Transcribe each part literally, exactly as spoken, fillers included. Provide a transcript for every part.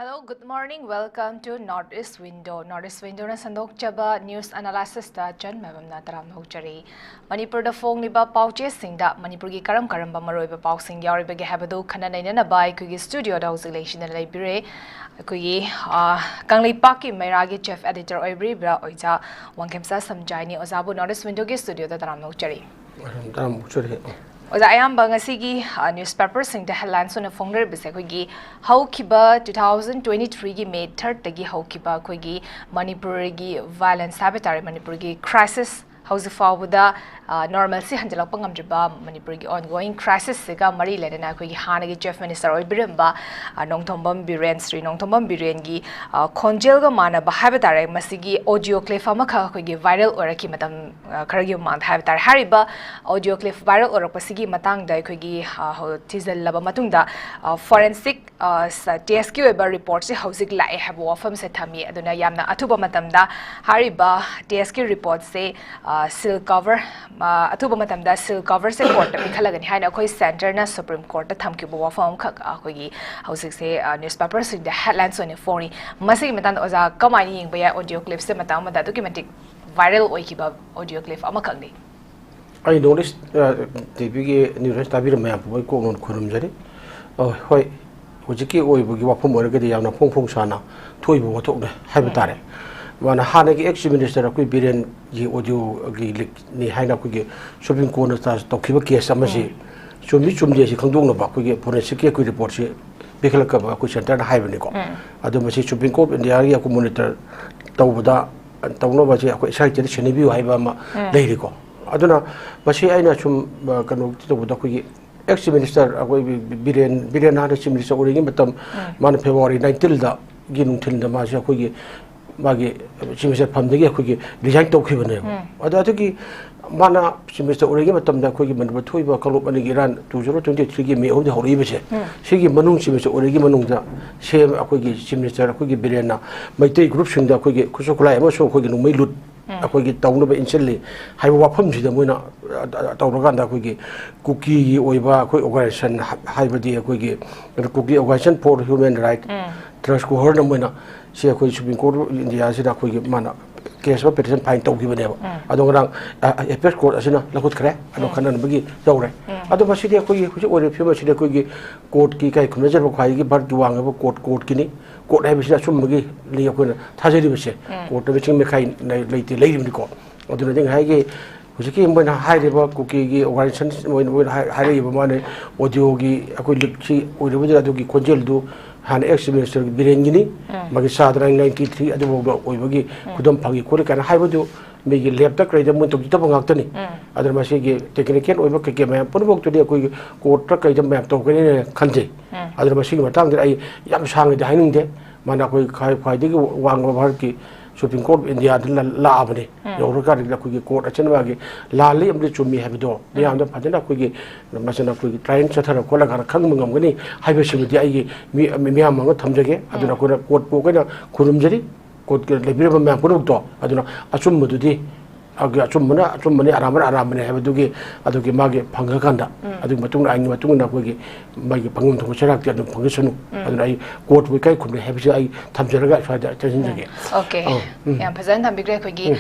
Hello, good morning. Welcome to North East Window. North East Window ꯅ ꯁꯟꯗꯣꯛꯆꯕ news analysis ꯇ ꯆꯟ ꯃꯥꯏꯕꯝꯅ ꯇꯔꯥꯝꯅ ꯍꯧꯖꯔꯤ꯫ ꯃꯅꯤꯄꯨꯔꯗ ꯐꯣꯡꯂꯤꯕ ꯄꯥꯎꯆꯦꯁꯤꯡꯗ ꯃꯅꯤꯄꯨꯔꯒꯤ ꯀꯔꯝ ꯀꯔꯝꯕ ꯃꯔꯨꯑꯣꯏꯕ ꯄꯥꯎꯁꯤꯡ ꯌꯥꯎꯔꯤꯕꯒꯦ ꯍꯥꯏꯕꯗꯨ ꯈꯟꯅ ꯅꯩꯅꯅꯕ ꯑꯩꯈꯣꯏꯒꯤ studio ꯗ ꯍꯧꯖꯤꯛ ꯂꯩꯁꯤꯟꯅ ꯂꯩꯕꯤꯔꯦ꯫ ꯑꯩꯈꯣꯏꯒꯤ, ꯑ, ꯀꯪꯂꯩꯄꯥꯛꯀꯤ ꯃꯩꯔꯥꯒꯤ chief editor ꯑꯣꯏꯕꯤꯔꯤꯕ ꯑꯣꯖꯥ ꯋꯥꯡꯈꯦꯝꯆꯥ ꯁꯝꯖꯥꯏꯅꯤ꯫ ꯑꯣꯖꯥꯕꯨ North East Window ꯒꯤ studio ꯗ ꯇꯔꯥꯝꯅ ꯍꯧꯖꯔꯤ꯫ ꯇꯔꯥꯝꯅ ꯍꯧꯖꯔꯤ꯫ ꯑꯣꯖꯥ, ꯑꯌꯥꯝꯕ ꯉꯁꯤꯒꯤ, ꯑ, newspaper ꯁꯤꯡꯗ headlines ꯑꯣꯏꯅ ꯐꯣꯡꯅꯔꯤꯕꯁꯦ ꯑꯩꯈꯣꯏꯒꯤ ꯍꯧꯈꯤꯕ two thousand twenty three ꯒꯤ May third ꯇꯒꯤ ꯍꯧꯈꯤꯕ ꯑꯩꯈꯣꯏꯒꯤ ꯃꯅꯤꯄꯨꯔꯒꯤ violence ꯍꯥꯏꯕ ꯇꯥꯔꯦ, ꯃꯅꯤꯄꯨꯔꯒꯤ crisis ꯍꯧꯖꯤꯛ ꯐꯥꯎꯕꯗ, ꯑ, normalcy ꯍꯟꯖꯤꯜꯂꯛꯄ ꯉꯝꯗ꯭ꯔꯤꯕ ꯃꯅꯤꯄꯨꯔꯒꯤ ongoing crisis ꯁꯤꯒ ꯃꯔꯤ ꯂꯩꯅꯅ ꯑꯩꯈꯣꯏꯒꯤ ꯍꯥꯟꯅꯒꯤ chief minister ꯑꯣꯏꯕꯤꯔꯝꯕ, ꯑ, ꯅꯣꯡꯊꯣꯝꯕꯝ ꯕꯤꯔꯦꯟ, ꯁ꯭ꯔꯤ ꯅꯣꯡꯊꯣꯝꯕꯝ ꯕꯤꯔꯦꯟꯒꯤ, ꯑ, ꯈꯣꯟꯖꯦꯜꯒ ꯃꯥꯟꯅꯕ ꯍꯥꯏꯕ ꯇꯥꯔꯦ, ꯃꯁꯤꯒꯤ audio clip ꯑꯃꯈꯛ ꯑꯩꯈꯣꯏꯒꯤ viral ꯑꯣꯏꯔꯛꯈꯤ ꯃꯇꯝ, ꯑ, ꯈꯔꯒꯤ ꯃꯃꯥꯡꯗ ꯍꯥꯏꯕ ꯇꯥꯔꯦ꯫ ꯍꯥꯏꯔꯤꯕ audio clip viral ꯑꯣꯏꯔꯛꯄꯁꯤꯒꯤ ꯃꯇꯥꯡꯗ ꯑꯩꯈꯣꯏꯒꯤ, ꯑ, ꯍꯧ-, ꯊꯤꯖꯤꯜꯂꯕ ꯃꯇꯨꯡꯗ, ꯑ, forensic ꯑ, ꯁ-, test ꯀꯤ ꯑꯣꯏꯕ report ꯁꯦ ꯍꯧꯖꯤꯛ ꯂꯥꯛꯑꯦ ꯍꯥꯏꯕ ꯋꯥꯐꯝꯁꯦ ꯊꯝꯃꯤ꯫ ꯑꯗꯨꯅ ꯌꯥꯝꯅ ꯑꯊꯨꯕ ꯃꯇꯝꯗ ꯍꯥꯏꯔꯤꯕ test ꯀꯤ report ꯁꯦ, ꯑ, seal cover, ꯑ, ꯑꯊꯨꯕ ꯃꯇꯝꯗ seal cover ꯁꯦ court ꯇ ꯄꯤꯈꯠꯂꯒꯅꯤ ꯍꯥꯏꯅ ꯑꯩꯈꯣꯏ centre ꯅ Supreme Court ꯇ ꯊꯝꯈꯤꯕ ꯋꯥꯐꯝ ꯑꯃꯈꯛ ꯑꯩꯈꯣꯏꯒꯤ ꯍꯧꯖꯤꯛꯁꯦ, ꯑ, newspaper ꯁꯤꯡꯗ headlines ꯑꯣꯏꯅ ꯐꯣꯡꯉꯤ꯫ ꯃꯁꯤꯒꯤ ꯃꯇꯥꯡꯗ ꯑꯣꯖꯥ ꯀꯃꯥꯏꯅ ꯌꯦꯡꯕ ꯌꯥꯏ? Audio clip ꯁꯦ ꯃꯇꯥꯡ ꯑꯃꯗ ꯑꯗꯨꯛꯀꯤ ꯃꯇꯤꯛ viral ꯑꯣꯏꯈꯤꯕ audio clip ꯑꯃꯈꯛꯅꯤ꯫ ꯑꯩ North East, ꯑ, ꯇꯤ ꯚꯤ ꯒꯤ news ꯇꯥꯕꯤꯔꯝꯕ ꯃꯌꯥꯝ ꯄꯨꯝꯕꯒꯤ ꯀꯣꯛꯅ ꯈꯨꯔꯨꯝꯖꯔꯤ꯫ ꯑ, ꯍꯣꯏ, ꯍꯧꯖꯤꯛꯀꯤ ꯑꯣꯏꯕꯒꯤ ꯋꯥꯐꯝ ꯑꯣꯏꯔꯒꯗꯤ ꯌꯥꯝꯅ ꯐꯣꯡ ꯐꯣꯡ ꯁꯥꯅ ꯊꯣꯛꯏꯕ ꯋꯥꯊꯣꯛꯅꯦ ꯍꯥꯏꯕ ꯎꯝ꯫ ꯇꯥꯔꯦ꯫ ꯃꯥꯅ ꯍꯥꯟꯅꯒꯤ ex minister ꯑꯩꯈꯣꯏ ꯕꯤꯔꯦꯟꯒꯤ audio ꯒꯤ leak ꯅꯤ ꯍꯥꯏꯅ ꯑꯩꯈꯣꯏꯒꯤ Supreme Court ꯅ ꯇ-, ꯇꯧꯈꯤꯕ case ꯑꯃꯁꯤ ꯎꯝ꯫ ꯆꯨꯝꯃꯤ ꯆꯨꯝꯗꯦ ꯑꯁꯤ ꯈꯪꯗꯣꯛꯅꯕ ꯑꯩꯈꯣꯏꯒꯤ forensic ꯀꯤ ꯑꯩꯈꯣꯏ report ꯁꯤ ꯄꯤꯈꯠꯂꯛꯀꯕ ꯑꯩꯈꯣꯏ centre ꯅ ꯍꯥꯏꯕꯅꯤꯀꯣ꯫ ꯎꯝ꯫ ꯑꯗꯨ ꯃꯁꯤ Supreme Court of India ꯒꯤ ꯑꯩꯈꯣꯏ monitor ꯇꯧꯕꯗ, ꯇꯧꯅꯕꯁꯦ ꯑꯩꯈꯣꯏ S I T ꯗ ꯁꯤꯟꯅꯕꯤꯌꯨ ꯍꯥꯏꯕ ꯑꯃ ꯎꯝ꯫ ꯂꯩꯔꯤꯀꯣ꯫ ꯑꯗꯨꯅ ꯃꯁꯤ ꯑꯩꯅ ꯁꯨꯝ, ꯑ, ꯀꯩꯅꯣ ꯇꯧꯕꯗ ꯑꯩꯈꯣꯏꯒꯤ ex minister ꯑꯩꯈꯣꯏ ꯕꯤ-, ꯕꯤꯔꯦꯟ, ꯕꯤꯔꯦꯟ ꯍꯥꯟꯅ chief minister ꯑꯣꯏꯔꯤꯉꯩ ꯃꯇꯝ, ꯎꯝ꯫ ꯃꯥꯅ February nineteen ꯗ ꯒꯤ ꯅꯨꯡꯊꯤꯜꯗ ꯃꯥꯁꯦ ꯑꯩꯈꯣꯏꯒꯤ ꯃꯥꯒꯤ chief minister ꯐꯝꯗꯒꯤ ꯑꯩꯈꯣꯏꯒꯤ resign ꯇꯧꯈꯤꯕꯅꯦꯕ꯫ ꯎꯝ꯫ ꯑꯗ ꯑꯗꯨꯒꯤ ꯃꯥꯅ chief minister ꯑꯣꯏꯔꯤꯉꯩ ꯃꯇꯝꯗ ꯑꯩꯈꯣꯏꯒꯤ ꯃꯅꯤꯄꯨꯔ ꯊꯣꯛꯏꯕ ꯀꯥꯡꯂꯨꯞ ꯑꯅꯤꯒꯤ Iran two zero twenty three ꯒꯤ May ꯑꯍꯨꯝꯗ ꯍꯧꯔꯛꯏꯕꯁꯦ, ꯎꯝ꯫ ꯁꯤꯒꯤ ꯃꯅꯨꯡ chief minister ꯑꯣꯏꯔꯤꯉꯩ ꯃꯅꯨꯡꯗ ꯁꯦꯝ ꯑꯩꯈꯣꯏꯒꯤ chief minister ꯑꯩꯈꯣꯏꯒꯤ ꯕꯤꯔꯦꯟꯅ ꯃꯩꯇꯩ group ꯁꯤꯡꯗ ꯑꯩꯈꯣꯏꯒꯤ ꯈꯨꯠꯁꯨ ꯈꯨꯠꯂꯥꯏ ꯑꯃꯁꯨꯡ ꯑꯩꯈꯣꯏꯒꯤ ꯅꯣꯡꯃꯩ ꯂꯨꯠ ꯎꯝ꯫ ꯑꯩꯈꯣꯏꯒꯤ ꯇꯧꯅꯕ ꯏꯟꯁꯤꯜꯂꯤ ꯍꯥꯏꯕ ꯋꯥꯐꯝꯁꯤꯗ ꯃꯣꯏꯅ, ꯑ, ꯑ, ꯇꯧꯔꯀꯥꯟꯗ ꯑꯩꯈꯣꯏꯒꯤ ꯀꯨꯀꯤꯒꯤ ꯑꯣꯏꯕ ꯑꯩꯈꯣꯏ organization ꯍꯥ-, ꯍꯥꯏꯕꯗꯤ ꯑꯩꯈꯣꯏꯒꯤ Kuki Organisation for Human Right, ꯎꯝ꯫ ꯇ꯭ꯔꯁ ꯀꯣꯍꯔꯅ ꯃꯣꯏꯅ ꯁꯤ ꯑꯩꯈꯣꯏ ꯁꯨꯄ꯭ꯔꯤꯝ ꯀꯣꯔꯠ ꯑꯣꯐ ꯏꯟꯗꯤꯌꯥꯁꯤꯗ ꯑꯩꯈꯣꯏꯒꯤ ꯃꯥꯅ ꯀꯦꯁ ꯑꯃ ꯄꯤꯇꯤꯁꯟ ꯐꯥꯏꯜ ꯇꯧꯈꯤꯕꯅꯦꯕ꯫ ꯑꯗꯣ ꯉꯔꯥꯡ ꯑꯦꯄꯦꯛꯁ ꯀꯣꯔꯠ ꯑꯁꯤꯅ ꯂꯧꯈꯠꯈ꯭ꯔꯦ꯫ ꯑꯗꯣ ꯈꯟꯅꯅꯕꯒꯤ ꯇꯧꯔꯦ꯫ ꯑꯗꯣ ꯃꯁꯤꯗꯤ ꯑꯩꯈꯣꯏꯒꯤ ꯍꯧꯖꯤꯛ ꯑꯣꯏꯔꯤꯕ ꯐꯤꯕꯝ ꯑꯁꯤꯗꯤ ꯑꯩꯈꯣꯏꯒꯤ ꯀꯣꯔꯠꯀꯤ ꯀꯥꯏ ꯈꯨꯝꯅꯖꯔꯕ ꯈ꯭ꯋꯥꯏꯗꯒꯤ ꯚꯥꯔꯠꯀꯤ ꯋꯥꯡꯉꯕ ꯀꯣꯔꯠ, ꯀꯣꯔꯠꯀꯤꯅꯤ꯫ ꯀꯣꯔꯠ ꯍꯥꯏꯕꯁꯤꯗ ꯑꯆꯨꯝꯕꯒꯤ ꯂꯩ ꯑꯩꯈꯣꯏꯅ ꯊꯥꯖꯔꯤꯕꯁꯦ꯫ ꯀꯣꯔꯠꯇ ꯃꯤꯆꯪ ꯃꯤꯈꯥꯏ ꯂꯩ-, ꯂꯩꯇꯦ, ꯂꯩꯔꯤꯕꯅꯤꯀꯣ꯫ ꯑꯗꯨꯅꯗꯤ ꯉꯁꯥꯏꯒꯤ ꯍꯧꯖꯤꯛꯀꯤ ꯃꯣꯏꯅ ꯍꯥꯏꯔꯤꯕ ꯀꯨꯀꯤꯒꯤ ꯑꯣꯔꯒꯅꯥꯏꯖꯦꯁꯟ ꯃꯣꯏꯅ, ꯃꯣꯏꯅ ꯍꯥꯏ-, ꯍꯥꯏꯔꯛꯏꯕ ꯃꯥꯅ ꯑꯣꯗꯤꯑꯣꯒꯤ ꯑꯩꯈꯣꯏ ꯂꯤꯛꯁꯤ ꯑꯣꯏꯔꯕꯗꯨꯗ ꯑꯗꯨꯒꯤ ꯈꯣꯟꯖꯦꯜꯗꯨ ꯍꯥꯟꯅ ꯑꯦꯛꯁ ꯃꯤꯅꯤꯁꯇꯔ ꯕꯤꯔꯦꯟꯒꯤꯅꯤ, ꯃꯥꯒꯤ ꯆꯥꯗ ꯅꯥꯏꯟꯇꯤ ꯊ꯭ꯔꯤ ꯑꯗꯨꯐꯥꯎꯕ ꯑꯣꯏꯕꯒꯤ ꯈꯨꯗꯝ ꯐꯪꯉꯤ ꯈꯣꯠꯂꯤ ꯀꯥꯏꯅ ꯍꯥꯏꯕꯗꯨ ꯃꯤꯒꯤ ꯂꯦꯞꯇ ꯀꯩꯗ ꯃꯣꯏ ꯇꯧꯖꯗꯕ ꯉꯥꯛꯇꯅꯤ꯫ ꯑꯗꯨꯅ ꯃꯁꯤꯒꯤ ꯇꯦꯛꯅꯤꯀꯦꯜ ꯑꯣꯏꯕ ꯀꯩꯀꯩ ꯃꯌꯥꯝ ꯄꯨꯝꯅꯃꯛꯇꯨꯗꯤ ꯑꯩꯈꯣꯏꯒꯤ ꯀꯣꯔꯠꯇ ꯀꯩꯗ ꯃꯌꯥꯝ ꯇꯧꯒꯅꯤꯅ ꯈꯟꯖꯩ꯫ ꯑꯗꯨꯅ ꯃꯁꯤꯒꯤ ꯃꯇꯥꯡꯗ ꯑꯩ ꯌꯥꯝ ꯁꯥꯡꯅꯗꯤ ꯍꯥꯏꯅꯤꯡꯗꯦ꯫ ꯃꯥꯅ ꯑꯩꯈꯣꯏ ꯈ꯭ꯋꯥꯏ-, ꯈ꯭ꯋꯥꯏꯗꯒꯤ ꯋꯥꯡꯕ ꯚꯥꯔꯠꯀꯤ ꯁꯨꯄ꯭ꯔꯤꯝ ꯀꯣꯔꯠ ꯑꯣꯐ ꯏꯟꯗꯤꯌꯥꯗ ꯂ-, ꯂꯥꯛꯑꯕꯅꯤ꯫ ꯌꯧꯔꯀꯥꯟꯗ ꯑꯩꯈꯣꯏꯒꯤ ꯀꯣꯔꯠ ꯑꯁꯤꯅ ꯃꯥꯒꯤ ꯂꯥꯜꯂꯤ ꯑꯃꯗꯤ ꯆꯨꯝꯃꯤ ꯍꯥꯏꯕꯗꯣ ꯃꯤꯌꯥꯝꯗ ꯐꯖꯅ ꯑꯩꯈꯣꯏꯒꯤ ꯃꯁꯤꯅ ꯑꯩꯈꯣꯏꯒꯤ ꯇ꯭ꯔꯥꯏꯌꯦꯜ ꯆꯠꯊꯔ ꯈꯣꯠꯂꯀꯥꯟꯗ ꯈꯪꯕ ꯉꯝꯒꯅꯤ ꯍꯥꯏꯕꯁꯤꯃꯗꯤ ꯑꯩꯒꯤ ꯃꯤ-, ꯃꯤꯌꯥꯝ ꯃꯥꯡꯗ ꯊꯝꯖꯒꯦ꯫ ꯑꯗꯨꯅ ꯑꯩꯈꯣꯏꯅ ꯀꯣꯔꯠꯄꯨ ꯑꯩꯈꯣꯏꯅ ꯈꯨꯔꯨꯝꯖꯔꯤ꯫ ꯀꯣꯔꯠꯀꯤ ꯂꯩꯕꯤꯔꯕ ꯃꯌꯥꯝ ꯄꯨꯝꯅꯃꯛꯇꯣ ꯑꯗꯨꯅ ꯑꯆꯨꯝꯕꯗꯨꯗꯤ ꯑꯗꯨꯒꯤ ꯑꯆꯨꯝꯕꯅ ꯑꯆꯨꯝꯕꯅꯤ, ꯑꯔꯥꯟꯕꯅ ꯑꯔꯥꯟꯕꯅꯤ ꯍꯥꯏꯕꯗꯨꯒꯤ ꯑꯗꯨꯒꯤ ꯃꯥꯒꯤ ꯐꯪꯉꯀꯥꯟꯗ ꯑꯗꯨꯒꯤ ꯃꯇꯨꯡꯗ ꯑꯥꯏꯟꯒꯤ ꯃꯇꯨꯡ ꯏꯟꯅ ꯑꯩꯈꯣꯏꯒꯤ ꯃꯥꯒꯤ ꯐꯪꯐꯝ ꯊꯣꯛꯄ ꯆꯩꯔꯥꯛꯇꯤ ꯑꯗꯨꯝ ꯐꯪꯖꯁꯅꯨ꯫ ꯑꯗꯨꯅ ꯑꯩ ꯀꯣꯔꯠꯄꯨ ꯏꯀꯥꯏ ꯈꯨꯝꯅꯩ ꯍꯥꯏꯕꯁꯤ ꯑꯩ ꯊꯝꯖꯔꯒ ꯁ꯭ꯋꯥꯏꯗ ꯆꯪꯁꯤꯟꯖꯒꯦ꯫ ꯑꯣꯀꯦ꯫ ꯌꯥꯝ ꯐꯖꯅ ꯊꯝꯕꯤꯈ꯭ꯔꯦ꯫ ꯑꯩꯈꯣꯏꯒꯤ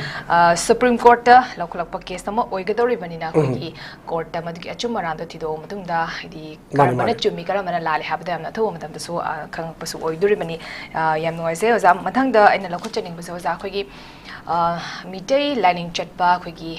ꯁꯨꯄ꯭ꯔꯤꯝ ꯀꯣꯔꯠꯇ ꯂꯧꯈꯠꯂꯛꯄ ꯀꯦꯁ ꯑꯃ ꯑꯣꯏꯒꯗꯧꯔꯤꯕꯅꯤꯅ ꯑꯩꯈꯣꯏꯒꯤ ꯀꯣꯔꯠꯇ ꯃꯗꯨꯒꯤ ꯑꯆꯨꯝ ꯑꯔꯥꯟꯗꯣ ꯊꯤꯗꯣꯛꯑ ꯃꯇꯨꯡꯗ ꯍꯥꯏꯗꯤ ꯀꯔꯝꯕꯅ ꯆꯨꯝꯃꯤ ꯀꯔꯝꯕꯅ ꯂꯥꯜꯂꯤ ꯍꯥꯏꯕꯗꯣ ꯌꯥꯝꯅ ꯑꯊꯨꯕ ꯃꯇꯝꯗꯁꯨ ꯈꯪꯉꯛꯄꯁꯨ ꯑꯣꯏꯗꯣꯔꯤꯕꯅꯤ꯫ ꯌꯥꯝ ꯅꯨꯡꯉꯥꯏꯖꯩ ꯑꯣꯖꯥ꯫ ꯃꯊꯪꯗ ꯑꯩꯅ ꯂꯧꯈꯠꯆꯅꯤꯡꯕꯁꯦ ꯑꯣꯖꯥ, ꯑꯩꯈꯣꯏꯒꯤ ꯃꯤꯇꯩ ꯂꯥꯏꯅꯤꯡ ꯆꯠꯄ ꯑꯩꯈꯣꯏꯒꯤ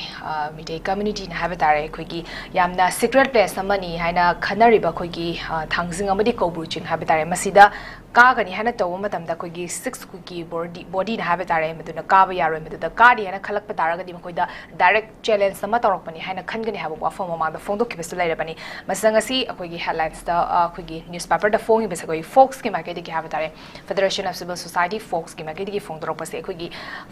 ꯃꯤꯇꯩ ꯀꯝꯃ꯭ꯌꯨꯅꯤꯇꯤꯅ ꯍꯥꯏꯕ ꯇꯥꯔꯦ, ꯑꯩꯈꯣꯏꯒꯤ ꯌꯥꯝꯅ ꯁꯤꯀ꯭ꯔꯦꯠ ꯄ꯭ꯂꯦꯁ ꯑꯃꯅꯤ ꯍꯥꯏꯅ ꯈꯟꯅꯔꯤꯕ ꯑꯩꯈꯣꯏꯒꯤ ꯊꯥꯡꯖꯤꯡ ꯑꯃꯗꯤ ꯀꯧꯕ꯭ꯔꯨ ꯆꯤꯡ ꯍꯥꯏꯕ ꯇꯥꯔꯦ, ꯃꯁꯤꯗ ꯀꯥꯒꯅꯤ ꯍꯥꯏꯅ ꯇꯧꯕ ꯃꯇꯝꯗ ꯑꯩꯈꯣꯏꯒꯤ ꯁꯤꯛꯁ ꯀꯨꯀꯤ ꯕꯣꯗꯤ, ꯕꯣꯗꯤꯅ ꯍꯥꯏꯕ ꯇꯥꯔꯦ, ꯃꯗꯨꯅ ꯀꯥꯕ ꯌꯥꯔꯣꯏ꯫ ꯃꯗꯨꯗ ꯀꯥꯔꯤ ꯍꯥꯏꯅ ꯈꯜꯂꯛꯄ ꯇꯥꯔꯒꯗꯤ ꯃꯈꯣꯏꯗ ꯗꯥꯏꯔꯦꯛ ꯆꯦꯂꯦꯟꯖ ꯑꯃ ꯇꯧꯔꯛꯄꯅꯤ ꯍꯥꯏꯅ ꯈꯟꯒꯅꯤ ꯍꯥꯏꯕ ꯋꯥꯐꯝ ꯃꯃꯥꯡꯗ ꯐꯣꯡꯗꯣꯛꯈꯤꯕꯁꯨ ꯂꯩꯔꯕꯅꯤ꯫ ꯃꯁꯤꯗ ꯉꯁꯤ ꯑꯩꯈꯣꯏꯒꯤ ꯍꯦꯗꯂꯥꯏꯟꯁꯇ, ꯑꯩꯈꯣꯏꯒꯤ ꯅ꯭ꯌꯨꯁꯄꯦꯄꯔꯗ ꯐꯣꯡꯉꯤꯕꯁꯦ ꯑꯩꯈꯣꯏꯒꯤ ꯐꯣꯛꯁꯀꯤ ꯃꯥꯏꯀꯩꯗꯒꯤ ꯍꯥꯏꯕ ꯇꯥꯔꯦ, ꯐꯦꯗꯔꯦꯁꯟ ꯑꯣꯐ ꯁꯤꯚꯤꯜ ꯁꯣꯁꯥꯏꯇꯤ, ꯐꯣꯛꯁꯀꯤ ꯃꯥꯏꯀꯩꯗꯒꯤ ꯐꯣꯡꯗꯣꯔꯛꯄꯁꯦ ꯑꯩꯈꯣꯏꯒꯤ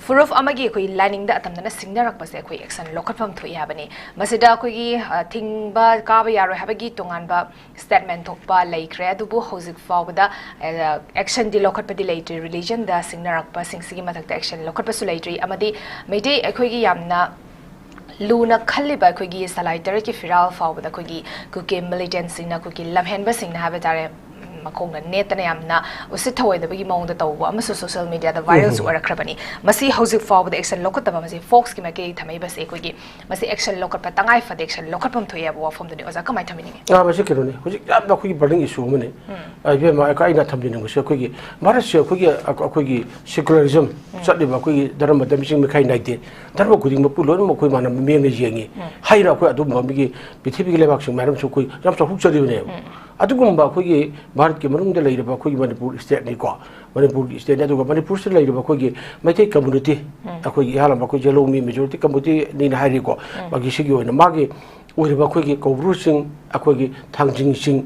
ꯐꯨꯔꯨꯞ ꯑꯃꯒꯤ ꯑꯩꯈꯣꯏ ꯂꯥꯏꯅꯤꯡꯗ ꯑꯇꯝꯅꯅ ꯁꯤꯡꯅꯔꯛꯄꯁꯦ ꯑꯩꯈꯣꯏ ꯑꯦꯛꯁꯟ ꯂꯧꯈꯠꯐꯝ ꯊꯣꯛꯏ ꯍꯥꯏꯕꯅꯤ꯫ ꯃꯁꯤꯗ ꯑꯩꯈꯣꯏꯒꯤ ꯊꯤꯡꯕ ꯀꯥꯕ ꯌꯥꯔꯣꯏ ꯍꯥꯏꯕꯒꯤ ꯇꯣꯉꯥꯟꯕ ꯁ꯭ꯇꯦꯠꯃꯦꯟ ꯊꯣꯛꯄ ꯂꯩꯈ꯭ꯔꯦ꯫ ꯑꯗꯨꯕꯨ ꯍꯧꯖꯤꯛ ꯐꯥꯎꯕꯗ ꯑꯦꯛꯁꯟꯗꯤ ꯂꯧꯈꯠꯄꯗꯤ ꯂꯩꯇ꯭ꯔꯤ꯫ ꯔꯤꯂꯤꯖꯟꯗ ꯁꯤꯡꯅꯔꯛꯄꯁꯤꯡꯁꯤꯒꯤ ꯃꯊꯛꯇ ꯑꯦꯛꯁꯟ ꯂꯧꯈꯠꯄꯁꯨ ꯂꯩꯇ꯭ꯔꯤ꯫ ꯑꯃꯗꯤ ꯃꯩꯇꯩ ꯑꯩꯈꯣꯏꯒꯤ ꯌꯥꯝꯅ ꯂꯨꯅ ꯈꯜꯂꯤꯕ ꯑꯩꯈꯣꯏꯒꯤ ꯁꯂꯥꯏ ꯇꯔꯦꯠꯀꯤ ꯐꯤꯔꯥꯜ ꯐꯥꯎꯕꯗ ꯑꯩꯈꯣꯏꯒꯤ ꯀꯨꯀꯤ ꯃꯤꯂꯤꯇꯦꯟꯁꯤꯡꯅ, ꯑꯩꯈꯣꯏꯒꯤ ꯂꯝꯍꯦꯟꯕꯁꯤꯡꯅ ꯍꯥꯏꯕ ꯇꯥꯔꯦ, ꯃꯈꯣꯡꯅ ꯅꯦꯠꯇꯅ ꯌꯥꯝꯅ ꯎꯁꯤꯠ ꯊꯑꯣꯏꯗꯕꯒꯤ ꯃꯑꯣꯡꯗ ꯇꯧꯕ ꯑꯃꯁꯨ ꯁꯣꯁꯤꯌꯦꯜ ꯃꯤꯗꯤꯌꯥꯗ ꯚꯥꯏꯔꯦꯜꯁꯨ ꯑꯣꯏꯔꯛꯈ꯭ꯔꯕꯅꯤ꯫ ꯃꯁꯤ ꯍꯧꯖꯤꯛ ꯐꯥꯎꯕꯗ ꯑꯦꯛꯁꯟ ꯂꯧꯈꯠꯇꯕ, ꯃꯁꯤ ꯐꯣꯛꯁꯀꯤ ꯃꯥꯏꯀꯩ ꯊꯝꯃꯛꯏꯕꯁꯦ ꯑꯩꯈꯣꯏꯒꯤ ꯃꯁꯤ ꯑꯦꯛꯁꯟ ꯂꯧꯈꯠꯄ ꯇꯉꯥꯏ ꯐꯗꯦ, ꯑꯦꯛꯁꯟ ꯂꯧꯈꯠꯐꯝ ꯊꯣꯛꯑꯦ ꯍꯥꯏꯕ ꯋꯥꯐꯝꯗꯨꯅꯤ꯫ ꯑꯣꯖꯥ, ꯀꯃꯥꯏꯅ ꯊꯝꯕꯤꯅꯤꯡꯉꯤ? ꯑꯥ, ꯃꯁꯤ ꯀꯩꯅꯣꯅꯤ, ꯍꯧꯖꯤꯛ ꯌꯥꯝꯅ ꯑꯩꯈꯣꯏꯒꯤ ꯕꯔꯅꯤꯡ ꯏꯁꯨ ꯑꯃꯅꯤ꯫ ꯑꯥ, ꯏꯕꯦꯝꯃ, ꯑꯩ-, ꯑꯩꯅ ꯊꯝꯖꯅꯤꯡꯕꯁꯦ ꯑꯩꯈꯣꯏꯒꯤ ꯚꯥꯔꯠꯁꯦ ꯑꯩꯈꯣꯏꯒꯤ, ꯑꯩꯈꯣꯏꯒꯤ ꯁꯦꯀꯨꯂꯔꯤꯖꯝ ꯆꯠꯂꯤꯕ ꯑꯩꯈꯣꯏꯒꯤ ꯙꯔꯃꯗ ꯃꯤꯆꯪ ꯃꯤꯈꯥꯏ ꯅꯥꯏꯗꯦ, ꯙꯔꯃ ꯈꯨꯗꯤꯡꯃꯛꯄꯨ ꯂꯣꯏꯅꯃꯛ ꯑꯩꯈꯣꯏ ꯃꯥꯟꯅꯕ ꯃꯤꯠꯌꯦꯡꯅ ꯌꯦꯡꯉꯤ ꯍꯥꯏꯅ ꯑꯩꯈꯣꯏ ꯑꯗꯨꯒꯨꯝꯕ ꯃꯤꯒꯤ ꯄ꯭ꯔꯤꯊꯤꯕꯤꯒꯤ ꯂꯩꯕꯥꯛꯁꯤꯡ ꯃꯌꯥꯝ ꯑꯃꯁꯨ ꯑꯩꯈꯣꯏ ꯌꯥꯝ ꯆꯥꯎꯊꯣꯛꯆꯔꯤꯕꯅꯦꯕ꯫ ꯑꯗꯨꯒꯨꯝꯕ ꯑꯩꯈꯣꯏꯒꯤ ꯚꯥꯔꯠꯀꯤ ꯃꯅꯨꯡꯗ ꯂꯩꯔꯤꯕ ꯑꯩꯈꯣꯏꯒꯤ ꯃꯅꯤꯄꯨꯔ ꯁ꯭ꯇꯦꯠꯅꯤꯀꯣ, ꯃꯅꯤꯄꯨꯔꯒꯤ ꯁ꯭ꯇꯦꯠꯅꯤ, ꯑꯗꯨꯒ ꯃꯅꯤꯄꯨꯔꯁꯤꯗ ꯂꯩꯔꯤꯕ ꯑꯩꯈꯣꯏꯒꯤ ꯃꯩꯇꯩ ꯀꯝꯃꯨꯅꯤꯇꯤ, ꯑꯩꯈꯣꯏꯒꯤ ꯏꯍꯥꯟ ꯍꯥꯟꯕ ꯑꯩꯈꯣꯏ ꯖꯦꯂꯧꯃꯤ ꯃꯦꯖꯣꯔꯤꯇꯤ ꯀꯝꯃꯨꯅꯤꯇꯤꯅꯤꯅ ꯍꯥꯏꯔꯤꯀꯣ, ꯃꯥꯒꯤ ꯁꯤꯒꯤ ꯑꯣꯏꯅ ꯃꯥꯒꯤ ꯑꯣꯏꯔꯤꯕ ꯑꯩꯈꯣꯏꯒꯤ ꯀꯧꯕ꯭ꯔꯨꯁꯤꯡ, ꯑꯩꯈꯣꯏꯒꯤ ꯊꯥꯡꯖꯤꯡꯁꯤꯡ,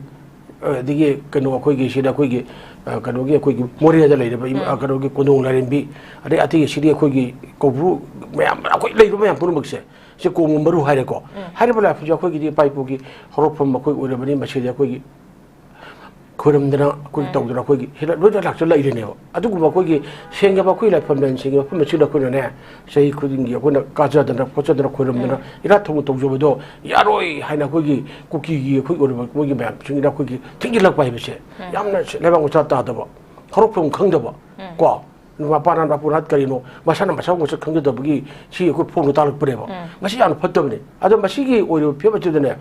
ꯑꯗꯒꯤ ꯀꯩꯅꯣ ꯑꯩꯈꯣꯏꯒꯤ ꯁꯤꯗ ꯑꯩꯈꯣꯏꯒꯤ, ꯑ, ꯀꯩꯅꯣꯒꯤ ꯑꯩꯈꯣꯏꯒꯤ ꯃꯣꯔꯦꯗ ꯂꯩꯔꯤꯕ ꯏꯃꯥ-, ꯑ, ꯀꯩꯅꯣꯒꯤ ꯀꯣꯟꯗꯣꯡ ꯂꯥꯏꯔꯦꯝꯕꯤ, ꯑꯗꯩ ꯑꯇꯩ ꯁꯤꯗꯤ ꯑꯩꯈꯣꯏꯒꯤ ꯀꯧꯕ꯭ꯔꯨ ꯃꯌꯥꯝ, ꯑꯩꯈꯣꯏ ꯂꯩꯔꯤꯕ ꯃꯌꯥꯝ ꯄꯨꯝꯅꯃꯛꯁꯦ, ꯁꯤ ꯀꯣꯝꯒ ꯃꯔꯨ ꯍꯥꯏꯔꯦꯀꯣ꯫ ꯍꯥꯏꯔꯤꯕ ꯂꯥꯏꯐꯝꯁꯦ ꯑꯩꯈꯣꯏꯒꯤꯗꯤ ꯏꯄꯥ ꯏꯄꯨꯒꯤ ꯍꯧꯔꯛꯐꯝ ꯑꯩꯈꯣꯏ ꯑꯣꯏꯔꯕꯅꯤ, ꯃꯁꯤꯗꯤ ꯑꯩꯈꯣꯏꯒꯤ ꯈꯣꯏꯔꯝꯗꯅ ꯑꯩꯈꯣꯏ ꯇꯧꯗꯅ ꯑꯩꯈꯣꯏꯒꯤ ꯁꯤꯗ ꯂꯣꯏꯅ ꯂꯥꯛꯆ ꯂꯩꯔꯤꯅꯦꯕ꯫ ꯑꯗꯨꯒꯨꯝꯕ ꯑꯩꯈꯣꯏꯒꯤ ꯁꯦꯡꯖꯕ ꯑꯩꯈꯣꯏ ꯂꯥꯏꯐꯝ ꯂꯦꯟ ꯁꯦꯡꯖꯕ ꯃꯐꯝ ꯑꯁꯤꯗ ꯑꯩꯈꯣꯏꯅꯅꯦ, ꯆꯍꯤ ꯈꯨꯗꯤꯡꯒꯤ ꯑꯩꯈꯣꯏꯅ ꯀꯥꯖꯗꯅ ꯈꯣꯠꯆꯗꯅ ꯈꯣꯏꯔꯝꯗꯅ ꯏꯔꯥꯠ ꯊꯧꯅ ꯇꯧꯖꯕꯗꯣ ꯌꯥꯔꯣꯏ ꯍꯥꯏꯅ ꯑꯩꯈꯣꯏꯒꯤ ꯀꯨꯀꯤꯒꯤ ꯑꯩꯈꯣꯏ ꯑꯣꯏꯔꯤꯕ ꯃꯣꯏꯒꯤ ꯃꯌꯥꯝꯁꯤꯡꯁꯤꯗ ꯑꯩꯈꯣꯏꯒꯤ ꯊꯤꯡꯖꯤꯜꯂꯛꯄ ꯍꯥꯏꯕꯁꯦ ꯌꯥꯝꯅ ꯂꯩꯕꯥꯛ ꯃꯆꯥ ꯇꯥꯗꯕ, ꯍꯧꯔꯛꯐꯝ ꯈꯪꯗꯕ ꯀꯣ꯫ ꯃꯄꯥꯅ ꯃꯄꯨꯅ ꯀꯔꯤꯅꯣ, ꯃꯁꯥꯅ ꯃꯁꯥ ꯃꯁꯛ ꯈꯪꯖꯗꯕꯒꯤ ꯁꯤ ꯑꯩꯈꯣꯏ ꯐꯣꯡꯅ ꯇꯥꯛꯂꯛꯄꯅꯦꯕ꯫ ꯃꯁꯤ ꯌꯥꯝꯅ ꯐꯠꯇꯕꯅꯤ꯫ ꯑꯗꯣ ꯃꯁꯤꯒꯤ ꯑꯣꯏꯔꯤꯕ ꯐꯤꯕꯝ ꯑꯁꯤꯗꯅꯦ,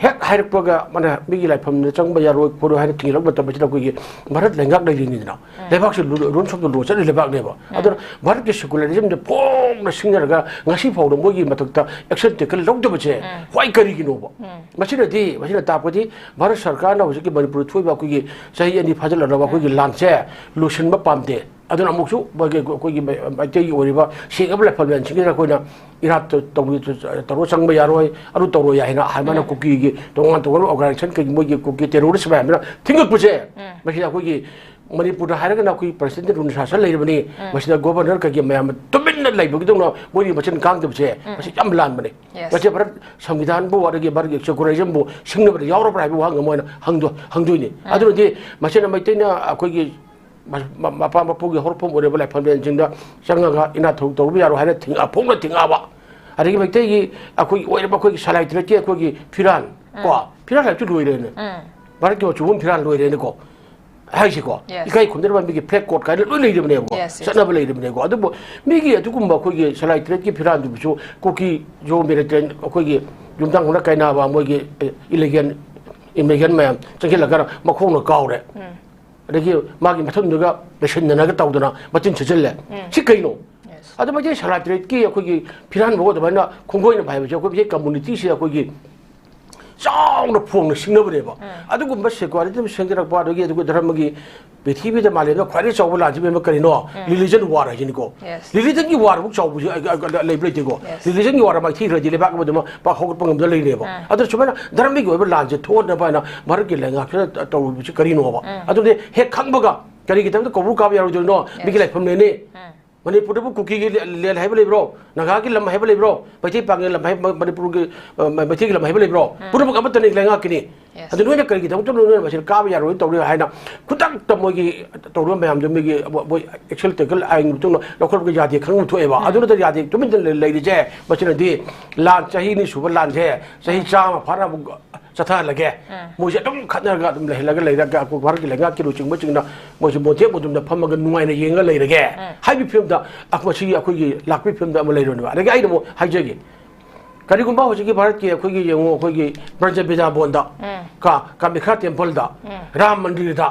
ꯍꯦꯛ ꯍꯥꯏꯔꯛꯄꯒ ꯃꯥꯅ ꯃꯤꯒꯤ ꯂꯥꯏꯐꯝꯗ ꯆꯪꯕ ꯌꯥꯔꯣꯏ ꯈꯣꯠꯂꯣꯏ ꯍꯥꯏꯅ ꯊꯤꯡꯖꯤꯜꯂꯛꯄ ꯃꯇꯝ ꯑꯁꯤꯗ ꯑꯩꯈꯣꯏꯒꯤ ꯚꯥꯔꯠ ꯂꯩꯉꯥꯛ ꯂꯩꯔꯤꯅꯤꯗꯅ, ꯂꯩꯕꯥꯛꯁꯤ ꯂꯨ-, ꯂꯣꯟ ꯁꯣꯝꯗ ꯂꯣ ꯆꯠꯂꯤ ꯂꯩꯕꯥꯛꯅꯦꯕ꯫ ꯑꯗꯨꯅ ꯚꯥꯔꯠꯀꯤ ꯁꯦꯀꯨꯂꯔꯤꯖꯝꯗ ꯐꯣꯡꯅ ꯁꯤꯡꯅꯔꯒ ꯉꯁꯤ ꯐꯥꯎꯗ ꯃꯣꯏꯒꯤ ꯃꯊꯛꯇ ꯑꯦꯛꯁꯟ ꯇꯦꯀꯟ ꯂꯧꯗꯕꯁꯦ ꯈ꯭ꯋꯥꯏ ꯀꯔꯤꯒꯤꯅꯣꯕ? ꯃꯁꯤꯅꯗꯤ, ꯃꯁꯤꯅ ꯇꯥꯛꯄꯗꯤ ꯚꯥꯔꯠ ꯁꯔꯀꯥꯔꯅ ꯍꯧꯖꯤꯛꯀꯤ ꯃꯅꯤꯄꯨꯔꯗ ꯊꯣꯛꯏꯕ ꯑꯩꯈꯣꯏꯒꯤ ꯆꯍꯤ ꯑꯅꯤ ꯐꯥꯖꯤꯜꯂꯛꯂꯕ ꯑꯩꯈꯣꯏꯒꯤ ꯂꯥꯟꯁꯦ ꯂꯣꯏꯁꯤꯟꯕ ꯄꯥꯝꯗꯦ꯫ ꯑꯗꯨꯅ ꯑꯃꯨꯛꯁꯨ ꯃꯣꯏꯒꯤ, ꯑꯩꯈꯣꯏꯒꯤ ꯃꯩꯇꯩꯒꯤ ꯑꯣꯏꯔꯤꯕ ꯁꯦꯡꯉꯕ ꯂꯥꯏꯐꯝ ꯂꯦꯟꯁꯤꯡꯁꯤꯗ ꯑꯩꯈꯣꯏꯅ ꯏꯔꯥꯠ ꯇꯧ-, ꯇꯧꯔꯣ ꯆꯪꯕ ꯌꯥꯔꯣꯏ, ꯑꯗꯨ ꯇꯧꯔꯣꯏ ꯍꯥꯏꯅ ꯍꯥꯏꯃꯅ ꯀꯨꯀꯤꯒꯤ ꯇꯣꯉꯥꯟ ꯇꯣꯉꯥꯟꯕ ꯑꯣꯔꯒꯅꯥꯏꯖꯦꯁꯟ ꯀꯩꯒꯤ ꯃꯣꯏꯒꯤ ꯀꯨꯀꯤ ꯇꯦꯔꯣꯔꯤꯁ ꯃꯌꯥꯝꯗꯨꯅ ꯊꯤꯡꯉꯛꯄꯁꯦ, ꯃꯁꯤꯗ ꯑꯩꯈꯣꯏꯒꯤ ꯃꯅꯤꯄꯨꯔꯗ ꯍꯥꯏꯔꯒꯅ ꯑꯩꯈꯣꯏ ꯄ꯭ꯔꯁꯤꯗꯦꯟ ꯔꯨꯜ ꯁꯥꯁꯟ ꯂꯩꯔꯕꯅꯤ, ꯃꯁꯤꯗ ꯒꯣꯕꯔꯅꯔ ꯀꯩꯒꯤ ꯃꯌꯥꯝ ꯇꯨꯃꯤꯟꯅ ꯂꯩꯕꯒꯤꯗꯧꯅ ꯃꯣꯏꯒꯤ ꯃꯆꯤꯟ ꯀꯥꯡꯗꯕꯁꯦ, ꯃꯁꯤ ꯌꯥꯝ ꯂꯥꯟꯕꯅꯤ꯫ ꯃꯁꯤ ꯚꯥꯔꯠ ꯁꯪꯕꯤꯙꯥꯟꯕꯨ ꯑꯗꯒꯤ ꯚꯥꯔꯠꯀꯤ ꯁꯦꯀꯨꯂꯔꯤꯖꯝꯕꯨ ꯁꯤꯡꯅꯕꯗ ꯌꯥꯎꯔꯕ꯭ꯔꯥ ꯍꯥꯏꯕ ꯋꯥꯍꯪ ꯑꯃ ꯑꯣꯏꯅ ꯍꯪꯗꯣ-, ꯍꯪꯗꯣꯏꯅꯤ꯫ ꯑꯗꯨꯅꯗꯤ ꯃꯁꯤꯅ ꯃꯩꯇꯩꯅ ꯑꯩꯈꯣꯏꯒꯤ ꯃ-, ꯃ-, ꯃꯄꯥ ꯃꯄꯨꯒꯤ ꯍꯧꯔꯛꯐꯝ ꯑꯣꯏꯔꯤꯕ ꯂꯥꯏꯐꯝꯂꯦꯟꯁꯤꯡꯗ ꯆꯪꯉꯒ ꯏꯅꯥꯠ ꯊꯧ ꯇꯧꯕ ꯌꯥꯔꯣꯏ ꯍꯥꯏꯅ ꯊꯤꯡꯉ-, ꯐꯣꯡꯅ ꯊꯤꯡꯉꯛꯑꯕ꯫ ꯑꯗꯒꯤ ꯃꯩꯇꯩꯒꯤ ꯑꯩꯈꯣꯏꯒꯤ ꯑꯣꯏꯔꯤꯕ ꯑꯩꯈꯣꯏꯒꯤ ꯁꯂꯥꯏ ꯇꯔꯦꯠꯀꯤ ꯑꯩꯈꯣꯏꯒꯤ ꯐꯤꯔꯥꯜ, ꯀꯣ, ꯐꯤꯔꯥꯜ ꯍꯥꯏꯕꯁꯤ ꯂꯣꯏꯔꯦꯅꯦ꯫ ꯚꯥꯔꯠꯀꯤ ꯃꯆꯨ ꯑꯃ ꯐꯤꯔꯥꯟ ꯂꯣꯏꯔꯦꯅꯦꯀꯣ ꯍꯥꯏꯁꯤꯀꯣ꯫ Yes. ꯏꯀꯥꯏ ꯈꯨꯝꯅꯔꯕ ꯃꯤꯒꯤ flag code ꯀꯥꯏꯅ ꯂꯣꯏ ꯂꯩꯔꯤꯕꯅꯦꯕꯀꯣ꯫ Yes, yes. ꯆꯠꯅꯕ ꯂꯩꯔꯤꯕꯅꯦꯀꯣ꯫ ꯑꯗꯨꯕꯨ ꯃꯤꯒꯤ ꯑꯗꯨꯒꯨꯝꯕ ꯑꯩꯈꯣꯏꯒꯤ ꯁꯂꯥꯏ ꯇꯔꯦꯠꯀꯤ ꯐꯤꯔꯥꯟꯗꯨꯕꯨꯁꯨ ꯀꯨꯀꯤ ꯖꯣ ꯃꯤꯂꯤꯇꯦꯟ ꯑꯩꯈꯣꯏꯒꯤ ꯌꯨꯝꯊꯪꯅꯅ ꯀꯥꯏꯅꯕ ꯃꯣꯏꯒꯤ ꯏꯂꯤꯒꯦꯟ ꯏꯃꯤꯒ꯭ꯔꯦꯟ ꯃꯌꯥꯝ ꯆꯪꯁꯤꯜꯂꯒ ꯃꯈꯣꯡꯅ ꯀꯥꯎꯔꯦ꯫ ꯑꯗꯒꯤ ꯃꯥꯒꯤ ꯃꯊꯨꯟꯗꯨꯒ ꯂꯩꯁꯤꯟꯅꯅꯒ ꯇꯧꯗꯅ ꯃꯆꯤꯟ ꯁꯤꯠꯆꯤꯜꯂꯦ꯫ ꯁꯤ ꯀꯩꯅꯣ? Yes. ꯑꯗꯨ ꯃꯩꯇꯩ ꯁꯂꯥꯏ ꯇꯔꯦꯠꯀꯤ ꯑꯩꯈꯣꯏꯒꯤ ꯐꯤꯔꯥꯟꯕ ꯑꯗꯨꯃꯥꯏꯅ ꯈꯣꯡꯒꯣꯏꯅꯕ ꯍꯥꯏꯕꯁꯦ ꯑꯩꯈꯣꯏ ꯃꯩꯇꯩ community ꯁꯤꯗ ꯑꯩꯈꯣꯏꯒꯤ ꯆꯥꯎꯅ ꯐꯣꯡꯅ ꯁꯤꯡꯅꯕꯅꯦꯕ꯫ ꯑꯗꯨꯒꯨꯝꯕ secularianism ꯁꯦꯝꯖꯔꯛꯄ ꯑꯗꯒꯤ ꯑꯗꯨꯒ ꯙꯔꯃꯒꯤ ꯄ꯭ꯔꯤꯊꯤꯕꯤꯗ ꯃꯥꯂꯦꯝꯗ ꯈ꯭ꯋꯥꯏꯗꯒꯤ ꯆꯥꯎꯕ ꯂꯥꯟꯁꯤ ꯃꯦꯝꯃ ꯀꯔꯤꯅꯣ? Religion war ꯍꯥꯏꯁꯤꯅꯤꯀꯣ꯫ Yes. Religion ꯒꯤ war ꯃꯨꯛ ꯆꯥꯎꯕꯁꯤ ꯑ, ꯑ, ꯑ, ꯂꯩꯕ ꯂꯩꯇꯦꯀꯣ꯫ Yes. Religion ꯒꯤ war ꯃꯥꯏꯊꯤꯈ꯭ꯔꯗꯤ ꯂꯩꯕꯥꯛ ꯑꯃꯗꯨꯃ ꯄꯥꯛ ꯍꯧꯒꯠꯄ ꯉꯝꯗ ꯂꯩꯔꯦꯕ꯫ ꯑꯗꯨꯅ ꯁꯨꯃꯥꯏꯅ ꯙꯔꯃꯒꯤ ꯑꯣꯏꯕ ꯂꯥꯟꯁꯦ ꯊꯣꯛꯍꯟꯅꯕ ꯍꯥꯏꯅ ꯚꯥꯔꯠꯀꯤ ꯂꯩꯉꯥꯛꯁꯤꯅ ꯇꯧꯔꯤꯕꯁꯤ ꯀꯔꯤꯅꯣꯕ? ꯑꯗꯨꯗꯤ ꯍꯦꯛ ꯈꯪꯕꯒ ꯀꯔꯤꯒꯤꯗꯃꯛꯇ ꯀꯧꯕ꯭ꯔꯨ ꯀꯥꯕ ꯌꯥꯔꯣꯏꯗꯣꯏꯅꯣ? ꯃꯤꯒꯤ ꯂꯥꯏꯐꯝꯅꯦꯅꯦ꯫ ꯃꯅꯤꯄꯨꯔꯗꯕꯨ ꯀꯨꯀꯤꯒꯤ ꯂꯦ-, land ꯍꯥꯏꯕ ꯂꯩꯕ꯭ꯔꯣ? ꯅꯥꯒꯥꯒꯤ ꯂꯝ ꯍꯥꯏꯕ ꯂꯩꯕ꯭ꯔꯣ? ꯃꯩꯇꯩ ꯄꯥꯡꯒꯜ ꯂꯝ ꯍꯥꯏꯕ, ꯃ-, ꯃꯅꯤꯄꯨꯔꯒꯤ, ꯑ, ꯃ-, ꯃꯩꯇꯩꯒꯤ ꯂꯝ ꯍꯥꯏꯕ ꯂꯩꯕ꯭ꯔꯣ? ꯄꯨꯝꯅꯃꯛ ꯑꯃꯠꯇꯅꯤ ꯂꯩꯉꯥꯛꯀꯤꯅꯤ꯫ Yes. ꯑꯗꯨ ꯅꯣꯏꯅ ꯀꯔꯤꯒꯤꯗꯃꯛꯇ ꯅꯣꯏꯅ ꯃꯁꯤꯗ ꯀꯥꯕ ꯌꯥꯔꯣꯏꯅ ꯇꯧꯔꯤ ꯍꯥꯏꯅ ꯈꯨꯗꯛꯇ ꯃꯣꯏꯒꯤ ꯇꯧꯔꯤꯕ ꯃꯌꯥꯝꯗꯣ ꯃꯣꯏꯒꯤ, ꯃꯣꯏ action ꯇꯦꯀꯜ ꯑꯥꯏꯟꯒꯤ ꯃꯇꯨꯡ ꯏꯟꯅ ꯂꯧꯈꯠꯄ ꯌꯥꯗꯦ ꯈꯪꯕ ꯊꯣꯛꯑꯦꯕ꯫ ꯑꯗꯨ ꯅꯠꯇ꯭ꯔ ꯌꯥꯗꯦ, ꯇꯨꯃꯤꯟꯅ ꯂꯩ-, ꯂꯩꯔꯤꯁꯦ꯫ ꯃꯁꯤꯅꯗꯤ ꯂꯥꯟ, ꯆꯍꯤ ꯑꯅꯤ ꯁꯨꯕ ꯂꯥꯟꯁꯦ ꯆꯍꯤ ꯆꯥꯝꯃ ꯐꯥꯅ ꯑꯃꯨꯛ ꯆꯠꯊꯍꯜꯂꯒꯦ꯫ ꯃꯣꯏꯁꯦ ꯑꯗꯨꯝ ꯈꯠꯅꯔꯒ ꯑꯗꯨꯝ ꯂꯩꯍꯜꯂꯒ ꯂꯩꯔꯒ ꯑꯩꯈꯣꯏ ꯚꯥꯔꯠꯀꯤ ꯂꯩꯉꯥꯛꯀꯤ ꯂꯨꯆꯤꯡꯕꯁꯤꯡꯅ ꯃꯣꯏꯁꯦ ꯃꯣꯟꯊꯦꯛ ꯃꯣꯟꯊꯨꯝꯗ ꯐꯝꯃꯒ ꯅꯨꯡꯉꯥꯏꯅ ꯌꯦꯡꯉ ꯂꯩꯔꯒꯦ ꯍꯥꯏꯕꯒꯤ ꯐꯤꯕꯝꯗ ꯑ-, ꯃꯁꯤꯒꯤ ꯑꯩꯈꯣꯏꯒꯤ ꯂꯥꯛꯄꯒꯤ ꯐꯤꯕꯝꯗ ꯑꯃ ꯂꯩꯔꯕꯅꯦꯕ꯫ ꯑꯗꯒꯤ ꯑꯩꯅ ꯑꯃꯨꯛ ꯍꯥꯏꯖꯒꯦ, ꯀꯔꯤꯒꯨꯝꯕ ꯍꯧꯖꯤꯛꯀꯤ ꯚꯥꯔꯠꯀꯤ ꯑꯩꯈꯣꯏꯒꯤ ꯌꯦꯡꯉꯨ, ꯑꯩꯈꯣꯏꯒꯤ ꯕ꯭ꯔꯖꯕꯤꯗꯥꯕꯣꯟꯗ ꯀ ꯀꯥꯃꯤꯈꯥ ꯇꯦꯝꯄꯜꯗ, ꯔꯥꯝ ꯃꯟꯗꯤꯔꯗ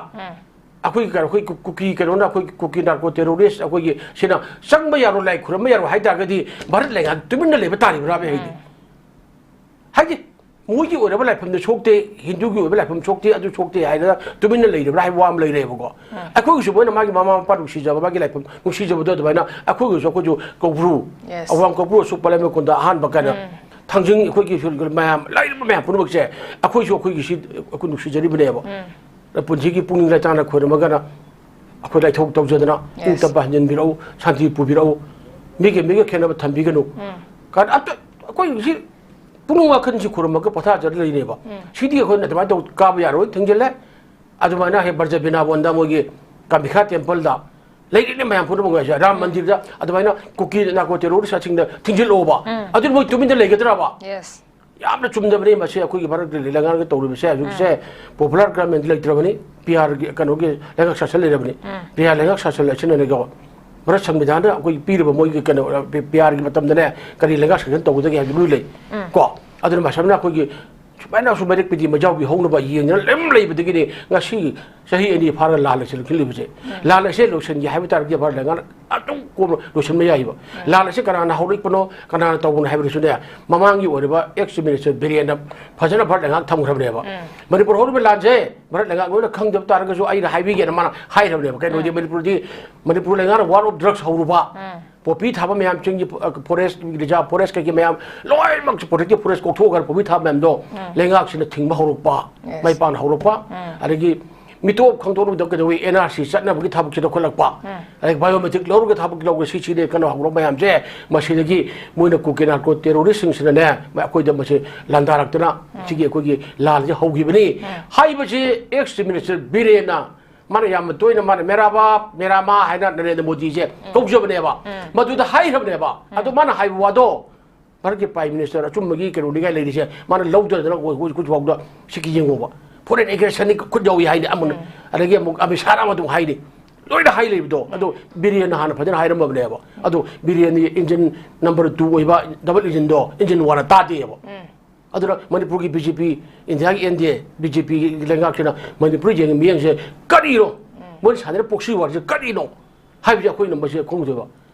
ꯑꯩꯈꯣꯏꯒꯤ ꯀꯩꯅꯣ, ꯑꯩꯈꯣꯏ ꯀꯨ-, ꯀꯨꯀꯤ ꯀꯩꯅꯣꯅ, ꯑꯩꯈꯣꯏ ꯀꯨꯀꯤ ꯅꯥꯔꯀꯣ ꯇꯦꯔꯣꯔꯤꯁ ꯑꯩꯈꯣꯏꯒꯤ ꯁꯤꯅ ꯆꯪꯕ ꯌꯥꯔꯣꯏ, ꯂꯥꯏ ꯈꯨꯔꯨꯝꯕ ꯌꯥꯔꯣꯏ ꯍꯥꯏ ꯇꯥꯔꯒꯗꯤ ꯚꯥꯔꯠ ꯂꯩꯉꯥꯛ ꯇꯨꯃꯤꯟꯅ ꯂꯩꯕ ꯇꯥꯔꯤꯕ꯭ꯔꯥ ꯍꯥꯏꯗꯤ? ꯍꯥꯏꯗꯤ ꯃꯣꯏꯒꯤ ꯑꯣꯏꯔꯕ ꯂꯥꯏꯐꯝꯗ ꯁꯣꯛꯇꯦ, ꯍꯤꯟꯗꯨꯒꯤ ꯑꯣꯏꯕ ꯂꯥꯏꯐꯝ ꯁꯣꯛꯇꯦ, ꯑꯗꯨ ꯁꯣꯛꯇꯦ ꯍꯥꯏꯗꯅ ꯇꯨꯃꯤꯟꯅ ꯂꯩꯔꯕ꯭ꯔꯥ ꯍꯥꯏꯕ ꯋꯥ ꯑꯃ ꯂꯩꯔꯦꯕꯀꯣ꯫ ꯑꯩꯈꯣꯏꯒꯤꯁꯨ ꯃꯣꯏꯅ ꯃꯥꯒꯤ ꯃꯃꯥ ꯃꯄꯥ ꯅꯨꯡꯁꯤꯖꯕ, ꯃꯥꯒꯤ ꯂꯥꯏꯐꯝ ꯅꯨꯡꯁꯤꯖꯕꯗꯣ ꯑꯗꯨꯃꯥꯏꯅ ꯑꯩꯈꯣꯏꯒꯤꯁꯨ, ꯑꯩꯈꯣꯏꯁꯨ ꯀꯧꯕ꯭ꯔꯨ, Yes. ꯑꯋꯥꯡ ꯀꯧꯕ꯭ꯔꯨ ꯑꯁꯨꯛ ꯄꯂꯦꯝ ꯀꯣꯟꯗ ꯑꯍꯥꯟꯕ ꯀꯥꯏꯅ ꯊꯥꯡꯖꯤꯡ, ꯑꯩꯈꯣꯏꯒꯤ ꯃꯌꯥꯝ, ꯂꯩꯔꯤꯕ ꯃꯌꯥꯝ ꯄꯨꯝꯅꯃꯛꯁꯦ ꯑꯩꯈꯣꯏꯁꯨ ꯑꯩꯈꯣꯏꯒꯤ ꯁꯤ ꯑꯩꯈꯣꯏ ꯅꯨꯡꯁꯤꯖꯔꯤꯕꯅꯦꯕ꯫ ꯄꯨꯟꯁꯤꯒꯤ ꯄꯨꯛꯅꯤꯡ ꯂꯩꯇꯥꯅ ꯈꯣꯏꯔꯝꯃꯒꯅ ꯑꯩꯈꯣꯏ ꯂꯥꯏꯊꯣꯛ ꯇꯧꯖꯗꯅ ꯏꯪ Yes. ꯇꯞꯄ ꯍꯟꯖꯤꯟꯕꯤꯔꯛꯎ, ꯁꯥꯟꯇꯤ ꯄꯨꯕꯤꯔꯛꯎ, ꯃꯤꯒꯤ ꯃꯤꯒ ꯈꯦꯠꯅꯕ ꯊꯝꯕꯤꯒꯅꯨ꯫ ꯀꯥꯔꯟ ꯑꯝꯇ ꯑꯩꯈꯣꯏ ꯍꯧꯖꯤꯛ ꯄꯨꯛꯅꯤꯡ ꯋꯥꯈꯜꯁꯤ ꯈꯨꯔꯨꯝꯃꯒ ꯄꯣꯊꯥꯖꯔ ꯂꯩꯅꯦꯕ꯫ ꯁꯤꯗꯤ ꯑꯩꯈꯣꯏꯅ ꯑꯗꯨꯃꯥꯏꯅ ꯇꯧ ꯀꯥꯕ ꯌꯥꯔꯣꯏ, ꯊꯤꯡꯖꯤꯜꯂꯦ꯫ ꯑꯗꯨꯃꯥꯏꯅ ꯍꯦꯛ ꯕ꯭ꯔꯖꯕꯤꯅꯥꯕꯣꯟꯗ ꯃꯣꯏꯒꯤ ꯀꯥꯃꯤꯈꯥ ꯇꯦꯝꯄꯜꯗ ꯂꯩꯔꯤꯕ ꯃꯌꯥꯝ ꯄꯨꯝꯅꯃꯛ ꯍꯥꯏꯁꯦ ꯔꯥꯝ ꯃꯟꯗꯤꯔꯗ ꯑꯗꯨꯃꯥꯏꯅ ꯀꯨꯀꯤ ꯅꯥꯔꯀꯣ ꯇꯦꯔꯣꯔꯤꯁꯁꯤꯡꯗ ꯊꯤꯡꯖꯤꯜꯂꯛꯑꯣꯕ꯫ ꯑꯗꯨ ꯃꯣꯏ ꯇꯨꯃꯤꯟꯅ ꯂꯩꯒꯗ꯭ꯔꯕ? Yes. ꯌꯥꯝꯅ ꯆꯨꯝꯗꯕꯅꯤ ꯃꯁꯤ꯫ ꯑꯩꯈꯣꯏꯒꯤ ꯚꯥꯔꯠꯀꯤ ꯂꯩꯉꯥꯛꯅ ꯇꯧꯔꯤꯕꯁꯦ ꯍꯧꯖꯤꯛꯁꯦ ꯄꯣꯄꯨꯂꯔ ꯒꯚꯔꯟꯃꯦꯟꯗ ꯂꯩꯇ꯭ꯔꯕꯅꯤ꯫ ꯄꯤ ꯑꯥꯔꯒꯤ ꯀꯩꯅꯣꯒꯤ ꯂꯩꯉꯥꯛ ꯁꯥꯁꯟ ꯂꯩꯔꯕꯅꯤ꯫ ꯄꯤ ꯑꯥꯔ ꯂꯩꯉꯥꯛ ꯁꯥꯁꯟ ꯑꯁꯤꯅꯅꯦꯀꯣ, ꯚꯥꯔꯠ ꯁꯪꯕꯤꯙꯥꯟꯗ ꯑꯩꯈꯣꯏꯒꯤ ꯄꯤꯔꯤꯕ ꯃꯣꯏꯒꯤ ꯀꯩꯅꯣ, ꯄꯤ ꯑꯥꯔꯒꯤ ꯃꯇꯝꯗꯅꯦ ꯀꯔꯤ ꯂꯩꯉꯥꯛ ꯁꯥꯁꯟ ꯇꯧꯒꯗꯒꯦ ꯍꯥꯏꯕꯗꯨ ꯂꯣꯏ ꯂꯩ꯫ ꯀꯣ ꯑꯗꯨꯅ ꯃꯁꯝꯅ ꯑꯩꯈꯣꯏꯒꯤ ꯁꯨꯃꯥꯏꯅ ꯁꯨꯝ ꯃꯔꯤꯛ ꯄꯤꯗꯤ ꯃꯖꯥꯎꯕꯤ ꯍꯧꯅꯕ ꯌꯦꯡꯗꯅ ꯑꯗꯨꯝ ꯂꯩꯕꯗꯒꯤꯅꯤ ꯉꯁꯤ ꯆꯍꯤ ꯑꯅꯤ ꯐꯥꯔꯒ ꯂꯥꯟ ꯂꯩꯁꯤꯜꯂꯛꯂꯤꯕꯁꯦ꯫ ꯂꯥꯟ ꯑꯁꯦ ꯂꯣꯏꯁꯤꯟꯒꯦ ꯍꯥꯏꯕ ꯇꯥꯔꯒꯗꯤ ꯚꯥꯔꯠ ꯂꯩꯉꯥꯛꯅ ꯑꯗꯨꯝ ꯀꯣꯝꯅ ꯂꯣꯏꯁꯤꯟꯕ ꯌꯥꯏꯕ꯫ ꯂꯥꯟ ꯑꯁꯤ ꯀꯅꯥꯅ ꯍꯧꯔꯛꯄꯅꯣ, ꯀꯅꯥꯅ ꯇꯧꯕꯅꯣ ꯍꯥꯏꯕꯗꯨꯁꯨꯅꯦ, ꯃꯃꯥꯡꯒꯤ ꯑꯣꯏꯔꯤꯕ ꯑꯦꯛꯁ ꯃꯤꯅꯤꯁꯇꯔ ꯕꯤꯔꯦꯟꯅ ꯐꯖꯅ ꯚꯥꯔꯠ ꯂꯩꯉꯥꯛ ꯊꯝꯈ꯭ꯔꯕꯅꯦꯕ꯫ ꯃꯅꯤꯄꯨꯔ ꯍꯧꯔꯤꯕ ꯂꯥꯟꯁꯦ ꯚꯥꯔꯠ ꯂꯩꯉꯥꯛ ꯂꯣꯏꯅ ꯈꯪꯗꯕ ꯇꯥꯔꯒꯁꯨ ꯑꯩꯅ ꯍꯥꯏꯕꯤꯒꯦꯅ ꯃꯥꯅ ꯍꯥꯏꯈ꯭ꯔꯕꯅꯦꯕ꯫ ꯀꯩꯅꯣꯗꯤ ꯃꯅꯤꯄꯨꯔꯗꯤ, ꯃꯅꯤꯄꯨꯔ ꯂꯩꯉꯥꯛꯅ ꯋꯥꯔ ꯑꯣꯐ ꯗ꯭ꯔꯛꯁ ꯍꯧꯔꯨꯕ, ꯄꯣꯄꯤ ꯊꯥꯕ ꯃꯌꯥꯝꯁꯤꯡꯒꯤ, ꯑ, ꯐꯣꯔꯦꯁ ꯔꯤꯖꯥꯔꯚ ꯐꯣꯔꯦꯁ ꯀꯩꯀꯩ ꯃꯌꯥꯝ ꯂꯣꯏꯅꯃꯛ ꯄ꯭ꯔꯣꯇꯦꯛꯇꯦꯗ ꯐꯣꯔꯦꯁ ꯀꯣꯛꯊꯣꯛꯈ꯭ꯔ ꯄꯣꯄꯤ ꯊꯥꯕ ꯃꯌꯥꯝꯗꯣ ꯂꯩꯉꯥꯛꯁꯤꯅ ꯊꯤꯡꯕ ꯍꯧꯔꯛꯄ, ꯃꯩ ꯄꯥꯛꯅ ꯍꯧꯔꯛꯄ, ꯑꯗꯒꯤ ꯃꯤꯇꯣꯞ ꯈꯪꯗꯣꯛꯅꯕꯗ ꯀꯩꯗꯧꯋꯤ, ꯑꯦꯟ ꯑꯥꯔ ꯁꯤ ꯆꯠꯅꯕꯒꯤ ꯊꯕꯛꯁꯤꯗ ꯈꯣꯠꯂꯛꯄ, ꯑꯗꯒꯤ ꯕꯥꯏꯑꯣꯃꯦꯇ꯭ꯔꯤꯛ ꯂꯧꯔꯒ ꯊꯕꯛ ꯂꯧꯔꯒ ꯁꯤ ꯁꯤꯗꯤ ꯀꯩꯅꯣ ꯍꯧꯔꯛꯄ ꯃꯌꯥꯝꯁꯦ, ꯃꯁꯤꯗꯒꯤ ꯃꯣꯏꯅ ꯀꯨꯀꯤ ꯅꯥꯔꯀꯣ ꯇꯦꯔꯣꯔꯤꯁꯁꯤꯡꯁꯤꯅꯅꯦ ꯑꯩꯈꯣꯏꯗ ꯃꯁꯤ ꯂꯥꯟꯗꯥꯔꯛꯇꯅ ꯁꯤꯒꯤ ꯑꯩꯈꯣꯏꯒꯤ ꯂꯥꯟꯁꯦ ꯍꯧꯈꯤꯕꯅꯤ꯫ ꯍꯥꯏꯕꯁꯤ ꯑꯦꯛꯁ ꯆꯤꯐ ꯃꯤꯅꯤꯁꯇꯔ ꯕꯤꯔꯦꯟꯅ ꯃꯥꯅ ꯌꯥꯝꯅ ꯇꯣꯏꯅ ꯃꯥꯅ ꯃꯦꯔꯥ ꯕꯥꯞ, ꯃꯦꯔꯥ ꯃꯥ ꯍꯥꯏꯅ ꯅꯔꯦꯟꯗ꯭ꯔ ꯃꯣꯗꯤꯁꯦ ꯀꯧꯖꯕꯅꯦꯕ꯫ ꯃꯗꯨꯗ ꯍꯥꯏꯈ꯭ꯔꯕꯅꯦꯕ꯫ ꯑꯗꯣ ꯃꯥꯅ ꯍꯥꯏꯕ ꯋꯥꯗꯣ ꯚꯥꯔꯠꯀꯤ ꯄ꯭ꯔꯥꯏꯝ ꯃꯤꯅꯤꯁꯇꯔ ꯑꯆꯨꯝꯕꯒꯤ ꯀꯩꯅꯣꯅꯤꯒꯥꯏ ꯂꯩꯔꯤꯁꯦ ꯃꯥꯅ ꯂꯧꯗꯗꯅ ꯑꯩꯈꯣꯏ ꯍꯧꯖꯤꯛ ꯐꯥꯎꯗ ꯁꯤꯒꯤ ꯌꯦꯡꯉꯣꯕ꯫ ꯐꯣꯔꯦꯟ ꯑꯦꯒ꯭ꯔꯦꯁꯟꯅꯤ ꯈꯨꯠ ꯌꯥꯎꯏ ꯍꯥꯏꯅꯤ ꯑꯃꯅ꯫ ꯑꯗꯒꯤ ꯑꯃꯨꯛ ꯑꯃꯤꯠ ꯁꯥꯍꯅ ꯑꯃ ꯑꯗꯨꯝ ꯍꯥꯏꯅꯤ꯫ ꯂꯣꯏꯅ ꯍꯥꯏ ꯂꯩꯕꯗꯣ꯫ ꯑꯗꯣ ꯕꯤꯔꯦꯟꯅ ꯍꯥꯟꯅ ꯐꯖꯅ ꯍꯥꯏꯔꯝꯃꯕꯅꯦꯕ꯫ ꯑꯗꯣ ꯕꯤꯔꯦꯟꯒꯤ ꯏꯟꯖꯤꯟ ꯅꯝꯕꯔ ꯇꯨ ꯑꯣꯏꯕ ꯗꯕꯜ ꯏꯟꯖꯤꯟꯗꯣ, ꯏꯟꯖꯤꯟ ꯋꯥꯟꯅ ꯇꯥꯗꯦꯕ꯫ ꯑꯗꯨꯅ ꯃꯅꯤꯄꯨꯔꯒꯤ ꯕꯤ ꯖꯦ ꯄꯤ, ꯏꯟꯗꯤꯌꯥꯒꯤ ꯑꯦꯟ ꯗꯤ ꯑꯦ, ꯕꯤ ꯖꯦ ꯄꯤꯒꯤ ꯂꯩꯉꯥꯛꯁꯤꯅ ꯃꯅꯤꯄꯨꯔ ꯌꯦꯡꯉꯤ ꯃꯤꯠꯌꯦꯡꯁꯦ ꯀꯔꯤꯅꯣ? ꯃꯣꯏꯅ ꯁꯥꯟꯅꯔꯤꯕ ꯄ꯭ꯔꯣꯛꯁꯤ ꯋꯥꯔꯁꯦ ꯀꯔꯤꯅꯣ? ꯍꯥꯏꯕꯁꯦ ꯑꯩꯈꯣꯏꯅ ꯃꯁꯤ ꯈꯪꯗꯣꯏꯕ꯫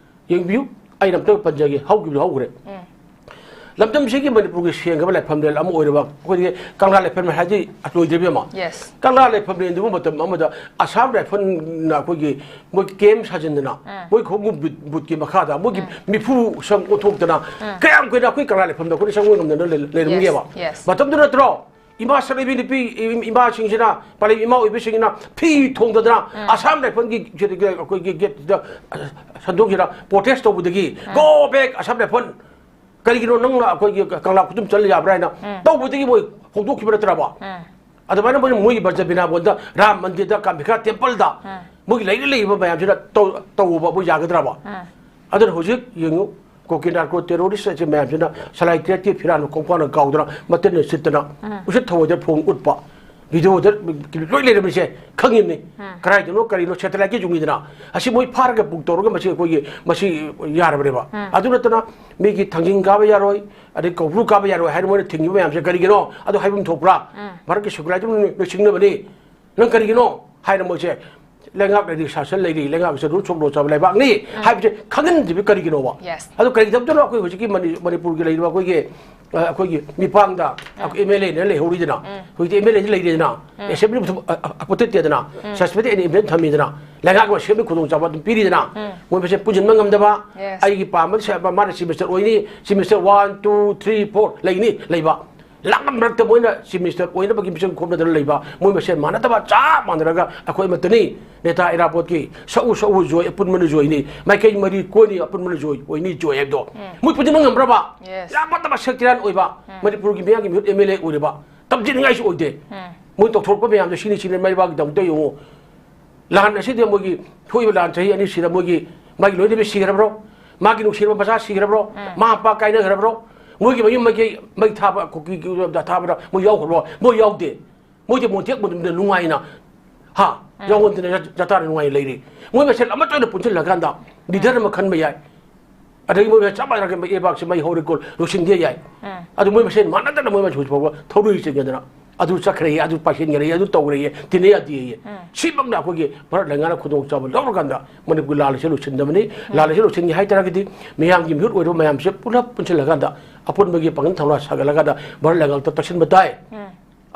ꯌꯦꯡꯕꯤꯌꯨ, ꯑꯩꯅ ꯑꯝꯇ ꯄꯟꯖꯒꯦ, ꯍꯧꯈꯤꯕꯗꯣ ꯍꯧꯈ꯭ꯔꯦ꯫ ꯂꯝꯗꯝꯁꯤꯒꯤ ꯃꯅꯤꯄꯨꯔꯒꯤ ꯁꯦꯡꯈ꯭ꯔꯕ ꯂꯥꯏꯐꯝꯂꯦꯟ ꯑꯃ ꯑꯣꯏꯔꯕ ꯑꯩꯈꯣꯏꯒꯤ ꯀꯪꯂꯥ ꯂꯥꯏꯐꯝꯂꯦꯟ ꯍꯥꯏꯗꯤ ꯂꯣꯏꯗ꯭ꯔꯤꯕ ꯑꯃ꯫ ꯀꯪꯂꯥ ꯂꯥꯏꯐꯝꯂꯦꯟꯗꯨꯕꯨ ꯃꯇꯝ ꯑꯃꯗ ꯑꯁꯥꯝ ꯔꯥꯏꯐꯜꯅ ꯑꯩꯈꯣꯏꯒꯤ ꯃꯣꯏ ꯀꯦꯝ ꯁꯥꯖꯤꯟꯗꯅ, ꯃꯣꯏ ꯈꯣꯡꯎꯞ ꯕꯨꯠ-, ꯕꯨꯠꯀꯤ ꯃꯈꯥꯗ ꯃꯣꯏꯒꯤ ꯃꯤꯐꯨ ꯁꯪ ꯑꯣꯟꯊꯣꯛꯇꯅ ꯀꯌꯥꯝ ꯀꯨꯏꯅ ꯑꯩꯈꯣꯏ ꯀꯪꯂꯥ ꯂꯥꯏꯐꯝꯗ ꯑꯩꯈꯣꯏꯅ ꯆꯪꯕ ꯉꯝꯗꯅ ꯂꯩ-, ꯂꯩꯔꯝꯒꯦꯕ꯫ Yes, yes. ꯃꯇꯝꯗꯨ ꯅꯠꯇ꯭ꯔꯣ? ꯏꯃꯥ ꯁꯛꯂꯩꯕꯤ ꯅꯨꯄꯤ, ꯏ-, ꯏꯃꯥꯁꯤꯡꯁꯤꯅ, ꯄꯥꯜꯂꯩꯕꯤ ꯏꯃꯥ ꯑꯣꯏꯕꯤꯁꯤꯡꯁꯤꯅ ꯐꯤ ꯊꯣꯡꯗꯗꯅ ꯑꯁꯥꯝ ꯔꯥꯏꯐꯜꯒꯤ ꯁꯤꯗꯒꯤ ꯑꯩꯈꯣꯏꯒꯤ ꯒꯦꯠꯁꯤꯗ, ꯑ, ꯁꯟꯗꯣꯛꯁꯤꯗ ꯄ꯭ꯔꯣꯇꯦꯁ ꯇꯧꯕꯗꯒꯤ, "Go back ꯑꯁꯥꯝ ꯔꯥꯏꯐꯜ! ꯀꯔꯤꯒꯤꯅꯣ ꯅꯪꯅ ꯑꯩꯈꯣꯏꯒꯤ ꯀꯪꯂꯥ ꯈꯨꯗꯨꯝ ꯆꯠꯂ ꯌꯥꯕ꯭ꯔꯥ?" ꯍꯥꯏꯅ ꯇꯧꯕꯗꯒꯤ ꯃꯣꯏ ꯍꯣꯡꯗꯣꯛꯈꯤꯕ ꯅꯠꯇ꯭ꯔꯕ? ꯑꯗꯨꯃꯥꯏꯅ ꯃꯣꯏꯅ ꯃꯣꯏꯒꯤ ꯕ꯭ꯔꯖꯕꯤꯅꯥꯕꯣꯟꯗ ꯔꯥꯝ ꯃꯟꯗꯤꯔꯗ, ꯀꯥꯃꯤꯈꯥ ꯇꯦꯝꯄꯜꯗ ꯃꯣꯏꯒꯤ ꯂꯩꯔꯤ ꯂꯩꯔꯤꯕ ꯃꯌꯥꯝꯁꯤꯅ ꯇꯧ-, ꯇꯧꯕ ꯃꯣꯏ ꯌꯥꯒꯗ꯭ꯔꯕ? ꯑꯗꯨꯅ ꯍꯧꯖꯤꯛ ꯌꯦꯡꯉꯨ, ꯀꯣꯀꯤ ꯅꯥꯔꯀꯣ ꯇꯦꯔꯣꯔꯤꯁ ꯑꯁꯤ ꯃꯌꯥꯝꯁꯤꯅ ꯁꯂꯥꯏ ꯇꯔꯦꯠꯀꯤ ꯐꯤꯔꯥꯟ ꯈꯣꯡꯄꯥꯛꯅ ꯀꯥꯎꯗꯅ ꯃꯇꯤꯟꯅ ꯁꯤꯠꯇꯅ ꯎꯁꯤꯠ ꯊꯑꯣꯏꯗꯅ ꯐꯣꯟ ꯎꯠꯄ, ꯚꯤꯗꯤꯑꯣꯗ ꯂꯣꯏ ꯂꯩꯔꯝꯃꯤꯁꯦ ꯈꯪꯉꯤꯕꯅꯤ꯫ ꯀꯗꯥꯏꯗꯅꯣ ꯀꯔꯤꯅꯣ ꯁꯦꯇꯦꯂꯥꯏꯠꯀꯤ ꯌꯨꯝꯒꯤꯗꯅ ꯑꯁꯤ ꯃꯣꯏ ꯐꯥꯔꯒ ꯕꯨꯛ ꯇꯧꯔꯒ ꯃꯁꯤ ꯑꯩꯈꯣꯏꯒꯤ ꯃꯁꯤ ꯌꯥꯔꯕꯅꯦꯕ꯫ ꯑꯗꯨ ꯅꯠꯇꯅ ꯃꯤꯒꯤ ꯊꯥꯡꯖꯤꯡ ꯀꯥꯕ ꯌꯥꯔꯣꯏ, ꯑꯗꯩ ꯀꯧꯕ꯭ꯔꯨ ꯀꯥꯕ ꯌꯥꯔꯣꯏ ꯍꯥꯏꯅ ꯃꯣꯏꯅ ꯊꯤꯡꯉꯤꯕ ꯃꯌꯥꯝꯁꯦ ꯀꯔꯤꯒꯤꯅꯣ? ꯑꯗꯨ ꯍꯥꯏꯐꯝ ꯊꯣꯛꯄ꯭ꯔꯥ? ꯚꯥꯔꯠꯀꯤ ꯁꯦꯀꯨꯂꯔꯤꯖꯝ ꯂꯣꯏꯁꯤꯟꯅꯕꯅꯤ꯫ ꯅꯪ ꯀꯔꯤꯒꯤꯅꯣ ꯍꯥꯏꯅ ꯃꯣꯏꯁꯦ ꯂꯩꯉꯥꯛ ꯂꯩꯔꯤ, ꯁꯥꯁꯟ ꯂꯩꯔꯤ, ꯂꯩꯉꯥꯛ ꯑꯁꯦ ꯔꯨꯜꯁ ꯑꯣꯐ ꯂꯣ ꯆꯥꯕ ꯂꯩꯕꯥꯛꯅꯤ ꯍꯥꯏꯕꯁꯦ ꯈꯪꯍꯟꯗ꯭ꯔꯤꯕ ꯀꯔꯤꯒꯤꯅꯣꯕ? Yes. ꯑꯗꯨ ꯀꯔꯤꯒꯤꯗꯃꯛꯇꯅꯣ ꯑꯩꯈꯣꯏ ꯍꯧꯖꯤꯛꯀꯤ ꯃꯅꯤ- ꯃꯅꯤꯄꯨꯔꯒꯤ ꯂꯩꯔꯤꯕ ꯑꯩꯈꯣꯏꯒꯤ, ꯑ, ꯑꯩꯈꯣꯏꯒꯤ ꯃꯤꯄꯥꯡꯗ ꯑꯩꯈꯣꯏ ꯑꯦꯝ ꯑꯦꯜ ꯑꯦꯅ ꯂꯩꯍꯧꯔꯤꯗꯅ, ꯍꯧꯖꯤꯛꯇꯤ ꯑꯦꯝ ꯑꯦꯜ ꯑꯦꯗꯤ ꯂꯩꯔꯦꯗꯅ, ꯑꯦꯁꯦꯝꯕ꯭ꯂꯤ ꯑꯄꯣꯏꯟꯇꯦꯠ ꯇꯦꯗꯅ, ꯁꯁꯄꯦꯟꯗꯦꯗ ꯑꯦꯟ ꯏꯝꯄꯤꯆꯃꯦꯟ ꯊꯝꯃꯤꯗꯅ, ꯂꯩꯉꯥꯛꯅ ꯁꯦꯝꯕꯒꯤ ꯈꯨꯗꯣꯡꯆꯥꯕ ꯑꯗꯨꯝ ꯄꯤꯔꯤꯗꯅ, ꯃꯣꯏ ꯃꯁꯦꯟ ꯄꯨꯟꯁꯤꯟꯕ ꯉꯝꯗꯕ, Yes. ꯑꯩꯒꯤ ꯄꯥꯝꯕ ꯁꯦ-, ꯃꯥꯅ ꯆꯤꯐ ꯃꯤꯅꯤꯁꯇꯔ ꯑꯣꯏꯅꯤ, chief minister one, two, three, four ꯂꯩꯅꯤ, ꯂꯩꯕ꯫ ꯂꯥꯛ ꯃꯔꯛꯇ ꯃꯣꯏꯅ ꯆꯤꯐ ꯃꯤꯅꯤꯁꯇꯔ ꯑꯣꯏꯅꯕꯒꯤ ꯃꯤꯆꯪ ꯈꯣꯝꯅꯗꯅ ꯂꯩꯕ, ꯃꯣꯏ ꯃꯁꯦꯟ ꯃꯥꯟꯅꯗꯕ ꯆꯞ ꯃꯥꯟꯅꯔꯒ ꯑꯩꯈꯣꯏ ꯑꯃꯠꯇꯅꯤ꯫ ꯅꯦꯇꯥ ꯏꯔꯥꯕꯣꯠꯀꯤ ꯁꯛꯎ ꯁꯛꯎ ꯖꯣꯏ ꯑꯄꯨꯟꯕꯅ ꯖꯣꯏꯅꯤ, ꯃꯥꯏꯀꯩ ꯃꯔꯤ ꯀꯣꯏꯅꯤ ꯑꯄꯨꯟꯕꯅ ꯖꯣꯏ ꯑꯣꯏꯅꯤ ꯖꯣꯏ ꯍꯥꯏꯕꯗꯣ꯫ ꯃꯣꯏ ꯄꯨꯟꯁꯤꯟꯕ ꯉꯝꯕ꯭ꯔꯕ? Yes. ꯌꯥꯝ ꯐꯠꯇꯕ ꯁꯛꯇꯤꯔꯥꯟ ꯑꯣꯏꯕ, ꯃꯅꯤꯄꯨꯔꯒꯤ ꯃꯤꯌꯥꯝꯒꯤ ꯃꯤꯍꯨꯠ ꯑꯦꯝ ꯑꯦꯜ ꯑꯦ ꯑꯣꯏꯔꯤꯕ, ꯇꯝꯖꯅꯤꯡꯉꯥꯏꯁꯨ ꯑꯣꯏꯗꯦ꯫ ꯃꯣꯏ ꯇꯧꯊꯣꯔꯛꯄ ꯃꯌꯥꯝꯗꯣ ꯁꯤꯅꯤ ꯁꯤꯅꯤ ꯃꯩꯕꯥꯛꯀꯤꯗꯃꯛꯇ ꯌꯦꯡꯉꯨ꯫ ꯂꯥꯟ ꯑꯁꯤꯗ ꯃꯣꯏꯒꯤ ꯊꯣꯛꯏꯕ ꯂꯥꯟ ꯆꯍꯤ ꯑꯅꯤ ꯁꯤꯗ ꯃꯣꯏꯒꯤ, ꯃꯥꯒꯤ ꯂꯣꯏꯅꯕꯤ ꯁꯤꯈ꯭ꯔꯕ꯭ꯔꯣ? ꯃꯥꯒꯤ ꯅꯨꯡꯁꯤꯔꯕ ꯃꯆꯥ ꯁꯤꯈ꯭ꯔꯕ꯭ꯔꯣ? ꯃꯃꯥ ꯃꯄꯥ ꯀꯥꯏꯅꯈ꯭ꯔꯕ꯭ꯔꯣ? ꯃꯣꯏꯒꯤ ꯃꯌꯨꯝ ꯃꯀꯩ ꯃꯩ ꯊꯥꯕ, ꯀꯨꯀꯤ ꯊꯥꯕꯗ ꯃꯣꯏ ꯌꯥꯎꯈ꯭ꯔꯕꯣ? ꯃꯣꯏ ꯌꯥꯎꯗꯦ꯫ ꯃꯣꯏꯗꯤ ꯃꯣꯟꯊꯦꯛ ꯃꯨꯟꯗ ꯅꯨꯡꯉꯥꯏꯅ, ꯍꯥ? ꯌꯥꯎꯍꯟꯗꯅ ꯖ-, ꯖꯇꯥꯅ ꯅꯨꯡꯉꯥꯏꯅ ꯂꯩꯔꯤ꯫ ꯃꯣꯏ ꯃꯁꯦꯜ ꯑꯃꯠꯇ ꯑꯣꯏꯅ ꯄꯨꯟꯁꯤꯜꯂꯀꯥꯟꯗ ꯂꯤꯗꯔ ꯑꯃ ꯈꯟꯕ ꯌꯥꯏ꯫ ꯑꯗꯒꯤ ꯃꯣꯏ ꯆꯞ ꯃꯥꯟꯅꯔꯒ ꯂꯩꯕꯥꯛꯁꯤ ꯃꯩ ꯍꯧꯔꯦ ꯀꯣ, ꯂꯣꯏꯁꯤꯟꯗꯦ ꯌꯥꯏ꯫ ꯑꯗꯨ ꯃꯣꯏ ꯃꯁꯦꯟ ꯃꯥꯟꯅꯗꯅ ꯃꯣꯏ ꯃꯁꯦꯟ ꯍꯧꯖꯤꯛ ꯐꯥꯎꯕ ꯊꯧꯔꯤ ꯆꯤꯡꯅꯗꯅ, ꯑꯗꯨ ꯆꯠꯈ꯭ꯔꯦ, ꯑꯗꯨ ꯄꯥꯏꯁꯤꯟꯈ꯭ꯔꯦ, ꯑꯗꯨ ꯇꯧꯈ꯭ꯔꯦ, ꯇꯤꯟꯅ ꯌꯥꯗꯦ꯫ ꯁꯤꯃꯛꯅ ꯑꯩꯈꯣꯏꯒꯤ ꯚꯥꯔꯠ ꯂꯩꯉꯥꯛꯅ ꯈꯨꯗꯣꯡꯆꯥꯕ ꯂꯧꯔꯀꯥꯟꯗ ꯃꯅꯤꯄꯨꯔꯒꯤ ꯂꯥꯟ ꯑꯁꯤ ꯂꯣꯏꯁꯤꯟꯗꯕꯅꯤ꯫ ꯂꯥꯟ ꯑꯁꯤ ꯂꯣꯏꯁꯤꯟꯒꯦ ꯍꯥꯏ ꯇꯥꯔꯒꯗꯤ ꯃꯤꯌꯥꯝꯒꯤ ꯃꯤꯍꯨꯠ ꯑꯣꯏꯔꯤꯕ ꯃꯌꯥꯝꯁꯦ ꯄꯨꯂꯞ ꯄꯨꯟꯁꯤꯜꯂꯀꯥꯟꯗ ꯑꯄꯨꯟꯕꯒꯤ ꯄꯥꯡꯒꯜ ꯊꯧꯅꯥ ꯁꯥꯒꯠꯂꯀꯥꯟꯗ ꯚꯥꯔꯠ ꯂꯩꯉꯥꯛꯇ ꯇꯛꯁꯤꯟꯕ ꯇꯥꯏ꯫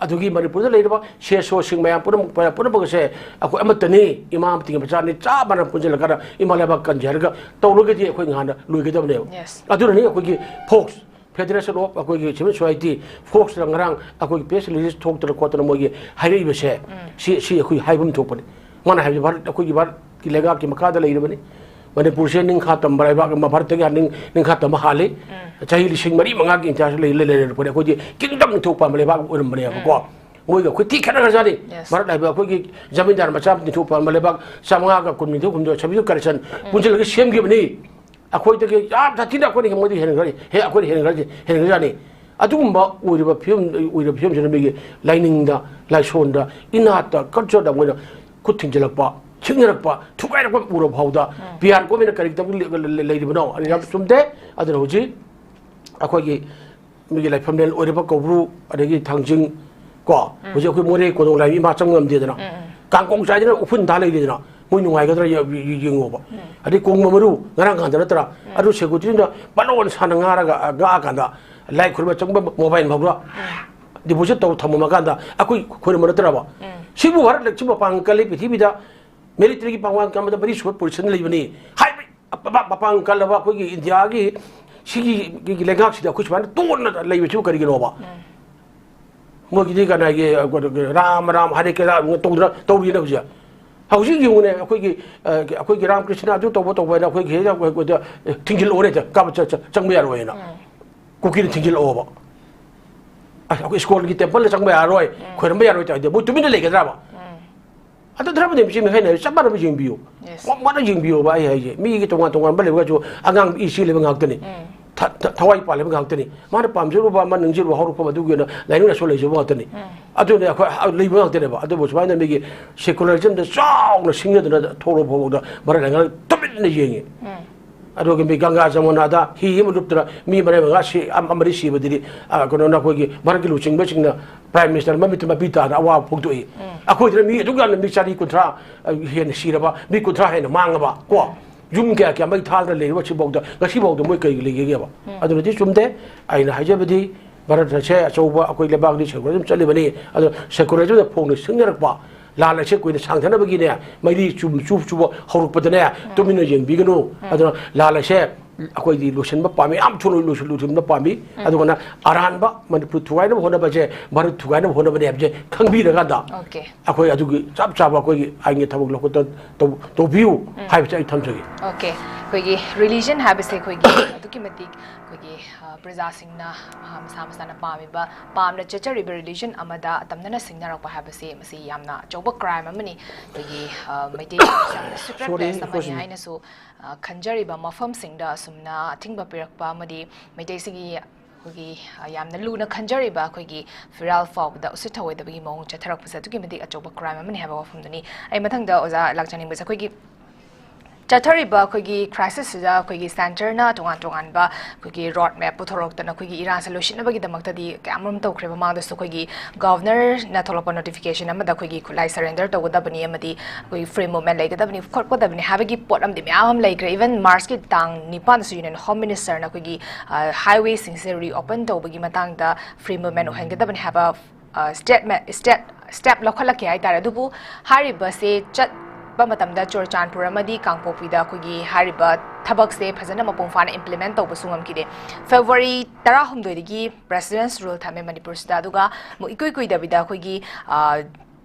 ꯑꯗꯨꯒꯤ ꯃꯅꯤꯄꯨꯔꯗ ꯂꯩꯔꯤꯕ ꯁꯤ ꯑꯦꯁ ꯑꯣꯁꯤꯡ ꯃꯌꯥꯝ ꯄꯨꯝꯅꯃꯛ, ꯄꯨꯝꯅꯃꯛ ꯑꯁꯦ ꯑꯩꯈꯣꯏ ꯑꯃꯠꯇꯅꯤ, ꯏꯃꯥ ꯑꯃꯇꯒꯤ ꯃꯆꯥꯅꯤ, ꯆꯞ ꯃꯥꯟꯅ ꯄꯨꯟꯁꯤꯜꯂꯀꯥꯟꯗ ꯏꯃꯥ ꯂꯩꯕꯥꯛ ꯀꯟꯁꯦ ꯍꯥꯏꯔꯒ ꯇꯧꯔꯒꯗꯤ ꯑꯩꯈꯣꯏ ꯉꯍꯥꯟꯅ ꯂꯣꯏꯒꯗꯕꯅꯦꯕ꯫ Yes. ꯑꯗꯨꯅꯅꯤ ꯑꯩꯈꯣꯏꯒꯤ ꯐꯣꯛꯁ, ꯐꯦꯗꯔꯦꯁꯟ ꯑꯣꯐ ꯑꯩꯈꯣꯏꯒꯤ ꯁꯤꯚꯤꯜ ꯁꯣꯁꯥꯏꯇꯤ, ꯐꯣꯛꯁꯅ ꯉꯔꯥꯡ ꯑꯩꯈꯣꯏꯒꯤ ꯄ꯭ꯔꯦꯁ ꯔꯤꯂꯤꯖ ꯊꯣꯛꯇꯅ ꯈꯣꯠꯇꯅ ꯃꯣꯏꯒꯤ ꯍꯥꯏꯔꯛꯏꯕꯁꯦ, ꯁꯤ, ꯁꯤ ꯑꯩꯈꯣꯏ ꯍꯥꯏꯐꯝ ꯊꯣꯛꯄꯅꯤ꯫ ꯃꯥꯅ ꯍꯥꯏꯕꯁꯦ ꯚꯥꯔꯠ, ꯑꯩꯈꯣꯏꯒꯤ ꯚꯥꯔꯠꯀꯤ ꯂꯩꯉꯥꯛꯀꯤ ꯃꯈꯥꯗ ꯂꯩꯔꯕꯅꯤ꯫ ꯃꯅꯤꯄꯨꯔꯁꯦ ꯅꯤꯡꯈꯥ ꯇꯝꯕ ꯂꯩꯕꯥꯛ ꯑꯃ, ꯚꯥꯔꯠꯇꯒꯤ ꯅꯤꯡ-, ꯅꯤꯡꯈꯥ ꯇꯝꯕ ꯍꯥꯜꯂꯤ꯫ ꯆꯍꯤ ꯂꯤꯁꯤꯡ ꯃꯔꯤ ꯃꯉꯥꯒꯤ ꯏꯇꯤꯍꯥꯁ ꯂꯩ, ꯂꯩ, ꯂꯩꯔꯛꯄꯅꯤ꯫ ꯑꯩꯈꯣꯏꯗꯤ ꯀꯤꯡꯗꯝ ꯅꯤꯡꯊꯧ ꯄꯥꯟꯕ ꯂꯩꯕꯥꯛ ꯑꯣꯏꯔꯝꯕꯅꯦꯕꯀꯣ꯫ ꯃꯣꯏꯒ ꯑꯩꯈꯣꯏ ꯊꯤ ꯈꯦꯠꯅꯈ꯭ꯔꯖꯥꯠꯅꯤ꯫ Yes. ꯚꯥꯔꯠ ꯍꯥꯏꯕ ꯑꯩꯈꯣꯏꯒꯤ ꯖꯃꯤꯟꯗꯥꯔ ꯃꯆꯥ ꯅꯤꯡꯊꯧ ꯄꯥꯟꯕ ꯂꯩꯕꯥꯛ ꯆꯥꯝꯃꯉꯥꯒ ꯀꯨꯟ ꯅꯤꯊꯣꯏ ꯍꯨꯝꯗꯣꯏ ꯁꯕꯤꯗꯨ ꯀꯔꯦꯁꯟ ꯄꯨꯟꯁꯤꯜꯂꯒ ꯁꯦꯝꯈꯤꯕꯅꯤ꯫ ꯑꯩꯈꯣꯏꯗꯒꯤ ꯌꯥꯝ ꯁꯥꯊꯤꯅ ꯑꯩꯈꯣꯏꯅ ꯃꯣꯏꯗꯤ ꯍꯦꯟꯈ꯭ꯔꯅꯤ, ꯍꯦ, ꯑꯩꯈꯣꯏꯅ ꯍꯦꯟꯈ꯭ꯔꯅꯤ, ꯍꯦꯟꯈ꯭ꯔꯖꯥꯠꯅꯤ꯫ ꯑꯗꯨꯒꯨꯝꯕ ꯑꯣꯏꯔꯤꯕ ꯐꯤꯕꯝ, ꯑꯣꯏꯔꯤꯕ ꯐꯤꯕꯝꯁꯤꯅ ꯃꯤꯒꯤ ꯂꯥꯏꯅꯤꯡꯗ, ꯂꯥꯏꯁꯣꯟꯗ, ꯏꯅꯥꯠꯇ, ꯀꯜꯆꯔꯗ ꯃꯣꯏꯅ ꯈꯨꯠ ꯊꯤꯡꯖꯤꯜꯂꯛꯄ, ꯁꯤꯡꯅꯔꯛꯄ, ꯊꯨꯒꯥꯏꯔꯛꯄ ꯎꯔ ꯐꯥꯎꯗ ꯎꯝ꯫ ꯄꯤ ꯑꯥꯔ ꯒꯣꯃꯦꯟꯅ ꯀꯔꯤ ꯇꯧ-, ꯂꯩ-, ꯂꯩ-, ꯂꯩꯔꯤꯕꯅꯣ? ꯑꯗꯨ ꯌꯥꯝ ꯆꯨꯝꯗꯦ꯫ ꯑꯗꯨꯅ ꯍꯧꯖꯤꯛ ꯑꯩꯈꯣꯏꯒꯤ ꯃꯤꯒꯤ ꯂꯥꯏꯐꯝꯂꯦꯟ ꯑꯣꯏꯔꯕ ꯀꯧꯕ꯭ꯔꯨ, ꯑꯗꯒꯤ ꯊꯥꯡꯖꯤꯡ, ꯀꯣ, ꯎꯝ꯫ ꯍꯧꯖꯤꯛ ꯑꯩꯈꯣꯏ ꯃꯣꯔꯦ ꯀꯣꯟꯗꯣꯡ ꯂꯥꯏ ꯏꯃꯥ ꯆꯪꯕ ꯉꯝꯗꯦꯗꯅ, ꯎꯝ, ꯎꯝ꯫ ꯀꯥꯡꯀꯣꯡ ꯆꯥꯏꯗꯅ ꯎꯐꯨꯟ ꯊꯥ ꯂꯩꯔꯦꯗꯅ, ꯃꯣꯏ ꯅꯨꯡꯉꯥꯏꯒꯗ꯭ꯔꯥ ꯌꯦ-, ꯌꯦ-, ꯌꯦꯡꯉꯣꯕ꯫ ꯎꯝ꯫ ꯑꯗꯩ ꯀꯣꯡꯕ ꯃꯔꯨ ꯉꯔꯥꯡ ꯀꯥꯟꯗ ꯅꯠꯇ꯭ꯔꯥ? ꯎꯝ꯫ ꯑꯗꯨ ꯁꯦꯀ꯭ꯌꯨꯔꯤꯇꯤꯅ ꯄꯠꯂꯣꯟ ꯁꯥꯟꯅ ꯉꯥꯔꯒ, ꯉꯥꯛꯑꯀꯥꯟꯗ ꯂꯥꯏ ꯈꯨꯔꯨꯝꯕ ꯆꯪꯕ ꯃꯣꯕꯥꯏꯜ ꯐꯥꯎꯕ ꯎꯝ꯫ ꯗꯤꯄꯣꯖꯤꯠ ꯇꯧ ꯊꯝꯃꯝꯃꯀꯥꯟꯗ ꯑꯩꯈꯣꯏ ꯈꯣꯏꯔꯝꯕ ꯅꯠꯇ꯭ꯔꯕ? ꯎꯝ꯫ ꯁꯤꯕꯨ ꯚꯥꯔꯠ ꯂꯩꯁꯤ ꯃꯄꯥꯡꯒꯜ ꯀꯜꯂꯤ ꯄ꯭ꯔꯤꯊꯤꯕꯤꯗ ꯃꯤꯂꯤꯇꯔꯤꯒꯤ ꯄꯥꯡꯒꯜ ꯀꯟꯕꯗ ꯃꯔꯤ ꯁꯨꯕ ꯄꯣꯖꯤꯁꯟꯗ ꯂꯩꯕꯅꯤ ꯍꯥꯏꯕ ꯃꯄꯥ-, ꯃꯄꯥꯡ ꯀꯜꯂꯕ ꯑꯩꯈꯣꯏꯒꯤ ꯏꯟꯗꯤꯌꯥꯒꯤ ꯁꯤꯒꯤ, ꯒꯤ ꯂꯩꯉꯥꯛꯁꯤꯗ ꯑꯩꯈꯣꯏ ꯁꯨꯃꯥꯏꯅ ꯇꯣꯟꯅ ꯂꯩꯕꯁꯤꯕꯨ ꯀꯔꯤꯒꯤꯅꯣꯕ? ꯎꯝ꯫ ꯃꯣꯏꯒꯤꯗꯤ ꯀꯅꯥꯒꯤ, ꯑ, ꯔꯥꯝ ꯔꯥꯝ ꯍꯔꯦ ꯀꯦ ꯔꯥꯝ ꯇꯧꯗꯅ ꯇꯧꯔꯤꯅ ꯍꯧꯖꯤꯛ? ꯍꯧꯖꯤꯛ ꯌꯦꯡꯉꯨꯅꯦ, ꯑꯩꯈꯣꯏꯒꯤ, ꯑ, ꯑꯩꯈꯣꯏꯒꯤ ꯔꯥꯝ ꯀ꯭ꯔꯤꯁꯅ ꯑꯗꯨ ꯇꯧꯕ ꯇꯧꯕ ꯍꯥꯏꯅ ꯑꯩꯈꯣꯏꯒꯤ ꯍꯦꯛ ꯑꯩꯈꯣꯏꯗ, ꯑꯦ, ꯊꯤꯡꯖꯤꯜꯂꯛꯑꯣꯅꯦ, ꯍꯦꯛꯇ ꯀꯥꯕ ꯆ-, ꯆ-, ꯆꯪꯕ ꯌꯥꯔꯣꯏꯅ꯫ ꯎꯝ꯫ ꯀꯨꯀꯤꯅ ꯊꯤꯡꯖꯤꯜꯂꯛꯑꯣꯕ꯫ ꯑꯁ, ꯑꯩꯈꯣꯏ ꯏꯁꯀꯣꯟꯒꯤ ꯇꯦꯝꯄꯜꯗ ꯆꯪꯕ ꯌꯥꯔꯣꯏ, ꯎꯝ꯫ ꯈꯣꯏꯔꯝꯕ ꯌꯥꯔꯣꯏ ꯇꯧꯔꯗꯤ ꯃꯣꯏ ꯇꯨꯃꯤꯟꯅ ꯂꯩꯒꯗ꯭ꯔꯕ? ꯎꯝ꯫ ꯑꯗꯨ ꯙꯔꯃ ꯅꯦꯝꯕꯁꯤ ꯃꯈꯩꯅ ꯆꯞ ꯃꯥꯟꯅꯕ ꯌꯦꯡꯕꯤꯌꯨ꯫ Yes. ꯃ-, ꯃꯥꯅ ꯌꯦꯡꯕꯤꯌꯣꯕ, ꯑꯩ ꯍꯥꯏꯁꯦ꯫ ꯃꯤꯒꯤ ꯇꯣꯉꯥꯟ ꯇꯣꯉꯥꯟꯕ ꯂꯩꯕꯒꯁꯨ ꯑꯉꯥꯡ ꯏ ꯆꯦꯜꯂꯤꯕ ꯉꯥꯛꯇꯅꯤ꯫ ꯎꯝ꯫ ꯊ-, ꯊ-, ꯊꯋꯥꯏ ꯄꯥꯜꯂꯤꯕ ꯉꯥꯛꯇꯅꯤ꯫ ꯃꯥꯅ ꯄꯥꯝꯖꯔꯨꯕ ꯑꯃ ꯅꯤꯡꯖꯔꯨꯕ ꯍꯧꯔꯛꯐꯝ ꯑꯗꯨꯒꯤ ꯑꯣꯏꯅ ꯂꯥꯏꯅꯤꯡ ꯂꯥꯏꯁꯣꯟ ꯂꯩꯖꯕ ꯉꯥꯛꯇꯅꯤ꯫ ꯎꯝ꯫ ꯑꯗꯨꯅ ꯑꯩꯈꯣꯏ ꯍ-, ꯂꯩꯕ ꯉꯥꯛꯇꯅꯦꯕ꯫ ꯑꯗꯨꯕꯨ ꯁꯨꯃꯥꯏꯅ ꯃꯤꯒꯤ secularism ꯗ ꯆꯥꯎꯅ ꯁꯤꯡꯅꯗꯅ ꯊꯣꯛꯂꯛꯄ ꯐꯥꯎꯕꯗ ꯃꯔꯛ ꯂꯩꯉꯥꯛ ꯇꯨꯃꯤꯟꯅ ꯌꯦꯡꯉꯤ꯫ ꯎꯝ꯫ ꯑꯗꯨꯒ ꯃꯤ ꯒꯪꯒꯥ ꯖꯃꯨꯅꯥꯗ ꯍꯤ ꯑꯃ ꯂꯨꯞꯇꯅ ꯃꯤ ꯃꯔꯤ ꯃꯉꯥ ꯁꯤ-, ꯑꯃ ꯑꯅꯤ ꯁꯤꯕꯗꯨꯗꯤ, ꯑ, ꯀꯩꯅꯣꯅ ꯑꯩꯈꯣꯏꯒꯤ ꯚꯥꯔꯠꯀꯤ ꯂꯨꯆꯤꯡꯕꯁꯤꯡꯅ Prime Minister ꯃꯃꯤꯠꯇ ꯃꯄꯤ ꯇꯥꯅ ꯑꯋꯥꯕ ꯐꯣꯡꯗꯣꯛꯏ꯫ ꯎꯝ꯫ ꯑꯩꯈꯣꯏꯗꯅ ꯃꯤ ꯑꯗꯨꯛ ꯌꯥꯝꯅ ꯃꯤ ꯆꯅꯤ ꯀꯨꯟꯊ꯭ꯔꯥ, ꯑ, ꯍꯦꯟꯅ ꯁꯤꯔꯕ, ꯃꯤ ꯀꯨꯟꯊ꯭ꯔꯥ ꯍꯦꯟꯅ ꯃꯥꯡꯉꯕ, ꯀꯣ? ꯌꯨꯝ ꯀꯌꯥ ꯀꯌꯥ ꯃꯩ ꯊꯥꯗꯅ ꯂꯩꯔꯤꯕ ꯁꯤꯐꯥꯎꯗ, ꯉꯁꯤꯐꯥꯎꯗ ꯃꯣꯏ ꯀꯔꯤ ꯂꯩꯒꯦꯕ? ꯎꯝ꯫ ꯑꯗꯨꯅꯗꯤ ꯆꯨꯝꯗꯦ꯫ ꯑꯩꯅ ꯍꯥꯏꯖꯕꯗꯤ ꯚꯥꯔꯠ ꯑꯁꯦ ꯑꯆꯧꯕ ꯑꯩꯈꯣꯏ ꯂꯩꯕꯥꯛꯅꯤ, secularism ꯆꯠꯂꯤꯕꯅꯤ꯫ ꯑꯗꯣ secularism ꯗ ꯐꯣꯡꯅ ꯁꯤꯡꯅꯔꯛꯄ ꯂꯥꯜ ꯑꯁꯦ ꯀꯨꯏꯅ ꯁꯥꯡꯊꯅꯕꯒꯤꯅꯦ, ꯃꯩꯔꯤ ꯆꯨꯝ-, ꯆꯨ-, ꯆꯨꯕ ꯍꯧꯔꯛꯄꯗꯅꯦ, ꯎꯝ꯫ ꯇꯨꯃꯤꯟꯅ ꯌꯦꯡꯕꯤꯒꯅꯨ꯫ ꯎꯝ꯫ ꯑꯗꯨꯅ ꯂꯥꯜ ꯑꯁꯦ ꯑꯩꯈꯣꯏꯗꯤ ꯂꯣꯏꯁꯤꯟꯕ ꯄꯥꯝꯃꯤ, ꯌꯥꯝ ꯊꯨꯅ ꯂꯣꯏꯁꯤꯟ-, ꯂꯣꯏꯁꯤꯟꯕ ꯄꯥꯝꯃꯤ꯫ ꯎꯝ꯫ ꯑꯗꯨꯒꯅ ꯑꯔꯥꯟꯕ ꯃꯅꯤꯄꯨꯔ ꯊꯨꯒꯥꯏꯅꯕ ꯍꯣꯠꯅꯕꯁꯦ ꯚꯥꯔꯠ ꯊꯨꯒꯥꯏꯅꯕ ꯍꯣꯠꯅꯕꯅꯦ ꯍꯥꯏꯕꯁꯦ ꯈꯪꯕꯤꯔꯀꯥꯟꯗ, OK꯫ ꯑꯩꯈꯣꯏ ꯑꯗꯨꯒꯤ ꯆꯞ ꯆꯥꯕ ꯑꯩꯈꯣꯏꯒꯤ ꯑꯥꯏꯟꯒꯤ ꯊꯕꯛ ꯂꯧꯈꯠꯇ ꯇꯧ-, ꯇꯧꯕꯤꯌꯨ ꯎꯝ꯫ ꯍꯥꯏꯕꯁꯦ ꯑꯩ ꯊꯝꯖꯒꯦ꯫ OK꯫ ꯑꯩꯈꯣꯏꯒꯤ ꯔꯤꯂꯤꯖꯟ ꯍꯥꯏꯕꯁꯦ ꯑꯩꯈꯣꯏꯒꯤ ꯑꯗꯨꯛꯀꯤ ꯃꯇꯤꯛ ꯑꯩꯈꯣꯏꯒꯤ ꯑ, ꯄ꯭ꯔꯖꯥꯁꯤꯡꯅ ꯑ, ꯃꯁꯥ ꯃꯁꯥꯅ ꯄꯥꯝꯃꯤꯕ, ꯄꯥꯝꯅ ꯆꯠꯆꯔꯤꯕ ꯔꯤꯂꯤꯖꯟ ꯑꯃꯗ ꯑꯇꯝꯅꯅ ꯁꯤꯡꯅꯔꯛꯄ ꯍꯥꯏꯕꯁꯤ ꯃꯁꯤ ꯌꯥꯝꯅ ꯑꯆꯧꯕ ꯀ꯭ꯔꯥꯏꯝ ꯑꯃꯅꯤ꯫ ꯑꯩꯈꯣꯏꯒꯤ ꯑ, ꯃꯩꯇꯩꯁꯤꯡꯁꯦ ꯌꯥꯝꯅ ꯁꯤꯀ꯭ꯔꯦꯠ ꯁꯣꯔꯤ, ꯄ꯭ꯂꯦꯁ ꯑꯃꯅꯤ ꯑꯩꯈꯣꯏꯁꯤꯅ ꯍꯥꯏꯅꯁꯨ ꯑ, ꯈꯟꯖꯔꯤꯕ ꯃꯐꯝꯁꯤꯡꯗ ꯑꯁꯨꯝꯅ ꯑꯊꯤꯡꯕ ꯄꯤꯔꯛꯄ ꯑꯃꯗꯤ ꯃꯩꯇꯩꯁꯤꯡꯒꯤ ꯑꯩꯈꯣꯏꯒꯤ ꯑ, ꯌꯥꯝꯅ ꯂꯨꯅ ꯈꯟꯖꯔꯤꯕ ꯑꯩꯈꯣꯏꯒꯤ ꯐꯤꯔꯥꯜ ꯐꯥꯎꯕꯗ ꯎꯁꯤꯠ ꯊꯑꯣꯏꯗꯕꯒꯤ ꯃꯑꯣꯡ ꯆꯠꯊꯔꯛꯄꯁꯦ ꯑꯗꯨꯛꯀꯤ ꯃꯇꯤꯛ ꯑꯆꯧꯕ ꯀ꯭ꯔꯥꯏꯝ ꯑꯃꯅꯤ ꯍꯥꯏꯕ ꯋꯥꯐꯝꯗꯨꯅꯤ꯫ ꯑꯩ ꯃꯊꯪꯗ ꯑꯣꯖꯥ ꯂꯥꯛꯆꯅꯤꯡꯕꯁꯦ ꯑꯩꯈꯣꯏꯒꯤ ꯆꯠꯊꯔꯤꯕ ꯑꯩꯈꯣꯏꯒꯤ ꯀ꯭ꯔꯥꯏꯁꯤꯁꯁꯤꯗ ꯑꯩꯈꯣꯏꯒꯤ ꯁꯦꯟꯇꯔꯅ ꯇꯣꯉꯥꯟ ꯇꯣꯉꯥꯟꯕ ꯑꯩꯈꯣꯏꯒꯤ ꯔꯣꯗ ꯃꯦꯞ ꯄꯨꯊꯣꯔꯛꯇꯅ ꯑꯩꯈꯣꯏꯒꯤ ꯏꯔꯥꯡꯁꯦ ꯂꯣꯏꯁꯤꯟꯅꯕꯒꯤꯗꯃꯛꯇꯗꯤ ꯀꯌꯥꯃꯔꯨꯝ ꯇꯧꯈ꯭ꯔꯦ꯫ ꯃꯃꯥꯡꯗꯁꯨ ꯑꯩꯈꯣꯏꯒꯤ ꯒꯚꯔꯅꯔꯅ ꯊꯣꯛꯂꯛꯄ ꯅꯣꯇꯤꯐꯤꯀꯦꯁꯟ ꯑꯃꯗ ꯑꯩꯈꯣꯏꯒꯤ ꯈꯨꯠꯂꯥꯏ ꯁꯔꯦꯟꯗꯔ ꯇꯧꯒꯗꯕꯅꯤ ꯑꯃꯗꯤ ꯑꯩꯈꯣꯏꯒꯤ ꯐ꯭ꯔꯤ ꯃꯨꯚꯃꯦꯟ ꯂꯩꯒꯗꯕꯅꯤ ꯈꯣꯠꯀꯗꯕꯅꯤ ꯍꯥꯏꯕꯒꯤ ꯄꯣꯠ ꯑꯃꯗꯤ ꯃꯌꯥꯝ ꯑꯃ ꯂꯩꯈ꯭ꯔꯦ꯫ ꯏꯚꯟ ꯃꯥꯔꯆꯀꯤ ꯇꯥꯡ ꯅꯤꯄꯥꯟꯗꯁꯨ ꯌꯨꯅꯤꯌꯟ ꯍꯣꯝ ꯃꯤꯅꯤꯁꯇꯔꯅ ꯑꯩꯈꯣꯏꯒꯤ ꯍꯥꯏꯋꯦꯁꯤꯡꯁꯦ ꯔꯤꯑꯣꯄꯟ ꯇꯧꯕꯒꯤ ꯃꯇꯥꯡꯗ ꯐ꯭ꯔꯤ ꯃꯨꯚꯃꯦꯟ ꯑꯣꯏꯍꯟꯒꯗꯕꯅꯤ ꯍꯥꯏꯕ ꯁ꯭ꯇꯦꯠꯃꯦꯟ ꯁ꯭ꯇꯦꯠ ꯁ꯭ꯇꯦꯞ ꯂꯧꯈꯠꯂꯛꯀꯦ ꯍꯥꯏꯇꯥꯔꯦ꯫ ꯑꯗꯨꯕꯨ ꯍꯥꯏꯔꯤꯕꯁꯦ ꯆꯠꯄ ꯃꯇꯝꯗ ꯆꯨꯔꯆꯥꯟꯄꯨꯔ ꯑꯃꯗꯤ ꯀꯥꯡꯄꯣꯛꯄꯤꯗ ꯑꯩꯈꯣꯏꯒꯤ ꯍꯥꯏꯔꯤꯕ ꯊꯕꯛꯁꯦ ꯐꯖꯅ ꯃꯄꯨꯡ ꯐꯥꯅ ꯏꯝꯄ꯭ꯂꯤꯃꯦꯟ ꯇꯧꯕꯁꯨ ꯉꯝꯈꯤꯗꯦ꯫ ꯐꯦꯕ꯭ꯔꯨꯋꯥꯔꯤ ꯇꯔꯥꯍꯨꯝꯗꯣꯏꯗꯒꯤ ꯄ꯭ꯔꯦꯁꯤꯗꯦꯟꯁ ꯔꯨꯜ ꯊꯝꯃꯦ ꯃꯅꯤꯄꯨꯔꯁꯤꯗ꯫ ꯑꯗꯨꯒ ꯑꯃꯨꯛ ꯏꯀꯨꯏ ꯀꯨꯏꯗꯕꯤꯗ ꯑꯩꯈꯣꯏꯒꯤ ꯑ,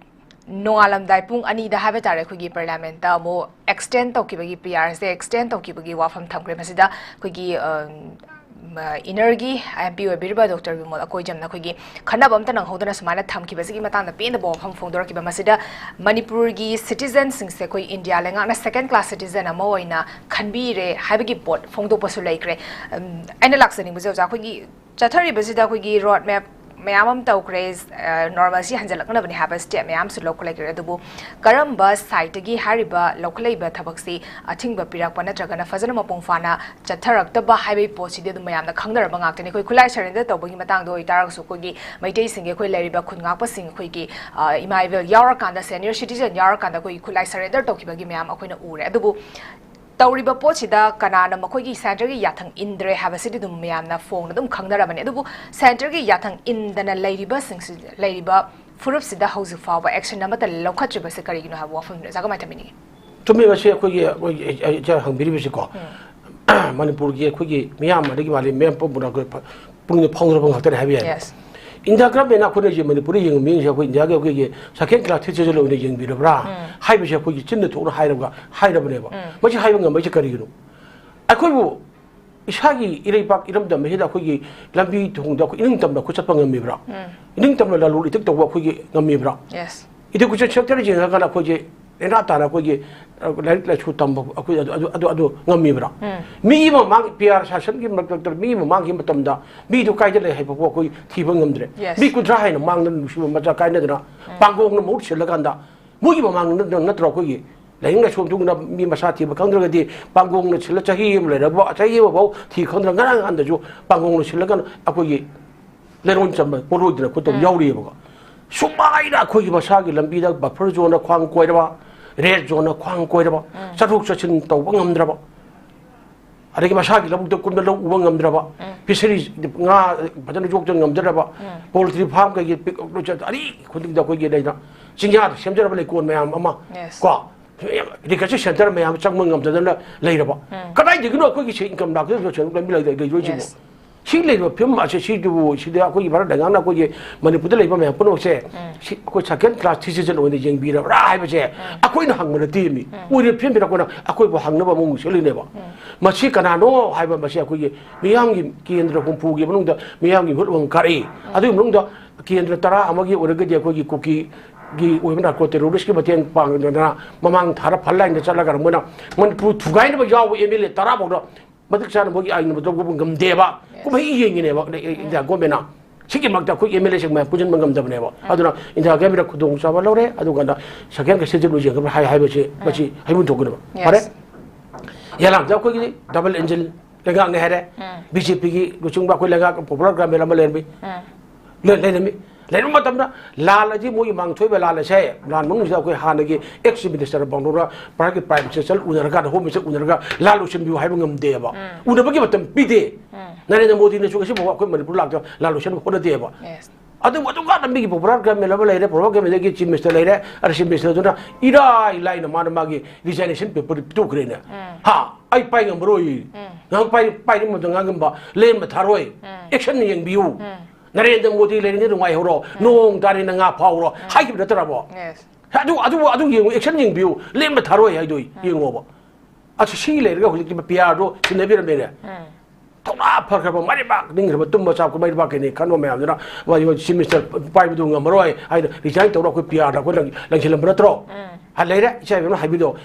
ꯅꯣꯡꯉꯥꯜꯂꯝꯗꯥꯏ ꯄꯨꯡ ꯑꯅꯤꯗ ꯍꯥꯏꯕ ꯇꯥꯔꯦ ꯑꯩꯈꯣꯏꯒꯤ ꯄꯥꯔꯂꯤꯌꯥꯃꯦꯟꯠꯇ ꯑꯃꯨꯛ ꯑꯦꯛꯁꯇꯦꯟ ꯇꯧꯈꯤꯕꯒꯤ, ꯄꯤ ꯑꯥꯔꯁꯦ ꯑꯦꯛꯁꯇꯦꯟ ꯇꯧꯈꯤꯕꯒꯤ ꯋꯥꯐꯝ ꯊꯝꯈ꯭ꯔꯦ꯫ ꯃꯁꯤꯗ ꯑꯩꯈꯣꯏꯒꯤ ꯑ, ꯃ, ꯏꯅꯔꯒꯤ ꯑꯦꯝ ꯄꯤ ꯑꯣꯏꯕꯤꯔꯤꯕ ꯗꯣꯛꯇꯔ ꯕꯤꯃꯣꯜ ꯑꯀꯣꯏꯖꯝꯅ ꯑꯩꯈꯣꯏꯒꯤ ꯈꯟꯅꯕ ꯑꯝꯇ ꯅꯪꯍꯧꯗꯅ ꯁꯨꯃꯥꯏꯅ ꯊꯝꯈꯤꯕꯁꯤꯒꯤ ꯃꯇꯥꯡꯗ ꯄꯦꯟꯗꯕ ꯋꯥꯐꯝ ꯐꯣꯡꯗꯣꯔꯛꯈꯤꯕ꯫ ꯃꯁꯤꯗ ꯃꯅꯤꯄꯨꯔꯒꯤ ꯁꯤꯇꯤꯖꯟꯁꯤꯡꯁꯦ ꯑꯩꯈꯣꯏ ꯏꯟꯗꯤꯌꯥ ꯂꯩꯉꯥꯛꯅ ꯁꯦꯀꯦꯟ ꯀ꯭ꯂꯥꯁ ꯁꯤꯇꯤꯖꯟ ꯑꯃ ꯑꯣꯏꯅ ꯈꯟꯕꯤꯔꯦ ꯍꯥꯏꯕꯒꯤ ꯄꯣꯠ ꯐꯣꯡꯗꯣꯛꯄꯁꯨ ꯂꯩꯈ꯭ꯔꯦ꯫ ꯎꯝ, ꯑꯩꯅ ꯂꯥꯛꯆꯅꯤꯡꯕꯁꯦ ꯑꯣꯖꯥ, ꯑꯩꯈꯣꯏꯒꯤ ꯆꯠꯊꯔꯤꯕꯁꯤ ꯑꯩꯈꯣꯏꯒꯤ ꯔꯣꯗ ꯃꯦꯞ ꯃꯌꯥꯝ ꯑꯃ ꯇꯧꯈ꯭ꯔꯦ, ꯑ, ꯅꯣꯔꯃꯦꯜꯁꯤ ꯍꯟꯖꯤꯜꯂꯛꯅꯕꯅꯤ ꯍꯥꯏꯕ ꯁ꯭ꯇꯦꯞ ꯃꯌꯥꯝꯁꯨ ꯂꯧꯈꯠꯂꯛꯈ꯭ꯔꯦ꯫ ꯑꯗꯨꯕꯨ ꯀꯔꯝꯕ ꯁꯥꯏꯠꯇꯒꯤ ꯍꯥꯏꯔꯤꯕ ꯂꯧꯈꯠꯂꯛꯏꯕ ꯊꯕꯛꯁꯤ ꯑꯊꯤꯡꯕ ꯄꯤꯔꯛꯄ ꯅꯠꯇ꯭ꯔꯒꯅ ꯐꯖꯅ ꯃꯄꯨꯡ ꯐꯥꯅ ꯆꯠꯊꯔꯛꯇꯕ ꯍꯥꯏꯕꯒꯤ ꯄꯣꯠꯁꯤꯗꯤ ꯑꯗꯨꯝ ꯃꯌꯥꯝꯅ ꯈꯪꯅꯔꯕ ꯉꯥꯛꯇꯅꯤ꯫ ꯑꯩꯈꯣꯏ ꯈꯨꯠꯂꯥꯏ ꯁꯔꯦꯟꯗꯔ ꯇꯧꯕꯒꯤ ꯃꯇꯥꯡꯗ ꯑꯣꯏꯇꯥꯔꯒꯁꯨ ꯑꯩꯈꯣꯏꯒꯤ ꯃꯩꯇꯩꯁꯤꯡꯒꯤ ꯑꯩꯈꯣꯏ ꯂꯩꯔꯤꯕ ꯈꯨꯟ ꯉꯥꯛꯄꯁꯤꯡ ꯑꯩꯈꯣꯏꯒꯤ, ꯑ, ꯏꯃꯥ ꯏꯕꯦꯜ ꯌꯥꯎꯔꯀꯥꯟꯗ, ꯁꯦꯅꯤꯌꯔ ꯁꯤꯇꯤꯖꯟ ꯌꯥꯎꯔꯀꯥꯟꯗ ꯑꯩꯈꯣꯏꯒꯤ ꯈꯨꯠꯂꯥꯏ ꯁꯔꯦꯟꯗꯔ ꯇꯧꯈꯤꯕꯒꯤ ꯃꯌꯥꯝ ꯑꯩꯈꯣꯏꯅ ꯎꯔꯦ꯫ ꯑꯗꯨꯕꯨ ꯇꯧꯔꯤꯕ ꯄꯣꯠꯁꯤꯗ ꯀꯅꯥꯅ ꯃꯈꯣꯏꯒꯤ ꯁꯦꯟꯇꯔꯒꯤ ꯌꯥꯊꯪ ꯏꯟꯗ꯭ꯔꯦ ꯍꯥꯏꯕꯁꯤꯗꯤ ꯑꯗꯨꯝ ꯃꯌꯥꯝꯅ ꯐꯣꯡꯅ ꯑꯗꯨꯝ ꯈꯪꯅꯔꯕꯅꯤ꯫ ꯑꯗꯨꯕꯨ ꯁꯦꯟꯇꯔꯒꯤ ꯌꯥꯊꯪ ꯏꯟꯗꯅ ꯂꯩꯔꯤꯕꯁꯤꯡꯁꯤ, ꯂꯩꯔꯤꯕ ꯐꯨꯔꯨꯞꯁꯤꯗ ꯍꯧꯖꯤꯛ ꯐꯥꯎꯕ ꯑꯦꯛꯁꯟ ꯑꯃꯠꯇ ꯂꯧꯈꯠꯇ꯭ꯔꯤꯕꯁꯦ ꯀꯔꯤꯒꯤꯅꯣ ꯍꯥꯏꯕ ꯋꯥꯐꯝꯗꯨꯅ ꯑꯣꯖꯥ ꯀꯃꯥꯏꯅ ꯊꯝꯕꯤꯅꯤꯡꯉꯤ? ꯆꯨꯝꯃꯦ, ꯃꯁꯤ ꯑꯩꯈꯣꯏꯒꯤ, ꯑꯩꯈꯣꯏꯒꯤ, ꯑꯩ, ꯑꯩ, ꯏꯆꯥ ꯍꯪꯕꯤꯔꯤꯕꯁꯤꯀꯣ꯫ ꯃꯅꯤꯄꯨꯔꯒꯤ ꯑꯩꯈꯣꯏꯒꯤ ꯃꯤꯌꯥꯝ ꯑꯗꯒꯤ ꯃꯥꯂꯦꯝ ꯃꯤꯌꯥꯝ ꯄꯨꯝꯕꯅ ꯑꯩꯈꯣꯏ ꯐ-, ꯄꯨꯛꯅꯤꯡ ꯐꯥꯎꯗ꯭ꯔꯕ ꯉꯥꯛꯇꯅꯤ ꯍꯥꯏꯕ ꯌꯥꯏ꯫ Yes. ꯏꯟꯗꯤꯌꯥ ꯒꯚꯔꯟꯃꯦꯟꯅ ꯑꯩꯈꯣꯏꯅ ꯍꯧꯖꯤꯛ ꯃꯅꯤꯄꯨꯔꯗ ꯌꯦꯡꯕ ꯃꯤꯠꯌꯦꯡꯁꯦ ꯑꯩꯈꯣꯏ ꯏꯟꯗꯤꯌꯥꯒꯤ ꯑꯩꯈꯣꯏꯒꯤ ꯁꯦꯀꯦꯟ ꯀ꯭ꯂꯥꯁ ꯁꯤꯇꯤꯖꯟ ꯑꯣꯏꯅ ꯌꯦꯡꯕꯤꯔꯕ꯭ꯔꯥ ꯎꯝ꯫ ꯍꯥꯏꯕꯁꯦ ꯑꯩꯈꯣꯏꯒꯤ ꯆꯤꯟꯅ ꯊꯣꯛꯅ ꯍꯥꯏꯔꯒ, ꯍꯥꯏꯔꯕꯅꯦꯕ꯫ ꯎꯝ꯫ ꯃꯁꯤ ꯍꯥꯏꯕ ꯉꯝꯃꯛꯏꯁꯦ ꯀꯔꯤꯒꯤꯅꯣ? ꯑꯩꯈꯣꯏꯕꯨ ꯏꯁꯥꯒꯤ ꯏꯔꯩꯄꯥꯛ ꯏꯔꯝꯗꯝ ꯑꯁꯤꯗ ꯑꯩꯈꯣꯏꯒꯤ ꯂꯝꯕꯤ ꯊꯣꯡꯗ ꯑꯩꯈꯣꯏ ꯏꯅꯤꯡꯇꯝꯅ ꯑꯩꯈꯣꯏ ꯆꯠꯄ ꯉꯝꯃꯤꯕ꯭ꯔꯥ? ꯏꯅꯤꯡꯇꯝꯅ ꯂꯂꯣꯟ ꯏꯇꯤꯛ ꯇꯧꯕ ꯑꯩꯈꯣꯏꯒꯤ ꯉꯝꯃꯤꯕ꯭ꯔꯥ? Yes. Education sector ꯌꯦꯡꯉꯀꯥꯟꯗ ꯑꯩꯈꯣꯏꯁꯦ ꯂꯩꯅꯥ ꯇꯥꯅ ꯑꯩꯈꯣꯏꯒꯤ ꯑ, ꯂꯥꯏꯔꯤꯛ ꯂꯥꯏꯁꯨ ꯇꯝꯕ ꯑꯩꯈꯣꯏ ꯑꯗꯨ ꯑꯗꯨ ꯑꯗꯨ ꯑꯗꯨ ꯉꯝꯃꯤꯕ꯭ꯔꯥ? ꯃꯤ ꯑꯃ ꯃꯥꯡ ꯄꯤ ꯑꯥꯔ ꯁꯥꯁꯟꯒꯤ ꯃꯔꯛꯇ ꯃꯤ ꯑꯃ ꯃꯥꯡꯈꯤꯕ ꯃꯇꯝꯗ ꯃꯤꯗꯨ ꯀꯥꯏꯗ ꯂꯩ ꯍꯥꯏꯕ ꯐꯥꯎ ꯑꯩꯈꯣꯏ ꯊꯤꯕ ꯉꯝꯗ꯭ꯔꯦ꯫ Yes. ꯃꯤ ꯀꯨꯟꯊ꯭ꯔꯥ ꯍꯦꯟꯅ ꯃꯥꯡꯗꯅ ꯅꯨꯡꯁꯤꯕ ꯃꯆꯥ ꯀꯥꯏꯅꯗꯅ ꯄꯥꯡꯒꯣꯡꯅ ꯃꯍꯨꯠ ꯁꯤꯜꯂꯀꯥꯟꯗ ꯃꯣꯏꯒꯤ ꯃꯃꯥꯡꯗ ꯅꯠꯇ꯭ꯔꯣ ꯑꯩꯈꯣꯏꯒꯤ ꯂꯥꯏꯅꯤꯡ ꯂꯥꯏꯁꯣꯟ ꯊꯨꯡꯅ ꯃꯤ ꯃꯁꯥ ꯊꯤꯕ ꯈꯪꯗ꯭ꯔꯒꯗꯤ ꯄꯥꯡꯒꯣꯡꯅ ꯁꯤꯜꯂ ꯆꯍꯤ ꯑꯃ ꯂꯩꯔꯕ ꯆꯍꯤ ꯑꯃꯐꯥꯎ ꯊꯤ ꯈꯪꯗ꯭ꯔ ꯉꯔꯥꯡ ꯅꯍꯥꯟꯗꯁꯨ ꯄꯥꯡꯒꯣꯡꯅ ꯁꯤꯜꯂꯒ ꯑꯩꯈꯣꯏꯒꯤ ꯂꯩꯔꯣꯟ ꯆꯟꯕ ꯄꯣꯠꯂꯣꯏꯗꯅ ꯈꯨꯠꯇꯧ ꯌꯥꯎꯔꯤꯑꯕꯀꯣ꯫ ꯁꯨꯃꯥꯏꯅ ꯑꯩꯈꯣꯏꯒꯤ ꯃꯁꯥꯒꯤ ꯂꯝꯕꯤꯗ ꯕꯐꯔ ꯖꯣꯟꯅ ꯈ꯭ꯋꯥꯡ ꯀꯣꯏꯔꯕ, ꯔꯦꯗ ꯖꯣꯟꯅ ꯈ꯭ꯋꯥꯡ ꯀꯣꯏꯔꯕ, ꯆꯠꯊꯣꯛ ꯆꯠꯁꯤꯟ ꯇꯧꯕ ꯉꯝꯗ꯭ꯔꯕ, ꯑꯗꯒꯤ ꯃꯁꯥꯒꯤ ꯂꯧꯕꯨꯛꯇ ꯀꯨꯝꯅ ꯂꯧ ꯎꯕ ꯉꯝꯗ꯭ꯔꯕ, ꯐꯤꯁꯔꯤ ꯉꯥ ꯐꯖꯅ ꯌꯣꯛꯇꯅ ꯉꯝꯗ꯭ꯔꯕ, ꯄꯣꯜꯇ꯭ꯔꯤ ꯐꯥꯔꯝ ꯀꯩꯀꯩ ꯄꯤꯛ ꯂꯣꯏ ꯆꯠ-, ꯑꯔꯤ ꯈꯨꯗꯤꯡꯗ ꯑꯩꯈꯣꯏꯒꯤ ꯂꯩꯅ ꯆꯤꯡꯌꯥꯗ ꯁꯦꯝꯖꯔꯕ ꯂꯩꯀꯣꯜ ꯃꯌꯥꯝ ꯑꯃ Yes. ꯀꯣ, ꯔꯤꯀꯜꯆꯔ ꯁꯦꯟꯇꯔ ꯃꯌꯥꯝ ꯆꯪꯕ ꯉꯝꯗꯗꯅ ꯂꯩꯔꯕ꯫ ꯀꯗꯥꯏꯗꯒꯤꯅꯣ ꯑꯩꯈꯣꯏꯒꯤ ꯁꯤ ꯏꯟꯀꯝ ꯂꯥꯛꯀꯗꯣꯏ ꯂꯝꯕꯤ ꯂꯩ-, ꯂꯩꯗꯣꯏꯁꯤꯕꯣ? Yes. ꯁꯤ ꯂꯩꯔꯤꯕ ꯐꯤꯕꯝ ꯑꯁꯦ ꯁꯤꯗꯨꯕꯨ ꯁꯤꯗ ꯑꯩꯈꯣꯏꯒꯤ ꯚꯥꯔꯠ ꯂꯩꯉꯥꯛꯅ ꯑꯩꯈꯣꯏꯒꯤ ꯃꯅꯤꯄꯨꯔꯗ ꯂꯩꯕ ꯃꯌꯥꯝ ꯄꯨꯝꯅꯃꯛꯁꯦ ꯁꯤ ꯑꯩꯈꯣꯏ ꯁꯦꯀꯦꯟ ꯀ꯭ꯂꯥꯁ ꯁꯤꯇꯤꯖꯟ ꯑꯣꯏꯅ ꯌꯦꯡꯕꯤꯔꯕ꯭ꯔꯥ ꯍꯥꯏꯕꯁꯦ ꯑꯩꯈꯣꯏꯅ ꯍꯪꯕ ꯅꯠꯇꯦ ꯃꯤ꯫ ꯑꯣꯏꯔꯤꯕ ꯐꯤꯕꯝꯁꯤꯗ ꯑꯩꯈꯣꯏꯅ ꯑꯩꯈꯣꯏꯕꯨ ꯍꯪꯅꯕ ꯑꯃꯨꯛ ꯁꯤꯜꯂꯤꯅꯦꯕ꯫ ꯃꯁꯤ ꯀꯅꯥꯅꯣ ꯍꯥꯏꯕ ꯃꯁꯤ ꯑꯩꯈꯣꯏꯒꯤ ꯃꯤꯌꯥꯝꯒꯤ ꯀꯦꯟꯗ꯭ꯔ ꯍꯨꯝꯐꯨꯒꯤ ꯃꯅꯨꯡꯗ ꯃꯤꯌꯥꯝꯒꯤ ꯃꯤꯍꯨꯠ ꯑꯃ ꯀꯥꯔꯛꯏ꯫ ꯑꯗꯨꯒꯤ ꯃꯅꯨꯡꯗ ꯀꯦꯟꯗ꯭ꯔ ꯇꯔꯥ ꯑꯃꯒꯤ ꯑꯣꯏꯔꯒꯗꯤ ꯑꯩꯈꯣꯏꯒꯤ ꯀꯨꯀꯤꯒꯤ ꯑꯣꯏꯕ ꯅꯥꯔꯀꯣ ꯇꯦꯔꯣꯔꯤꯁꯀꯤ ꯃꯇꯦꯡ ꯄꯥꯡꯗꯅ ꯃꯃꯥꯡ ꯊꯥꯔ ꯐ꯭ꯔꯟ ꯂꯥꯏꯟꯗ ꯆꯠꯂꯒ ꯃꯣꯏꯅ ꯃꯅꯤꯄꯨꯔ ꯊꯨꯒꯥꯏꯅꯕ ꯌꯥꯎꯕ ꯑꯦꯝ ꯑꯦꯜ ꯑꯦ ꯇꯔꯥ ꯐꯥꯎꯗ ꯃꯇꯤꯛ ꯆꯥꯅ ꯃꯣꯏꯒꯤ ꯑꯥꯏꯟ ꯃꯇꯧ ꯇꯧꯕ ꯉꯝꯗꯦꯕ꯫ ꯀꯨꯝꯍꯩ ꯌꯦꯡꯉꯤꯅꯦꯕ ꯏꯟꯗꯤꯌꯥ ꯒꯣꯔꯃꯦꯟꯅ꯫ ꯁꯤꯒꯤ ꯃꯔꯛꯇ ꯑꯩꯈꯣꯏ ꯑꯦꯝ ꯑꯦꯜ ꯑꯦꯁꯤꯡ ꯃꯌꯥꯝ ꯄꯨꯟꯁꯤꯟꯕ ꯉꯝꯗꯕꯅꯦꯕ꯫ ꯑꯗꯨꯅ ꯏꯟꯗꯤꯌꯥ ꯒꯣꯔꯃꯦꯟꯅ ꯈꯨꯗꯣꯡꯆꯥꯕ ꯂꯧꯔꯦ꯫ ꯑꯗꯨꯀꯥꯟꯗ ꯁꯦꯀꯦꯟ ꯀꯦꯁꯦꯠꯁꯦ ꯂꯣꯏꯁꯤꯟꯈ꯭ꯔꯕ ꯍꯥꯏ ꯍꯥꯏꯕꯁꯤ ꯃꯁꯤ ꯍꯥꯏꯕꯨ ꯊꯣꯛꯀꯅꯦꯕ꯫ Yes. ꯐꯔꯦ꯫ ꯌꯥꯂꯥꯝꯁꯦ ꯑꯩꯈꯣꯏꯒꯤ ꯗꯕꯜ ꯏꯟꯖꯤꯟ ꯂꯩꯉꯥꯛꯅꯦ ꯍꯥꯏꯔꯦ꯫ ꯕꯤ ꯖꯦ ꯄꯤꯒꯤ ꯂꯨꯆꯤꯡꯕ ꯑꯩꯈꯣꯏ ꯂꯩꯉꯥꯛ ꯄꯣꯄꯨꯂꯔ ꯒꯚꯔꯃꯦꯟ ꯑꯃ ꯂꯩꯔꯝꯃꯤ꯫ ꯂꯩ-, ꯂꯩꯔꯝꯃꯤ꯫ ꯂꯩꯔꯝꯕ ꯃꯇꯝꯗ ꯂꯥꯜ ꯑꯁꯤ ꯃꯣꯏꯒꯤ ꯃꯥꯡꯊꯣꯏꯕ ꯂꯥꯜ ꯑꯁꯦ ꯂꯥꯟ ꯃꯅꯨꯡꯁꯤꯗ ꯑꯩꯈꯣꯏ ꯍꯥꯟꯅꯒꯤ ꯑꯦꯛꯁ ꯃꯤꯅꯤꯁꯇꯔ ꯕꯥꯎꯟꯗꯣꯔ ꯄ꯭ꯔꯥꯏꯝ ꯃꯤꯅꯤꯁꯇꯔ ꯎꯅꯔꯒ ꯍꯣꯝ ꯃꯤꯅꯤꯁꯇꯔ ꯎꯅꯔꯒ ꯂꯥꯜ ꯂꯣꯏꯁꯤꯟꯕꯤꯌꯨ ꯍꯥꯏꯕ ꯉꯝꯗꯦꯕ꯫ ꯎꯅꯕꯒꯤ ꯃꯇꯝ ꯄꯤꯗꯦ꯫ ꯅꯔꯦꯟꯗ꯭ꯔ ꯃꯣꯗꯤꯅꯁꯨ ꯉꯁꯤꯐꯥꯎꯕ ꯑꯩꯈꯣꯏ ꯃꯅꯤꯄꯨꯔ ꯂꯥꯛꯇ ꯂꯥꯜ ꯂꯣꯏꯁꯤꯟꯕ ꯍꯣꯠꯅꯗꯦꯕ꯫ Yes. ꯑꯗꯨ ꯑꯗꯨꯒ ꯂꯝꯕꯤꯒꯤ ꯄꯣꯄꯨꯂꯔ ꯒꯚꯔꯃꯦꯟ ꯑꯃ ꯂꯩꯔꯦ, ꯄꯣꯄꯨꯂꯔ ꯒꯚꯔꯃꯦꯟꯗꯒꯤ ꯆꯤꯐ ꯃꯤꯅꯤꯁꯇꯔ ꯂꯩꯔꯦ, ꯑꯗ ꯆꯤꯐ ꯃꯤꯅꯤꯁꯇꯔꯗꯨꯅ ꯏꯔꯥꯏ ꯂꯥꯏꯅ ꯃꯥꯅ ꯃꯥꯒꯤ ꯔꯤꯖꯥꯏꯅꯦꯁꯟ ꯄꯦꯄꯔ ꯄꯤꯊꯣꯛꯈ꯭ꯔꯦꯅꯦ꯫ ꯍꯥ, ꯑꯩ ꯄꯥꯏ ꯉꯝꯃꯔꯣꯏ꯫ ꯉꯥꯏꯍꯥꯛ ꯄꯥꯏ ꯄꯥꯏꯔꯤꯉꯩ ꯃꯇꯝꯗ ꯉꯥꯡꯉꯝꯕ ꯂꯦꯟꯕ ꯊꯥꯔꯣꯏ꯫ ꯑꯦꯛꯁꯟ ꯌꯦꯡꯕꯤꯌꯨ꯫ ꯅꯔꯦꯟꯗ꯭ꯔ ꯃꯣꯗꯤ ꯂꯩꯔꯤꯉꯩ ꯅꯨꯡꯉꯥꯏꯍꯧꯔꯣ, ꯅꯣꯡ ꯇꯥꯔꯤꯅ ꯉꯥ ꯐꯥꯎꯔꯣ ꯍꯥꯏꯈꯤꯕ ꯅꯠꯇ꯭ꯔꯕꯣ? Yes. ꯑꯗꯨ ꯑꯗꯨ ꯑꯗꯨ ꯌꯦꯡꯉꯨ, ꯑꯦꯛꯁꯟ ꯌꯦꯡꯕꯤꯌꯨ꯫ ꯂꯦꯟꯕ ꯊꯥꯔꯣꯏ ꯍꯥꯏꯗꯣ ꯌꯦꯡꯉꯣꯕ꯫ ꯑꯁ, ꯁꯤ ꯂꯩꯔꯒ ꯍꯧꯖꯤꯛꯇꯤ ꯄꯤ ꯑꯥꯔꯗꯣ ꯁꯤꯟꯅꯕꯤꯔꯝꯃꯦꯅꯦ꯫ ꯊꯧꯅꯥ ꯐꯈ꯭ꯔꯕ ꯃꯥꯏꯕꯥꯛ ꯅꯤꯡꯈ꯭ꯔꯕ ꯇꯨꯝꯕ ꯆꯥꯕ ꯃꯥꯏꯕꯥꯛꯀꯤꯅꯤ ꯈꯟꯕ ꯃꯌꯥꯝꯗꯨꯅ ꯃꯥ ꯆꯤꯐ ꯃꯤꯅꯤꯁꯇꯔ ꯄꯥꯏꯕꯗꯨ ꯉꯝꯃꯔꯣꯏ ꯍꯥꯏꯅ ꯔꯤꯖꯥꯏꯟ ꯇꯧꯔ ꯑꯩꯈꯣꯏ ꯄꯤ ꯑꯥꯔꯗ ꯑꯩꯈꯣꯏ ꯂꯪ- ꯂꯪꯁꯤꯜꯂꯝꯕ ꯅꯠꯇ꯭ꯔꯣ? ꯎꯝ꯫ ꯑ, ꯂꯩꯔꯦ, ꯏꯆꯥ ꯏꯕꯦꯝꯅ ꯍꯥꯏꯕꯤꯗꯣ, ꯎꯝ꯫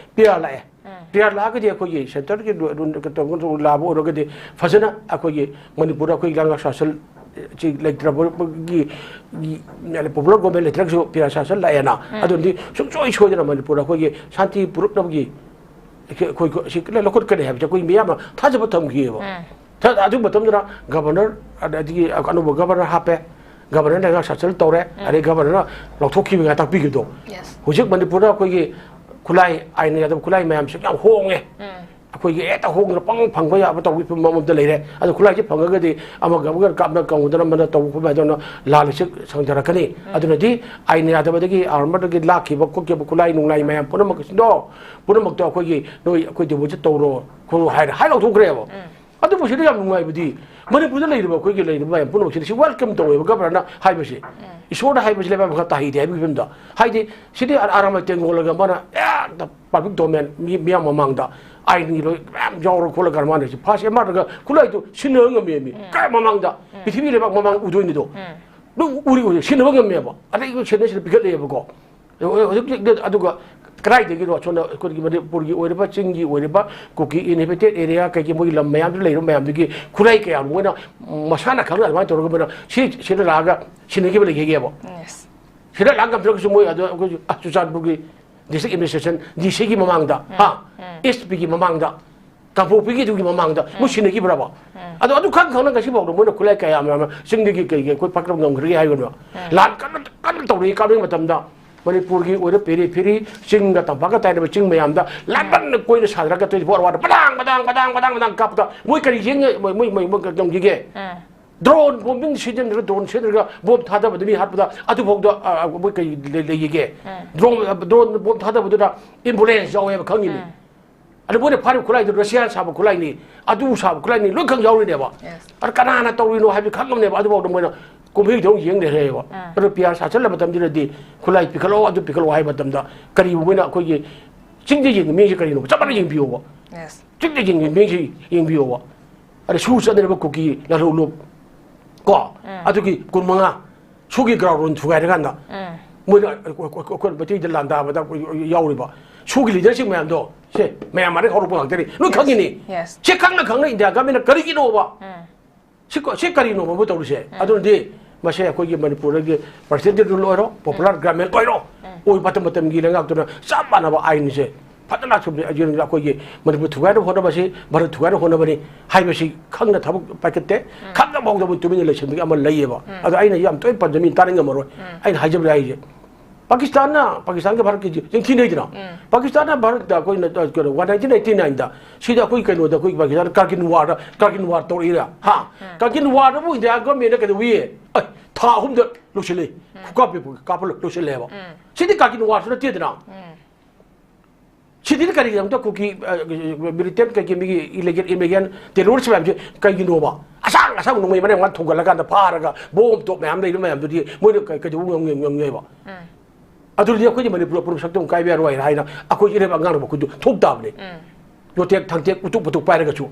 ꯄꯤ ꯑꯥꯔ ꯂꯥꯛꯑꯒꯗꯤ ꯑꯩꯈꯣꯏꯒꯤ ꯁꯦꯟꯇꯔꯒꯤ ꯂꯨ- ꯂꯨ- ꯀꯩꯅꯣ ꯂꯥꯛꯄ ꯑꯣꯏꯔꯒꯗꯤ ꯐꯖꯅ ꯑꯩꯈꯣꯏꯒꯤ ꯃꯅꯤꯄꯨꯔꯗ ꯑꯩꯈꯣꯏ ꯂꯩꯉꯥꯛ ꯁꯥꯁꯟ ꯁꯤ ꯂꯩꯇ꯭ꯔꯕꯒꯤ ꯄꯣꯄꯨꯂꯔ ꯒꯣꯔꯃꯦꯟ ꯂꯩꯇ꯭ꯔꯒꯁꯨ ꯄꯤ ꯑꯥꯔ ꯁꯥꯁꯟ ꯂꯥꯛꯑꯦꯅ꯫ ꯎꯝ꯫ ꯑꯗꯨꯅꯗꯤ ꯁꯨꯡꯁꯣꯏ ꯁꯣꯏꯗꯅ ꯃꯅꯤꯄꯨꯔꯗ ꯑꯩꯈꯣꯏꯒꯤ ꯁꯥꯟꯇꯤ ꯄꯨꯔꯛꯅꯕꯒꯤ ꯑꯩꯈꯣꯏ, ꯑꯩꯈꯣꯏ ꯁꯤ ꯂꯧꯈꯠꯀꯅꯤ ꯍꯥꯏꯕꯁꯦ ꯑꯩꯈꯣꯏ ꯃꯤꯌꯥꯝꯅ ꯊꯥꯖꯕ ꯊꯝꯈꯤꯑꯕ꯫ ꯎꯝ꯫ ꯊ-, ꯑꯗꯨ ꯃꯇꯝꯗꯨꯗ ꯒꯚꯔꯅꯔ, ꯑꯗꯒꯤ ꯑꯅꯧꯕ ꯒꯚꯔꯅꯔ ꯍꯥꯞꯄꯦ, ꯒꯚꯔꯅꯔꯅ ꯉꯥꯛ ꯁꯥꯁꯟ ꯇꯧꯔꯦ, ꯎꯝ꯫ ꯑꯗꯩ ꯒꯚꯔꯅꯔꯅ ꯂꯧꯊꯣꯛꯈꯤꯕ ꯉꯥꯛ ꯇꯥꯛꯄꯤꯈꯤꯕꯗꯣ꯫ Yes꯫ ꯍꯧꯖꯤꯛ ꯃꯅꯤꯄꯨꯔꯗ ꯑꯩꯈꯣꯏꯒꯤ ꯈꯨꯠꯂꯥꯏ, ꯑꯥꯏꯟ ꯌꯥꯗꯕ ꯈꯨꯠꯂꯥꯏ ꯃꯌꯥꯝꯁꯨ ꯌꯥꯝ ꯍꯣꯡꯉꯦ꯫ ꯎꯝ꯫ ꯑꯩꯈꯣꯏꯒꯤ ꯍꯦꯛꯇ ꯍꯣꯡꯗꯅ ꯄꯪ ꯐꯪꯕ ꯌꯥꯕ ꯇꯧꯕꯒꯤ ꯐꯤꯕꯝ ꯑꯃꯗ ꯂꯩꯔꯦ꯫ ꯑꯗꯣ ꯈꯨꯠꯂꯥꯏꯁꯦ ꯐꯪꯉꯒꯗꯤ ꯑꯃꯒ ꯑꯃꯒ ꯀꯥꯞꯅ ꯀꯧꯗꯅ ꯑꯃꯅ ꯇꯧꯕ ꯈꯣꯠꯄ ꯍꯥꯏꯗꯅ ꯂꯥꯜꯂꯤꯁꯦ ꯁꯟꯗꯔꯛꯀꯅꯤ꯫ ꯎꯝ꯫ ꯑꯗꯨꯅꯗꯤ ꯑꯥꯏꯟ ꯌꯥꯗꯕꯗꯒꯤ ꯑꯥꯔꯃꯔꯗꯒꯤ ꯂꯥꯛꯈꯤꯕ ꯈꯣꯠꯈꯤꯕ ꯈꯨꯠꯂꯥꯏ ꯅꯨꯡꯂꯥꯏ ꯃꯌꯥꯝ ꯄꯨꯝꯅꯃꯛꯁꯤꯡꯗꯣ ꯄꯨꯝꯅꯃꯛꯇꯣ ꯑꯩꯈꯣꯏꯒꯤ ꯅꯣꯏ ꯑꯩꯈꯣꯏ ꯗꯦꯕꯣꯠꯁꯦ ꯇꯧꯔꯣ ꯈꯣꯠꯂꯣ ꯍꯥꯏꯅ ꯍꯥꯏ ꯂꯧꯊꯣꯛꯈ꯭ꯔꯦꯕ꯫ ꯎꯝ꯫ ꯑꯗꯨꯕꯨ ꯁꯤꯗ ꯌꯥꯝ ꯅꯨꯡꯉꯥꯏꯕꯗꯤ ꯃꯅꯤꯄꯨꯔꯗ ꯂꯩꯔꯤꯕ ꯑꯩꯈꯣꯏꯒꯤ ꯂꯩꯔꯤꯕ ꯃꯌꯥꯝ ꯄꯨꯝꯅꯃꯛꯁꯤꯗ ꯁꯤ ꯋꯦꯜꯀꯝ ꯇꯧꯋꯦꯕ ꯒꯚꯔꯅꯔꯅ ꯍꯥꯏꯕꯁꯦ꯫ ꯎꯝ꯫ ꯏꯁꯣꯔꯗ ꯍꯥꯏꯕꯁꯤ ꯂꯩꯕꯥꯛ ꯃꯈꯥ ꯇꯥꯍꯩꯗꯦ ꯍꯥꯏꯕꯒꯤ ꯐꯤꯕꯝꯗ꯫ ꯍꯥꯏꯗꯤ ꯁꯤꯗꯤ ꯑꯔꯥ-, ꯑꯔꯥꯝꯕꯥꯏ ꯇꯦꯡꯒꯣꯜꯂꯒ ꯃꯥꯅ ꯍꯦꯛꯇ ꯄꯕ꯭ꯂꯤꯛ ꯗꯣꯃꯦꯟ ꯃꯤ-, ꯃꯤꯌꯥꯝ ꯃꯃꯥꯡꯗ ꯑꯥꯏꯟꯒꯤ ꯂꯣꯏ ꯃꯌꯥꯝ ꯌꯥꯎꯔ ꯈꯣꯠꯂꯒ ꯃꯥꯅ ꯁꯤ ꯐꯥꯁ ꯑꯦꯝ ꯑꯥꯔꯗꯒ ꯈꯨꯠꯂꯥꯏꯗꯨ ꯁꯤꯟꯅꯕ ꯉꯝꯃꯦ ꯃꯤ꯫ ꯎꯝ꯫ ꯀꯥꯏ ꯃꯃꯥꯡꯗ? ꯎꯝ꯫ ꯄ꯭ꯔꯤꯊꯤꯕꯤ ꯂꯩꯕꯥꯛ ꯃꯃꯥꯡ ꯎꯗꯣꯏꯅꯤꯗꯣ꯫ ꯎꯝ꯫ ꯑꯗꯨꯝ ꯎꯔꯤ ꯎꯔꯤ ꯁꯤꯟꯅꯕ ꯉꯝꯃꯦꯕ꯫ ꯑꯗꯩ ꯁꯤꯟꯅ ꯁꯤꯟꯅ ꯄꯤꯈꯠꯂꯛꯑꯦꯕꯀꯣ꯫ ꯍꯧꯖꯤꯛ, ꯍꯧꯖꯤꯛ, ꯑꯗꯨꯒ ꯀꯗꯥꯏꯗꯒꯤꯅꯣ ꯑꯁꯣꯝꯗ ꯑꯩꯈꯣꯏꯒꯤ ꯃꯅꯤꯄꯨꯔꯒꯤ ꯑꯣꯏꯔꯤꯕ ꯆꯤꯡꯒꯤ ꯑꯣꯏꯔꯤꯕ ꯀꯨꯀꯤ ꯏꯟꯍꯦꯕꯤꯇꯦꯠ ꯑꯦꯔꯤꯌꯥ ꯀꯩꯒꯤ ꯃꯣꯏꯒꯤ ꯂꯝ ꯃꯌꯥꯝꯗꯨ ꯂꯩꯔꯤꯕ ꯃꯌꯥꯝꯗꯨꯒꯤ ꯈꯨꯠꯂꯥꯏ ꯀꯌꯥ ꯃꯣꯏꯅ ꯃꯁꯥꯅ ꯈꯪꯅ ꯑꯗꯨꯃꯥꯏꯅ ꯇꯧꯔꯒ ꯃꯣꯏꯅ ꯁꯤ, ꯁꯤꯗ ꯂꯥꯛꯑꯒ ꯁꯤꯟꯅꯈꯤꯕ ꯂꯩꯈꯤꯒꯦꯕ꯫ Yes꯫ ꯁꯤꯗ ꯂꯥꯛ ꯉꯝꯗ꯭ꯔꯒꯁꯨ ꯃꯣꯏ ꯑꯗꯣ ꯑꯩꯈꯣꯏꯒꯤ, ꯑ, ꯆꯨꯔꯆꯥꯟꯄꯨꯔꯒꯤ ꯗꯤꯁꯇ꯭ꯔꯤꯛ ꯑꯦꯗꯃꯤꯅꯤꯁꯇ꯭ꯔꯦꯁꯟ, ꯗꯤ ꯁꯤꯒꯤ ꯃꯃꯥꯡꯗ, ꯎꯝ, ꯍꯥ? ꯎꯝ꯫ ꯑꯦꯁ ꯄꯤꯒꯤ ꯃꯃꯥꯡꯗ, ꯀꯥꯡꯄꯣꯛꯄꯤꯒꯤ ꯑꯗꯨꯒꯤ ꯃꯃꯥꯡꯗ ꯃꯣꯏ ꯎꯝ꯫ ꯁꯤꯟꯅꯈꯤꯕ꯭ꯔꯕ? ꯎꯝ꯫ ꯑꯗꯣ ꯑꯗꯨ ꯈꯪ ꯈꯪꯅ ꯉꯁꯤꯐꯥꯎꯗ ꯃꯣꯏꯅ ꯈꯨꯠꯂꯥꯏ ꯀꯌꯥ ꯃꯌꯥꯝ ꯆꯤꯡꯗꯒꯤ ꯀꯩꯒꯤ ꯑꯩꯈꯣꯏ ꯄꯥꯛꯇꯕ ꯉꯝꯈ꯭ꯔꯒꯦ ꯍꯥꯏꯕꯅꯣ? ꯎꯝ꯫ ꯂꯥꯟ ꯀꯟꯅ, ꯀꯟꯅ ꯇꯧꯔꯛꯏ ꯀꯥꯞꯅꯕ ꯃꯇꯝꯗ ꯃꯅꯤꯄꯨꯔꯒꯤ ꯑꯣꯏꯔꯣ ꯄꯦꯔꯤ ꯐꯦꯔꯤ ꯆꯤꯡꯒ ꯇꯝꯄꯥꯛꯀ ꯇꯥꯏꯅꯕ ꯆꯤꯡ ꯃꯌꯥꯝꯗ ꯂꯥꯟꯕꯟꯅ ꯀꯣꯏꯅ ꯁꯥꯟꯅꯔꯒ ꯇ꯭ꯋꯦꯟꯇꯤ ꯐꯣꯔ ꯑꯋꯥꯔꯗ ꯄꯗꯥꯡ, ꯄꯗꯥꯡ, ꯄꯗꯥꯡ, ꯄꯗꯥꯡ, ꯄꯗꯥꯡ ꯀꯥꯞꯄꯗ ꯃꯣꯏ ꯀꯔꯤ ꯌꯦꯡ-, ꯃꯣꯏ, ꯃꯣꯏ, ꯃꯣꯏ, ꯃꯣꯏ ꯉꯝꯈꯤꯒꯦ? ꯎꯝ꯫ ꯗ꯭ꯔꯣꯟ ꯕꯣꯝꯕꯤꯡ ꯁꯤꯖꯤꯟꯅꯔꯒ, ꯗ꯭ꯔꯣꯟ ꯁꯤꯖꯤꯟꯅꯔꯒ ꯕꯣꯝ ꯊꯥꯗꯕꯗ ꯃꯤ ꯍꯥꯠꯄꯗ ꯑꯗꯨꯐꯥꯎꯗ, ꯑ, ꯑ, ꯃꯣꯏ ꯀꯔꯤ ꯂꯩ-, ꯂꯩꯈꯤꯒꯦ? ꯎꯝ꯫ ꯗ꯭ꯔꯣꯟ, ꯑ, ꯗ꯭ꯔꯣꯟ ꯕꯣꯝ ꯊꯥꯗꯕꯗꯨꯗ ꯑꯦꯝꯕꯨꯂꯦꯟꯁ ꯌꯥꯎꯋꯦꯕ ꯈꯪꯉꯤꯅꯤ꯫ ꯎꯝ꯫ ꯑꯗ ꯃꯣꯏꯅ ꯐꯥꯔꯤꯕ ꯈꯨꯠꯂꯥꯏꯗꯨ ꯔꯁꯤꯌꯥ ꯁꯥꯕ ꯈꯨꯠꯂꯥꯏꯅꯤ, ꯑꯗꯨ ꯁꯥꯕ ꯈꯨꯠꯂꯥꯏꯅꯤ, ꯂꯣꯏ ꯈꯪ ꯌꯥꯎꯔꯤꯅꯦꯕ꯫ Yes꯫ ꯑꯗ ꯀꯅꯥꯅ ꯇꯧꯔꯤꯅꯣ ꯍꯥꯏꯕꯗꯤ ꯈꯪꯉꯝꯅꯦꯕ, ꯑꯗꯨꯐꯥꯎꯗ ꯃꯣꯏꯅ ꯀꯨꯝꯍꯩꯗ ꯑꯃꯨꯛ ꯌꯦꯡ ꯂꯩꯔꯦꯕ꯫ ꯎꯝ꯫ ꯑꯗꯣ ꯄꯤ ꯑꯥꯔ ꯁꯥꯆꯜꯂꯕ ꯃꯇꯝꯗꯨꯗꯗꯤ ꯈꯨꯠꯂꯥꯏ ꯄꯤꯈꯠꯂꯛꯑꯣ, ꯑꯗꯨ ꯄꯤꯈꯠꯂꯛꯑꯣ ꯍꯥꯏꯕ ꯃꯇꯝꯗ ꯀꯔꯤꯕꯨ ꯃꯣꯏꯅ ꯑꯩꯈꯣꯏꯒꯤ ꯆꯤꯡꯗ ꯌꯦꯡꯕ ꯃꯤꯁꯦ ꯀꯔꯤꯅꯣ? ꯆꯞ ꯃꯥꯟꯅ ꯌꯦꯡꯕꯤꯌꯣꯕ꯫ ꯆꯤꯛꯇ ꯌꯦꯡꯕꯤꯕꯁꯤ ꯌꯦꯡꯕꯤꯌꯣꯕ꯫ ꯑꯗ ꯁꯨ ꯆꯠꯅꯔꯤꯕ ꯀꯨꯀꯤ ꯂꯥꯂꯣꯡ ꯂꯨꯞ ꯀꯣ, ꯑꯗꯨꯒꯤ ꯀꯨꯟꯃꯉꯥ ꯁꯨꯒꯤ ꯒ꯭ꯔꯥꯎꯟ ꯊꯨꯒꯥꯏꯔꯀꯥꯟꯗ ꯃꯣꯏꯅ ꯑꯩꯈꯣꯏ ꯃꯩꯇꯩꯗ ꯂꯥꯟꯗꯥꯕꯗ ꯌꯥꯎꯔꯤꯕ ꯁꯨꯒꯤ ꯂꯤꯗꯔꯁꯤꯡ ꯃꯌꯥꯝꯗꯣ, ꯁꯦ ꯃꯌꯥꯝ ꯃꯔꯩ ꯍꯧꯔꯛꯄ ꯉꯥꯛꯇꯅꯤ, ꯂꯣꯏ ꯈꯪꯉꯤꯅꯤ꯫ ꯁꯦ ꯈꯪꯅ ꯈꯪꯅ ꯏꯟꯗꯤꯌꯥ ꯒꯃꯦꯟꯅ ꯀꯔꯤꯒꯤꯅꯣꯕ? ꯁꯤ ꯀ-, ꯁꯤ ꯀꯔꯤꯅꯣ ꯃꯣꯏ ꯇꯧꯔꯤꯁꯦ? ꯑꯗꯨꯅꯗꯤ ꯃꯁꯦ ꯑꯩꯈꯣꯏꯒꯤ ꯃꯅꯤꯄꯨꯔꯗꯒꯤ ꯄ꯭ꯔꯁꯤꯗꯦꯟꯁꯤ ꯔꯨꯜ ꯑꯣꯏꯔꯣ, ꯄꯣꯄꯨꯂꯔ ꯒꯚꯔꯟꯃꯦꯟ ꯑꯣꯏꯔꯣ, ꯑꯣꯏ ꯃꯇꯝ ꯃꯇꯝꯒꯤ ꯂꯩꯉꯥꯛꯇꯨꯅ ꯆꯞ ꯃꯥꯟꯅꯕ ꯑꯥꯏꯟꯁꯦ ꯐꯖꯅ ꯁꯨꯝ ꯑꯩꯈꯣꯏꯒꯤ ꯃꯅꯤꯄꯨꯔ ꯊꯨꯒꯥꯏꯅꯕ ꯍꯣꯠꯅꯕꯁꯤ ꯚꯥꯔꯠ ꯊꯨꯒꯥꯏꯅꯕ ꯍꯣꯠꯅꯕꯅꯤ ꯍꯥꯏꯕꯁꯤ ꯈꯪꯅ ꯊꯕꯛ ꯄꯥꯏꯈꯠꯇꯦ꯫ ꯈꯪꯅ ꯐꯥꯎꯗꯕ ꯇꯨꯃꯤꯟꯅ ꯂꯩꯁꯤꯟꯕꯒꯤ ꯑꯃ ꯂꯩꯌꯦꯕ꯫ ꯑꯗꯣ ꯑꯩꯅ ꯌꯥꯝ ꯇꯣꯏꯅ ꯄꯟꯖꯅꯤ, ꯇꯥꯅꯤꯡꯉꯝꯃꯔꯣꯏ꯫ ꯑꯩꯅ ꯍꯥꯏꯖꯕꯗ ꯍꯥꯏꯁꯦ, ꯄꯥꯀꯤꯁꯇꯥꯟꯅ, ꯄꯥꯀꯤꯁꯇꯥꯟꯒ ꯚꯥꯔꯠꯀꯤ ꯌꯦꯡꯊꯤꯅꯩꯗꯅ꯫ ꯄꯥꯀꯤꯁꯇꯥꯟꯅ ꯚꯥꯔꯠꯇ ꯑꯩꯈꯣꯏꯅ, ꯑ, ꯀꯩꯅꯣ, ꯋꯥꯟ ꯅꯥꯏꯟꯇꯤꯟ ꯑꯩꯠꯇꯤ ꯅꯥꯏꯟꯗ ꯁꯤꯗ ꯑꯩꯈꯣꯏ ꯀꯩꯅꯣꯗ ꯑꯩꯈꯣꯏ ꯄꯥꯀꯤꯁꯇꯥꯟ ꯀꯥꯔꯒꯤꯜ ꯋꯥꯔꯗ, ꯀꯥꯔꯒꯤꯜ ꯋꯥꯔ ꯇꯧꯔꯛꯏꯔ? ꯍꯥ? ꯀꯥꯔꯒꯤꯜ ꯋꯥꯔꯗꯕꯨ ꯏꯟꯗꯤꯌꯥ ꯒꯚꯔꯟꯃꯦꯟꯠꯅ ꯀꯩꯗꯧꯏ? ꯑꯦ, ꯊꯥ ꯑꯍꯨꯝꯗ ꯂꯣꯏꯁꯤꯜꯂꯤ꯫ ꯈꯨꯀꯥꯞ ꯄꯤꯕ ꯀꯥꯞꯄ ꯂꯣꯏꯁꯤꯜꯂꯦꯕ꯫ ꯁꯤꯗꯤ ꯀꯥꯔꯒꯤꯜ ꯋꯥꯔꯁꯨ ꯅꯠꯇꯦꯗꯅ꯫ ꯁꯤꯗꯤ ꯀꯔꯤꯒꯤꯗꯃꯛꯇ ꯀꯨꯀꯤ, ꯑ, ꯃꯤꯂꯤꯇꯦꯟ ꯀꯩꯀꯩ ꯃꯤꯒꯤ ꯏꯂꯤꯒꯦꯜ ꯏꯃꯤꯒ꯭ꯔꯦꯟ ꯇꯦꯔꯣꯔꯤꯁ ꯃꯌꯥꯝꯁꯦ ꯀꯩꯒꯤꯅꯣꯕ? ꯑꯁꯥꯡ ꯑꯁꯥꯡ ꯅꯣꯡꯃꯩ ꯃꯔꯦꯡ ꯃꯔꯥꯡ ꯊꯣꯡꯒꯠꯂꯀꯥꯟꯗ ꯐꯥꯔꯒ ꯕꯣꯝ ꯇꯣꯞ ꯃꯌꯥꯝ ꯂꯩꯕ ꯃꯌꯥꯝꯗꯨꯗꯤ ꯃꯣꯏꯅ ꯀꯩ-, ꯀꯩꯗꯧꯕ ꯉꯝ-, ꯉꯝ-, ꯉꯝꯒꯦꯕ? ꯑꯗꯨꯗꯤ ꯑꯩꯈꯣꯏꯗꯤ ꯃꯅꯤꯄꯨꯔ ꯑꯄꯨꯟꯕ ꯁꯛꯇꯝ ꯀꯥꯏꯕ ꯌꯥꯔꯣꯏ ꯍꯥꯏꯅ ꯑꯩꯈꯣꯏ ꯏꯔꯩꯕꯥꯛ ꯑꯉꯥꯡꯅꯕ ꯑꯩꯈꯣꯏꯗꯣ ꯊꯣꯛ ꯇꯥꯕꯅꯦ꯫ ꯌꯣꯇꯦꯛ ꯊꯥꯡꯇꯦꯛ ꯎꯇꯨꯞ ꯎꯇꯨꯞ ꯄꯥꯏꯔꯒꯁꯨ꯫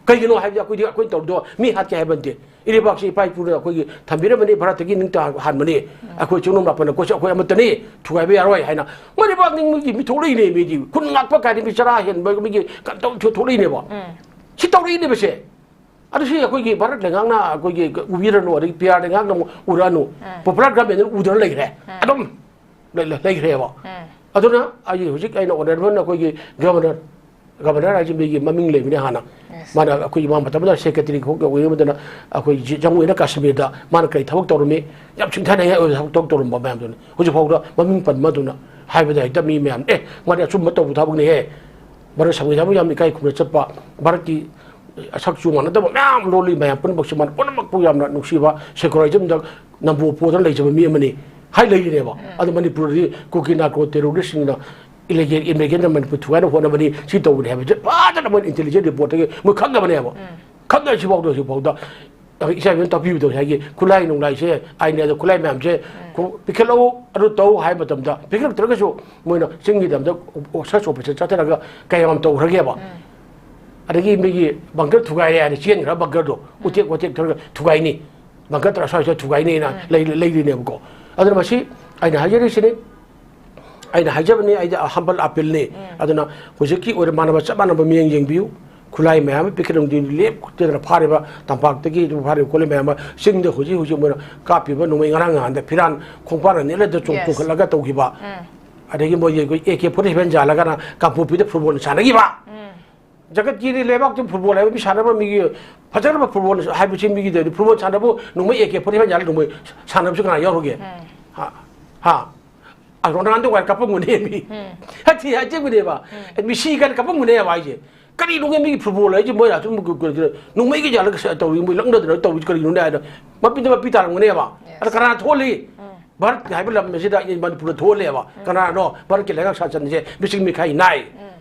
ꯀꯩꯒꯤꯅꯣ ꯍꯥꯏꯕꯗꯤ ꯑꯩꯈꯣꯏꯗꯤ ꯑꯩꯈꯣꯏꯅ ꯇꯧꯔꯤꯗꯣ ꯃꯤ ꯍꯥꯠꯀꯦ ꯍꯥꯏꯕ ꯅꯠꯇꯦ꯫ ꯏꯔꯩꯕꯥꯛꯁꯤ ꯏꯄꯥ ꯏꯄꯨꯅ ꯑꯩꯈꯣꯏꯒꯤ ꯊꯝꯕꯤꯔꯝꯕꯅꯤ, ꯚꯥꯔꯠꯇꯒꯤ ꯅꯤꯡꯇꯝ ꯍꯥꯟꯕꯅꯤ꯫ ꯑꯩꯈꯣꯏ ꯆꯤꯡꯅꯨꯡ ꯃꯥꯄꯟꯅ ꯀꯣꯠꯁꯤ ꯑꯩꯈꯣꯏ ꯑꯃꯠꯇꯅꯤ꯫ ꯊꯨꯒꯥꯏꯕ ꯌꯥꯔꯣꯏ ꯍꯥꯏꯅ ꯃꯣꯏ ꯂꯩꯕꯥꯛ ꯅꯤꯡꯕꯒꯤ ꯃꯤ ꯊꯣꯛꯂꯛꯏꯅꯦ꯫ ꯃꯤꯗꯤ ꯈꯨꯟ ꯉꯥꯛꯄ ꯀꯥꯏꯗ ꯃꯤ ꯆꯔꯥ ꯍꯦꯟꯕ ꯃꯤꯒꯤ ꯀꯩꯅꯣ ꯇꯧ-, ꯊꯣꯛꯂꯛꯏꯅꯦꯕ꯫ ꯁꯤ ꯇꯧꯔꯛꯏꯅꯦꯕ ꯁꯦ꯫ ꯑꯗꯨ ꯁꯤ ꯑꯩꯈꯣꯏꯒꯤ ꯚꯥꯔꯠ ꯂꯩꯉꯥꯛꯅ ꯑꯩꯈꯣꯏꯒꯤ ꯎꯕꯤꯔꯅꯨ, ꯑꯗꯒꯤ ꯄꯤ ꯑꯥꯔ ꯂꯩꯉꯥꯛꯅ ꯑꯃꯨꯛ ꯎꯔꯛꯑꯅꯨ꯫ ꯄꯣꯄꯨꯂꯔ ꯒꯚꯔꯟꯃꯦꯟꯠꯅ ꯎꯗꯅ ꯂꯩꯈ꯭ꯔꯦ꯫ ꯑꯗꯨꯝ ꯂꯩ-, ꯂꯩ-, ꯂꯩꯈ꯭ꯔꯦꯕ꯫ ꯑꯗꯨꯅ ꯑꯩ ꯍꯧꯖꯤꯛ ꯑꯩꯅ ꯑꯣꯅꯔꯦꯕꯜ ꯑꯩꯈꯣꯏꯒꯤ ꯒꯚꯔꯅꯔ, ꯒꯚꯔꯅꯔ ꯍꯥꯏꯁꯤ ꯃꯤꯒꯤ ꯃꯃꯤꯡ ꯂꯩꯕꯅꯤ ꯍꯥꯟꯅ꯫ ꯃꯥꯅ ꯑꯩꯈꯣꯏꯒꯤ ꯃꯥ ꯃꯇꯝꯗ ꯁꯦꯀ꯭ꯔꯦꯇꯔꯤ ꯈꯣꯡ ꯑꯣꯏꯕ ꯃꯇꯝꯗ ꯑꯩꯈꯣꯏ ꯖꯤ-, ꯖꯝꯃꯨ ꯑꯦꯟ ꯀꯥꯁꯃꯤꯔꯗ ꯃꯥꯅ ꯀꯔꯤ ꯊꯕꯛ ꯇꯧꯔꯝꯃꯤ, ꯌꯥꯝ ꯁꯤꯡꯊꯥꯅꯤꯡꯉꯥꯏ ꯑꯣꯏꯕ ꯊꯕꯛ ꯇꯧꯔꯝꯕ ꯃꯌꯥꯝꯗꯨꯅꯤ꯫ ꯍꯧꯖꯤꯛ ꯐꯥꯎꯗ ꯃꯃꯤꯡ ꯄꯟꯕ ꯑꯗꯨꯅ ꯍꯥꯏꯕꯗ ꯍꯦꯛꯇ ꯃꯤ ꯃꯌꯥꯝ, "ꯑꯦ, ꯃꯥꯗꯤ ꯑꯆꯨꯝꯕ ꯇꯧꯕ ꯊꯕꯛꯅꯤꯍꯦ꯫ ꯃꯔꯛ ꯁꯪꯕ ꯌꯥꯝ ꯌꯥꯝꯅ ꯏꯀꯥꯏ ꯈꯨꯝꯅ ꯆꯠꯄ, ꯚꯥꯔꯠꯀꯤ ꯑꯁꯛ ꯆꯨ ꯃꯥꯟꯅꯗꯕ ꯃꯌꯥꯝ ꯂꯣꯜꯂꯤ ꯃꯌꯥꯝ ꯄꯨꯝꯅꯃꯛꯁꯤ ꯃꯥꯅ ꯄꯨꯝꯅꯃꯛꯄꯨ ꯌꯥꯝꯅ ꯅꯨꯡꯁꯤꯕ, ꯁꯦꯀꯨꯂꯔꯤꯖꯝꯗ ꯅꯝꯕꯣ ꯄꯣꯗꯅ ꯂꯩꯖꯕ ꯃꯤ ꯑꯃꯅꯤ" ꯍꯥꯏ ꯂꯩꯔꯤꯅꯦꯕ꯫ ꯑꯗꯣ ꯃꯅꯤꯄꯨꯔꯗꯗꯤ ꯀꯨꯀꯤ ꯅꯥꯔꯀꯣ ꯇꯦꯔꯣꯔꯤꯁꯁꯤꯡꯅ ꯏꯂꯤꯒꯦꯜ ꯏꯃꯤꯒ꯭ꯔꯦꯟꯅ ꯃꯅꯤꯄꯨꯔ ꯊꯨꯒꯥꯏꯅꯕ ꯍꯣꯠꯅꯕꯅꯤ, ꯁꯤ ꯇꯧꯕꯅꯤ ꯍꯥꯏꯕꯁꯦ ꯐꯖꯅ ꯃꯣꯏ ꯏꯟꯇꯦꯂꯤꯖꯦꯟꯁ ꯔꯤꯄꯣꯔꯠꯇꯒꯤ ꯃꯣꯏ ꯈꯪꯉꯕꯅꯦꯕ꯫ ꯈꯪꯉ ꯁꯤꯐꯥꯎꯗ ꯍꯧꯖꯤꯛꯐꯥꯎꯗ ꯏꯆꯥ ꯏꯕꯦꯝ ꯇꯥꯛꯄꯤꯕꯗꯣ ꯉꯁꯥꯏꯒꯤ ꯈꯨꯠꯂꯥꯏ ꯅꯨꯡꯂꯥꯏꯁꯦ, ꯑꯥꯏꯟ ꯑꯗ ꯈꯨꯠꯂꯥꯏ ꯃꯌꯥꯝꯁꯦ ꯈꯨ-, ꯄꯤꯈꯠꯂꯛꯎ, ꯑꯗꯨ ꯇꯧ ꯍꯥꯏꯕ ꯃꯇꯝꯗ ꯄꯤꯈꯠꯂꯛꯇ꯭ꯔꯒꯁꯨ ꯃꯣꯏꯅ ꯆꯤꯡꯒꯤ ꯂꯝꯗ search operation ꯆꯠꯊꯔꯒ ꯀꯌꯥꯝ ꯇꯧꯈ꯭ꯔꯒꯦꯕ? ꯑꯗꯒꯤ ꯃꯤꯒꯤ ꯕꯪꯀꯔ ꯊꯨꯒꯥꯏꯔꯦ ꯍꯥꯏꯅ ꯆꯦꯟꯈ꯭ꯔ ꯕꯪꯀꯔꯗꯣ ꯎꯇꯦꯛ ꯋꯥꯇꯦꯛ ꯊꯧꯔꯒ ꯊꯨꯒꯥꯏꯅꯤ, ꯕꯪꯀꯔ ꯇꯔꯥ ꯁ꯭ꯋꯥꯏ ꯁ꯭ꯋꯥꯏ ꯊꯨꯒꯥꯏꯅꯤꯅ ꯂꯩ-, ꯂꯩꯔꯤꯅꯦꯕꯀꯣ꯫ ꯑꯗꯨꯅ ꯃꯁꯤ ꯑꯩꯅ ꯍꯥꯏꯖꯔꯤꯁꯤꯅꯤ, ꯑꯩꯅ ꯍꯥꯏꯖꯕꯅꯤ, ꯑꯩꯗꯤ humble appealꯅꯤ꯫ ꯑꯗꯨꯅ ꯍꯧꯖꯤꯛꯀꯤ ꯑꯣꯏꯔ ꯃꯥꯟꯅꯕ, ꯆꯞ ꯃꯥꯟꯅꯕ ꯃꯤꯠꯌꯦꯡ ꯌꯦꯡꯕꯤꯌꯨ꯫ ꯈꯨꯠꯂꯥꯏ ꯃꯌꯥꯝ ꯑꯃ ꯄꯤꯈꯠꯂꯝꯗꯨꯅ ꯂꯦꯞꯇꯅ ꯐꯥꯔꯤꯕ, ꯇꯝꯄꯥꯛꯇꯒꯤ ꯐꯥꯔꯤꯕ ꯈꯣꯠꯂꯤ ꯃꯌꯥꯝ ꯑꯃ, ꯆꯤꯡꯗ ꯍꯧꯖꯤꯛ ꯍꯧꯖꯤꯛ ꯃꯣꯏꯅ ꯀꯥꯞꯄꯤꯕ ꯅꯣꯡꯃꯩ, ꯉꯔꯥꯡ ꯅꯍꯥꯟꯗ ꯐꯤꯔꯥꯟ ꯈꯣꯡꯄꯥꯛꯅ ꯅꯦꯠꯂꯗ ꯆꯣꯡ-, Yes. ꯆꯣꯡꯈꯠꯂꯒ ꯇꯧꯈꯤꯕ, ꯑꯗꯒꯤ ꯃꯣꯏꯒꯤ ꯑꯩꯈꯣꯏ ꯑꯦ ꯀꯦ ꯐꯣꯔꯇꯤ ꯁꯚꯦꯟ ꯌꯥꯜꯂꯒꯅ ꯀꯥꯡꯄꯣꯛꯄꯤꯗ ꯐꯨꯠꯕꯣꯜ ꯁꯥꯟꯅꯈꯤꯕ꯫ ꯖꯒꯠꯀꯤꯗꯤ ꯂꯩꯕꯥꯛꯇ ꯐꯨꯠꯕꯣꯜ ꯍꯥꯏꯕ ꯃꯤ ꯁꯥꯟꯅꯕ, ꯃꯤꯒꯤ ꯐꯖꯔꯕ ꯐꯨꯠꯕꯣꯜ ꯍꯥꯏꯕꯁꯤ ꯃꯤꯒꯤꯗ ꯐꯨꯠꯕꯣꯜ ꯁꯥꯟꯅꯕꯕꯨ ꯅꯣꯡꯃꯩ ꯑꯦ ꯀꯦ ꯐꯣꯔꯇꯤ ꯁꯚꯦꯟ ꯌꯥꯜꯂꯒ ꯅꯣꯡꯃꯩ ꯁꯥꯟꯅꯕꯁꯤ ꯀꯅꯥ ꯌꯥꯎꯔꯒꯦ? ꯍꯥ? ꯍꯥ? ꯑ, ꯔꯣꯅꯥꯜꯗꯣ ꯀꯥꯏꯅ ꯀꯞꯄꯝꯒꯅꯦ ꯃꯤ꯫ ꯍꯥꯏꯗꯤ ꯍꯥꯏꯖꯕꯅꯦꯕ꯫ ꯑꯦ, ꯃꯤꯁꯤ ꯀꯥꯏꯅ ꯀꯞꯄꯝꯒꯅꯦꯕ ꯍꯥꯏꯁꯦ꯫ ꯀꯔꯤꯅꯣꯒꯦ ꯃꯤꯒꯤ ꯐꯨꯠꯕꯣꯜ ꯍꯥꯏꯁꯦ ꯃꯣꯏ ꯑꯗꯨꯝ ꯅꯣꯡꯃꯩꯒ ꯌꯥꯜꯂꯒ ꯇꯧꯔꯤ, ꯃꯣꯏ ꯂꯛꯅꯗꯅ ꯇꯧꯔꯤ ꯀꯔꯤꯅꯣꯅꯦ ꯍꯥꯏꯗ ꯃꯄꯤꯗ ꯃꯄꯤ ꯇꯥꯔꯝꯒꯅꯦꯕ꯫ ꯑꯗ Yes. ꯀꯅꯥ ꯊꯣꯛꯍꯜꯂꯤ? ꯚꯥꯔꯠ ꯍꯥꯏꯕ ꯂꯝ ꯑꯁꯤꯗ ꯃꯅꯤꯄꯨꯔꯗ ꯊꯣꯛꯍꯜꯂꯦꯕ꯫ ꯀꯅꯥꯅꯣ? ꯚꯥꯔꯠꯀꯤ ꯂꯩꯉꯥꯛ ꯁꯥꯁꯟꯁꯦ ꯃꯤꯆꯤꯡ ꯃꯤꯈꯥꯏ ꯅꯥꯏ꯫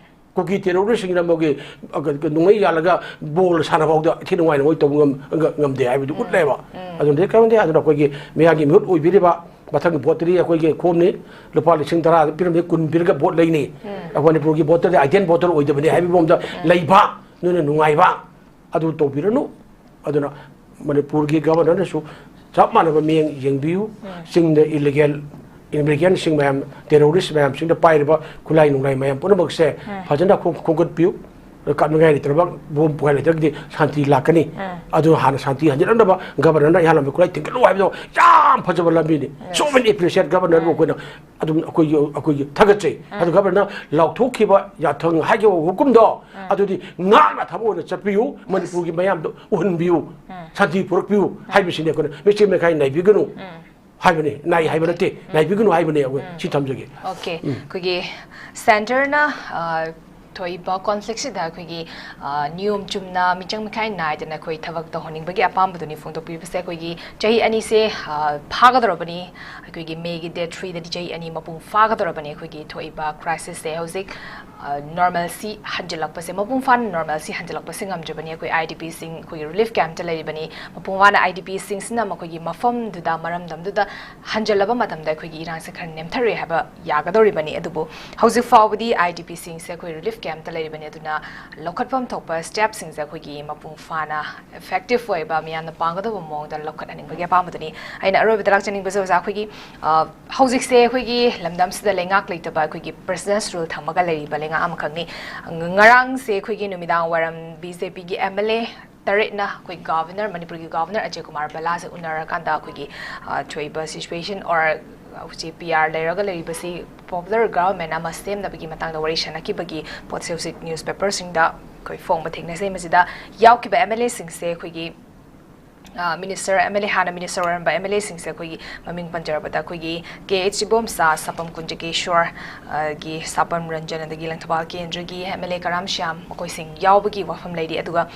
ꯀꯨꯀꯤ ꯇꯦꯔꯣꯔꯤꯁꯁꯤꯡꯅ ꯃꯣꯏꯒꯤ, ꯑ, ꯅꯣꯡꯃꯩ ꯌꯥꯜꯂꯒ ꯕꯣꯜ ꯁꯥꯟꯅꯐꯥꯎꯗ ꯏꯊꯤ ꯅꯨꯡꯉꯥꯏꯅ ꯃꯣꯏ ꯇꯧꯕ ꯉꯝ-, ꯉ-, ꯉꯝꯗꯦ ꯍꯥꯏꯕꯗꯨ ꯎꯠꯂꯦꯕ꯫ ꯑꯗꯨꯅꯗꯤ ꯈꯪꯗꯦ, ꯑꯗꯨꯅ ꯑꯩꯈꯣꯏꯒꯤ ꯃꯤꯌꯥꯝꯒꯤ ꯃꯤꯍꯨꯠ ꯑꯣꯏꯕꯤꯔꯤꯕ ꯃꯊꯪꯒꯤ ꯚꯣꯠꯇꯗꯤ ꯑꯩꯈꯣꯏꯒꯤ ꯈꯣꯝꯅꯤ, ꯂꯨꯄꯥ ꯂꯤꯁꯤꯡ ꯇꯔꯥ ꯄꯤꯔꯝꯃꯤ, ꯀꯨꯟ ꯄꯤꯔꯒ ꯚꯣꯠ ꯂꯩꯅꯤ꯫ ꯑꯩꯈꯣꯏ ꯃꯅꯤꯄꯨꯔꯒꯤ ꯚꯣꯇꯔꯗꯤ ideal voter ꯑꯣꯏꯗꯕꯅꯤ ꯍꯥꯏꯕꯒꯤ ꯃꯑꯣꯡꯗ ꯂꯩꯕ, ꯅꯣꯏꯅ ꯅꯨꯡꯉꯥꯏꯕ, ꯑꯗꯨ ꯇꯧꯕꯤꯔꯅꯨ꯫ ꯑꯗꯨꯅ ꯃꯅꯤꯄꯨꯔꯒꯤ ꯒꯚꯔꯅꯔꯅꯁꯨ ꯆꯞ ꯃꯥꯟꯅꯕ ꯃꯤꯠꯌꯦꯡ ꯌꯦꯡꯕꯤꯌꯨ꯫ ꯆꯤꯡꯗ illegal immigrantꯁꯤꯡ ꯃꯌꯥꯝ, terrorist ꯃꯌꯥꯝꯁꯤꯡꯗ ꯄꯥꯏꯔꯤꯕ ꯈꯨꯠꯂꯥꯏ ꯅꯨꯡꯂꯥꯏ ꯃꯌꯥꯝ ꯄꯨꯝꯅꯃꯛꯁꯦ ꯐꯖꯅ ꯈꯣꯝ-, ꯈꯣꯝꯒꯠꯄꯤꯌꯨ꯫ ꯀꯥꯞꯅꯤꯡꯉꯥꯏ ꯂꯩꯇ꯭ꯔꯕ, ꯕꯣꯝ ꯄꯣꯈꯥꯏ ꯂꯩꯇ꯭ꯔꯒꯗꯤ ꯁꯥꯟꯇꯤ ꯂꯥꯛꯀꯅꯤ꯫ ꯑꯗꯨ ꯍꯥꯟꯅ ꯁꯥꯟꯇꯤ ꯍꯟꯖꯤꯟꯅꯕ ꯒꯚꯔꯅꯔꯅ ꯑꯌꯥꯝꯕ ꯈꯨꯠꯂꯥꯏ ꯊꯤꯡꯒꯠꯂꯨ ꯍꯥꯏꯕꯗꯣ ꯌꯥꯝ ꯐꯖꯕ ꯂꯝꯕꯤꯅꯤ꯫ So many appreciate ꯒꯚꯔꯅꯔꯕꯨ ꯑꯩꯈꯣꯏꯅ ꯑꯗꯨꯝ ꯑꯩꯈꯣꯏꯒꯤ, ꯑꯩꯈꯣꯏꯒꯤ ꯊꯥꯒꯠꯆꯩ꯫ ꯑꯗꯨ ꯒꯚꯔꯅꯔ ꯂꯥꯎꯊꯣꯛꯈꯤꯕ ꯌꯥꯊꯪ ꯍꯥꯏꯈꯤꯕ ꯍꯨꯀꯨꯝꯗꯣ ꯑꯗꯨꯗꯤ ꯉꯥꯛꯅ ꯊꯕꯛ ꯑꯣꯏꯅ ꯆꯠꯄꯤꯌꯨ, ꯃꯅꯤꯄꯨꯔꯒꯤ ꯃꯌꯥꯝꯗ ꯎꯍꯟꯕꯤꯌꯨ, ꯁꯥꯟꯇꯤ ꯄꯨꯔꯛꯄꯤꯌꯨ ꯍꯥꯏꯕꯁꯤꯅꯤ ꯑꯩꯈꯣꯏꯅ꯫ ꯃꯤꯆꯤꯝ ꯃꯤꯈꯥꯏ ꯅꯥꯏꯕꯤꯒꯅꯨ ꯍꯥꯏꯕꯅꯤ, ꯅꯥꯏ ꯍꯥꯏꯕ ꯅꯠꯇꯦ, ꯅꯥꯏꯕꯤꯒꯅꯨ ꯍꯥꯏꯕꯅꯤ꯫ ꯑꯩꯈꯣꯏ ꯁꯤ ꯊꯝꯖꯒꯦ꯫ ꯑꯣꯀꯦ, ꯑꯩꯈꯣꯏꯒꯤ centreꯅ, ꯑ, ꯊꯣꯛꯏꯕ conflictꯁꯤꯗ ꯑꯩꯈꯣꯏꯒꯤ, ꯑ, ꯅꯤꯌꯣꯝ ꯆꯨꯝꯅ ꯃꯤꯆꯪ ꯃꯤꯈꯥꯏ ꯅꯥꯏꯗꯅ ꯑꯩꯈꯣꯏ ꯊꯕꯛ ꯇꯧꯍꯟꯅꯤꯡꯕꯒꯤ ꯑꯄꯥꯝꯕꯗꯨꯅꯤ ꯐꯣꯡꯗꯣꯛꯄꯤꯕꯁꯦ꯫ ꯑꯩꯈꯣꯏꯒꯤ ꯆꯍꯤ ꯑꯅꯤꯁꯦ, ꯑ, ꯐꯥꯒꯗꯧꯔꯕꯅꯤ꯫ ꯑꯩꯈꯣꯏꯒꯤ Mayꯒꯤ date threeꯗꯗꯤ ꯆꯍꯤ ꯑꯅꯤ ꯃꯄꯨꯡ ꯐꯥꯒꯗꯧꯔꯕꯅꯤ ꯑꯩꯈꯣꯏꯒꯤ ꯊꯣꯛꯏꯕ crisisꯁꯦ꯫ ꯍꯧꯖꯤꯛ, ꯅꯣꯔꯃꯦꯜꯁꯤ ꯍꯟꯖꯤꯜꯂꯛꯄꯁꯦ, ꯃꯄꯨꯡ ꯐꯥꯅ ꯅꯣꯔꯃꯦꯜꯁꯤ ꯍꯟꯖꯤꯜꯂꯛꯄꯁꯤ ꯉꯝꯗ꯭ꯔꯤꯕꯅꯤ꯫ ꯑꯩꯈꯣꯏ ꯑꯥꯏ ꯗꯤ ꯄꯤꯁꯤꯡ ꯑꯩꯈꯣꯏꯒꯤ ꯔꯤꯂꯤꯐ ꯀꯦꯝꯞꯇ ꯂꯩꯔꯤꯕꯅꯤ꯫ ꯃꯄꯨꯡ ꯐꯥꯅ ꯑꯥꯏ ꯗꯤ ꯄꯤꯁꯤꯡꯁꯤꯅ ꯃꯈꯣꯏꯒꯤ ꯃꯐꯝꯗꯨꯗ, ꯃꯔꯝꯗꯝꯗꯨꯗ ꯍꯟꯖꯤꯜꯂꯕ ꯃꯇꯝꯗ ꯑꯩꯈꯣꯏꯒꯤ ꯏꯔꯥꯡꯁꯦ ꯈꯔ ꯅꯦꯝꯊꯔꯛꯑꯦ ꯍꯥꯏꯕ ꯌꯥꯒꯗꯧꯔꯤꯕꯅꯤ꯫ ꯑꯗꯨꯕꯨ ꯍꯧꯖꯤꯛ ꯐꯥꯎꯕꯗꯤ ꯑꯥꯏ ꯗꯤ ꯄꯤꯁꯤꯡꯁꯦ ꯑꯩꯈꯣꯏ ꯔꯤꯂꯤꯐ ꯀꯦꯝꯞꯇ ꯂꯩꯔꯤꯕꯅꯤ꯫ ꯑꯗꯨꯅ ꯂꯧꯈꯠꯐꯝ ꯊꯣꯛꯄ ꯁ꯭ꯇꯦꯞꯁꯤꯡꯁꯦ ꯑꯩꯈꯣꯏꯒꯤ ꯃꯄꯨꯡ ꯐꯥꯅ ꯏꯐꯦꯛꯇꯤꯚ ꯑꯣꯏꯕ, ꯃꯤꯌꯥꯝꯅ ꯄꯥꯝꯒꯗꯧꯕ ꯃꯑꯣꯡꯗ ꯂꯧꯈꯠꯍꯟꯅꯤꯡꯕꯒꯤ ꯑꯄꯥꯝꯕꯗꯨꯅꯤ꯫ ꯑꯩꯅ ꯑꯔꯣꯏꯕꯗ ꯂꯥꯛꯆꯅꯤꯡꯕꯁꯦ, ꯑꯣꯖꯥ, ꯑꯩꯈꯣꯏꯒꯤ, ꯑ, ꯍꯧꯖꯤꯛꯁꯦ ꯑꯩꯈꯣꯏꯒꯤ ꯂꯝꯗꯝꯁꯤꯗ ꯂꯩꯉꯥꯛ ꯂꯩꯇꯕ, ꯑꯩꯈꯣꯏꯒꯤ ꯄ꯭ꯔꯦꯁꯤꯗꯦꯟꯁ ꯔꯨꯜ ꯊꯝꯃꯒ ꯂꯩꯔꯤꯕ ꯂꯩꯉꯥꯛ ꯑꯃꯈꯛꯅꯤ꯫ ꯉꯔꯥꯡꯁꯦ ꯑꯩꯈꯣꯏꯒꯤ ꯅꯨꯃꯤꯗꯥꯡ ꯋꯥꯏꯔꯝ ꯕꯤ ꯖꯦ ꯄꯤꯒꯤ ꯑꯦꯝ ꯑꯦꯜ ꯑꯦ ꯇꯔꯦꯠꯅ ꯑꯩꯈꯣꯏ ꯒꯣꯚꯔꯅꯔ, ꯃꯅꯤꯄꯨꯔꯒꯤ ꯒꯣꯚꯔꯅꯔ ꯑꯖꯌ ꯀꯨꯃꯥꯔ ꯚꯜꯂꯥꯁꯦ ꯎꯅꯔꯀꯥꯟꯗ ꯑꯩꯈꯣꯏꯒꯤ, ꯑ, ꯊꯣꯛꯏꯕ ꯁꯤꯆꯨꯋꯦꯁꯟ ꯑꯣꯔ ꯍꯧꯖꯤꯛ ꯄꯤ ꯑꯥꯔ ꯂꯩꯔꯒ ꯂꯩꯔꯤꯕꯁꯤ ꯄꯣꯄꯨꯂꯔ ꯒꯣꯚꯔꯟꯃꯦꯟ ꯑꯃ ꯁꯦꯝꯅꯕꯒꯤ ꯃꯇꯥꯡꯗ ꯋꯥꯔꯤ ꯁꯥꯟꯅꯈꯤꯕꯒꯤ ꯄꯣꯠꯁꯦ ꯍꯧꯖꯤꯛ ꯅ꯭ꯌꯨꯁꯄꯦꯄꯔꯁꯤꯡꯗ ꯑꯩꯈꯣꯏ ꯐꯣꯡꯕ ꯊꯦꯡꯅꯖꯩ꯫ ꯃꯁꯤꯗ ꯌꯥꯎꯈꯤꯕ ꯑꯦꯝ ꯑꯦꯜ ꯑꯦꯁꯤꯡꯁꯦ ꯑꯩꯈꯣꯏꯒꯤ, ꯑ, ꯃꯤꯅꯤꯁꯇꯔ, ꯑꯦꯝ ꯑꯦꯜ ꯑꯦ, ꯍꯥꯟꯅ ꯃꯤꯅꯤꯁꯇꯔ ꯑꯣꯏꯔꯝꯕ ꯑꯦꯝ ꯑꯦꯜ ꯑꯦꯁꯤꯡꯁꯦ ꯑꯩꯈꯣꯏꯒꯤ ꯃꯃꯤꯡ ꯄꯟꯖꯔꯕꯗ ꯑꯩꯈꯣꯏꯒꯤ ꯀꯦ ꯑꯩꯆ ꯏꯕꯣꯝꯆꯥ, ꯁꯥꯄꯝ ꯀꯨꯟꯖꯀꯦꯁꯣꯔ, ꯑ, ꯒꯤ ꯁꯥꯄꯝ ꯔꯟꯖꯟ, ꯑꯗꯒꯤ ꯂꯪꯊꯕꯥꯜ ꯀꯦꯟꯗ꯭ꯔꯒꯤ ꯑꯦꯝ ꯑꯦꯜ ꯑꯦ ꯀꯔꯥꯝ ꯁ꯭ꯌꯥꯝ, ꯃꯈꯣꯏꯁꯤꯡ ꯌꯥꯎꯕꯒꯤ ꯋꯥꯐꯝ ꯂꯩꯔꯤ꯫ ꯑꯗꯨꯒ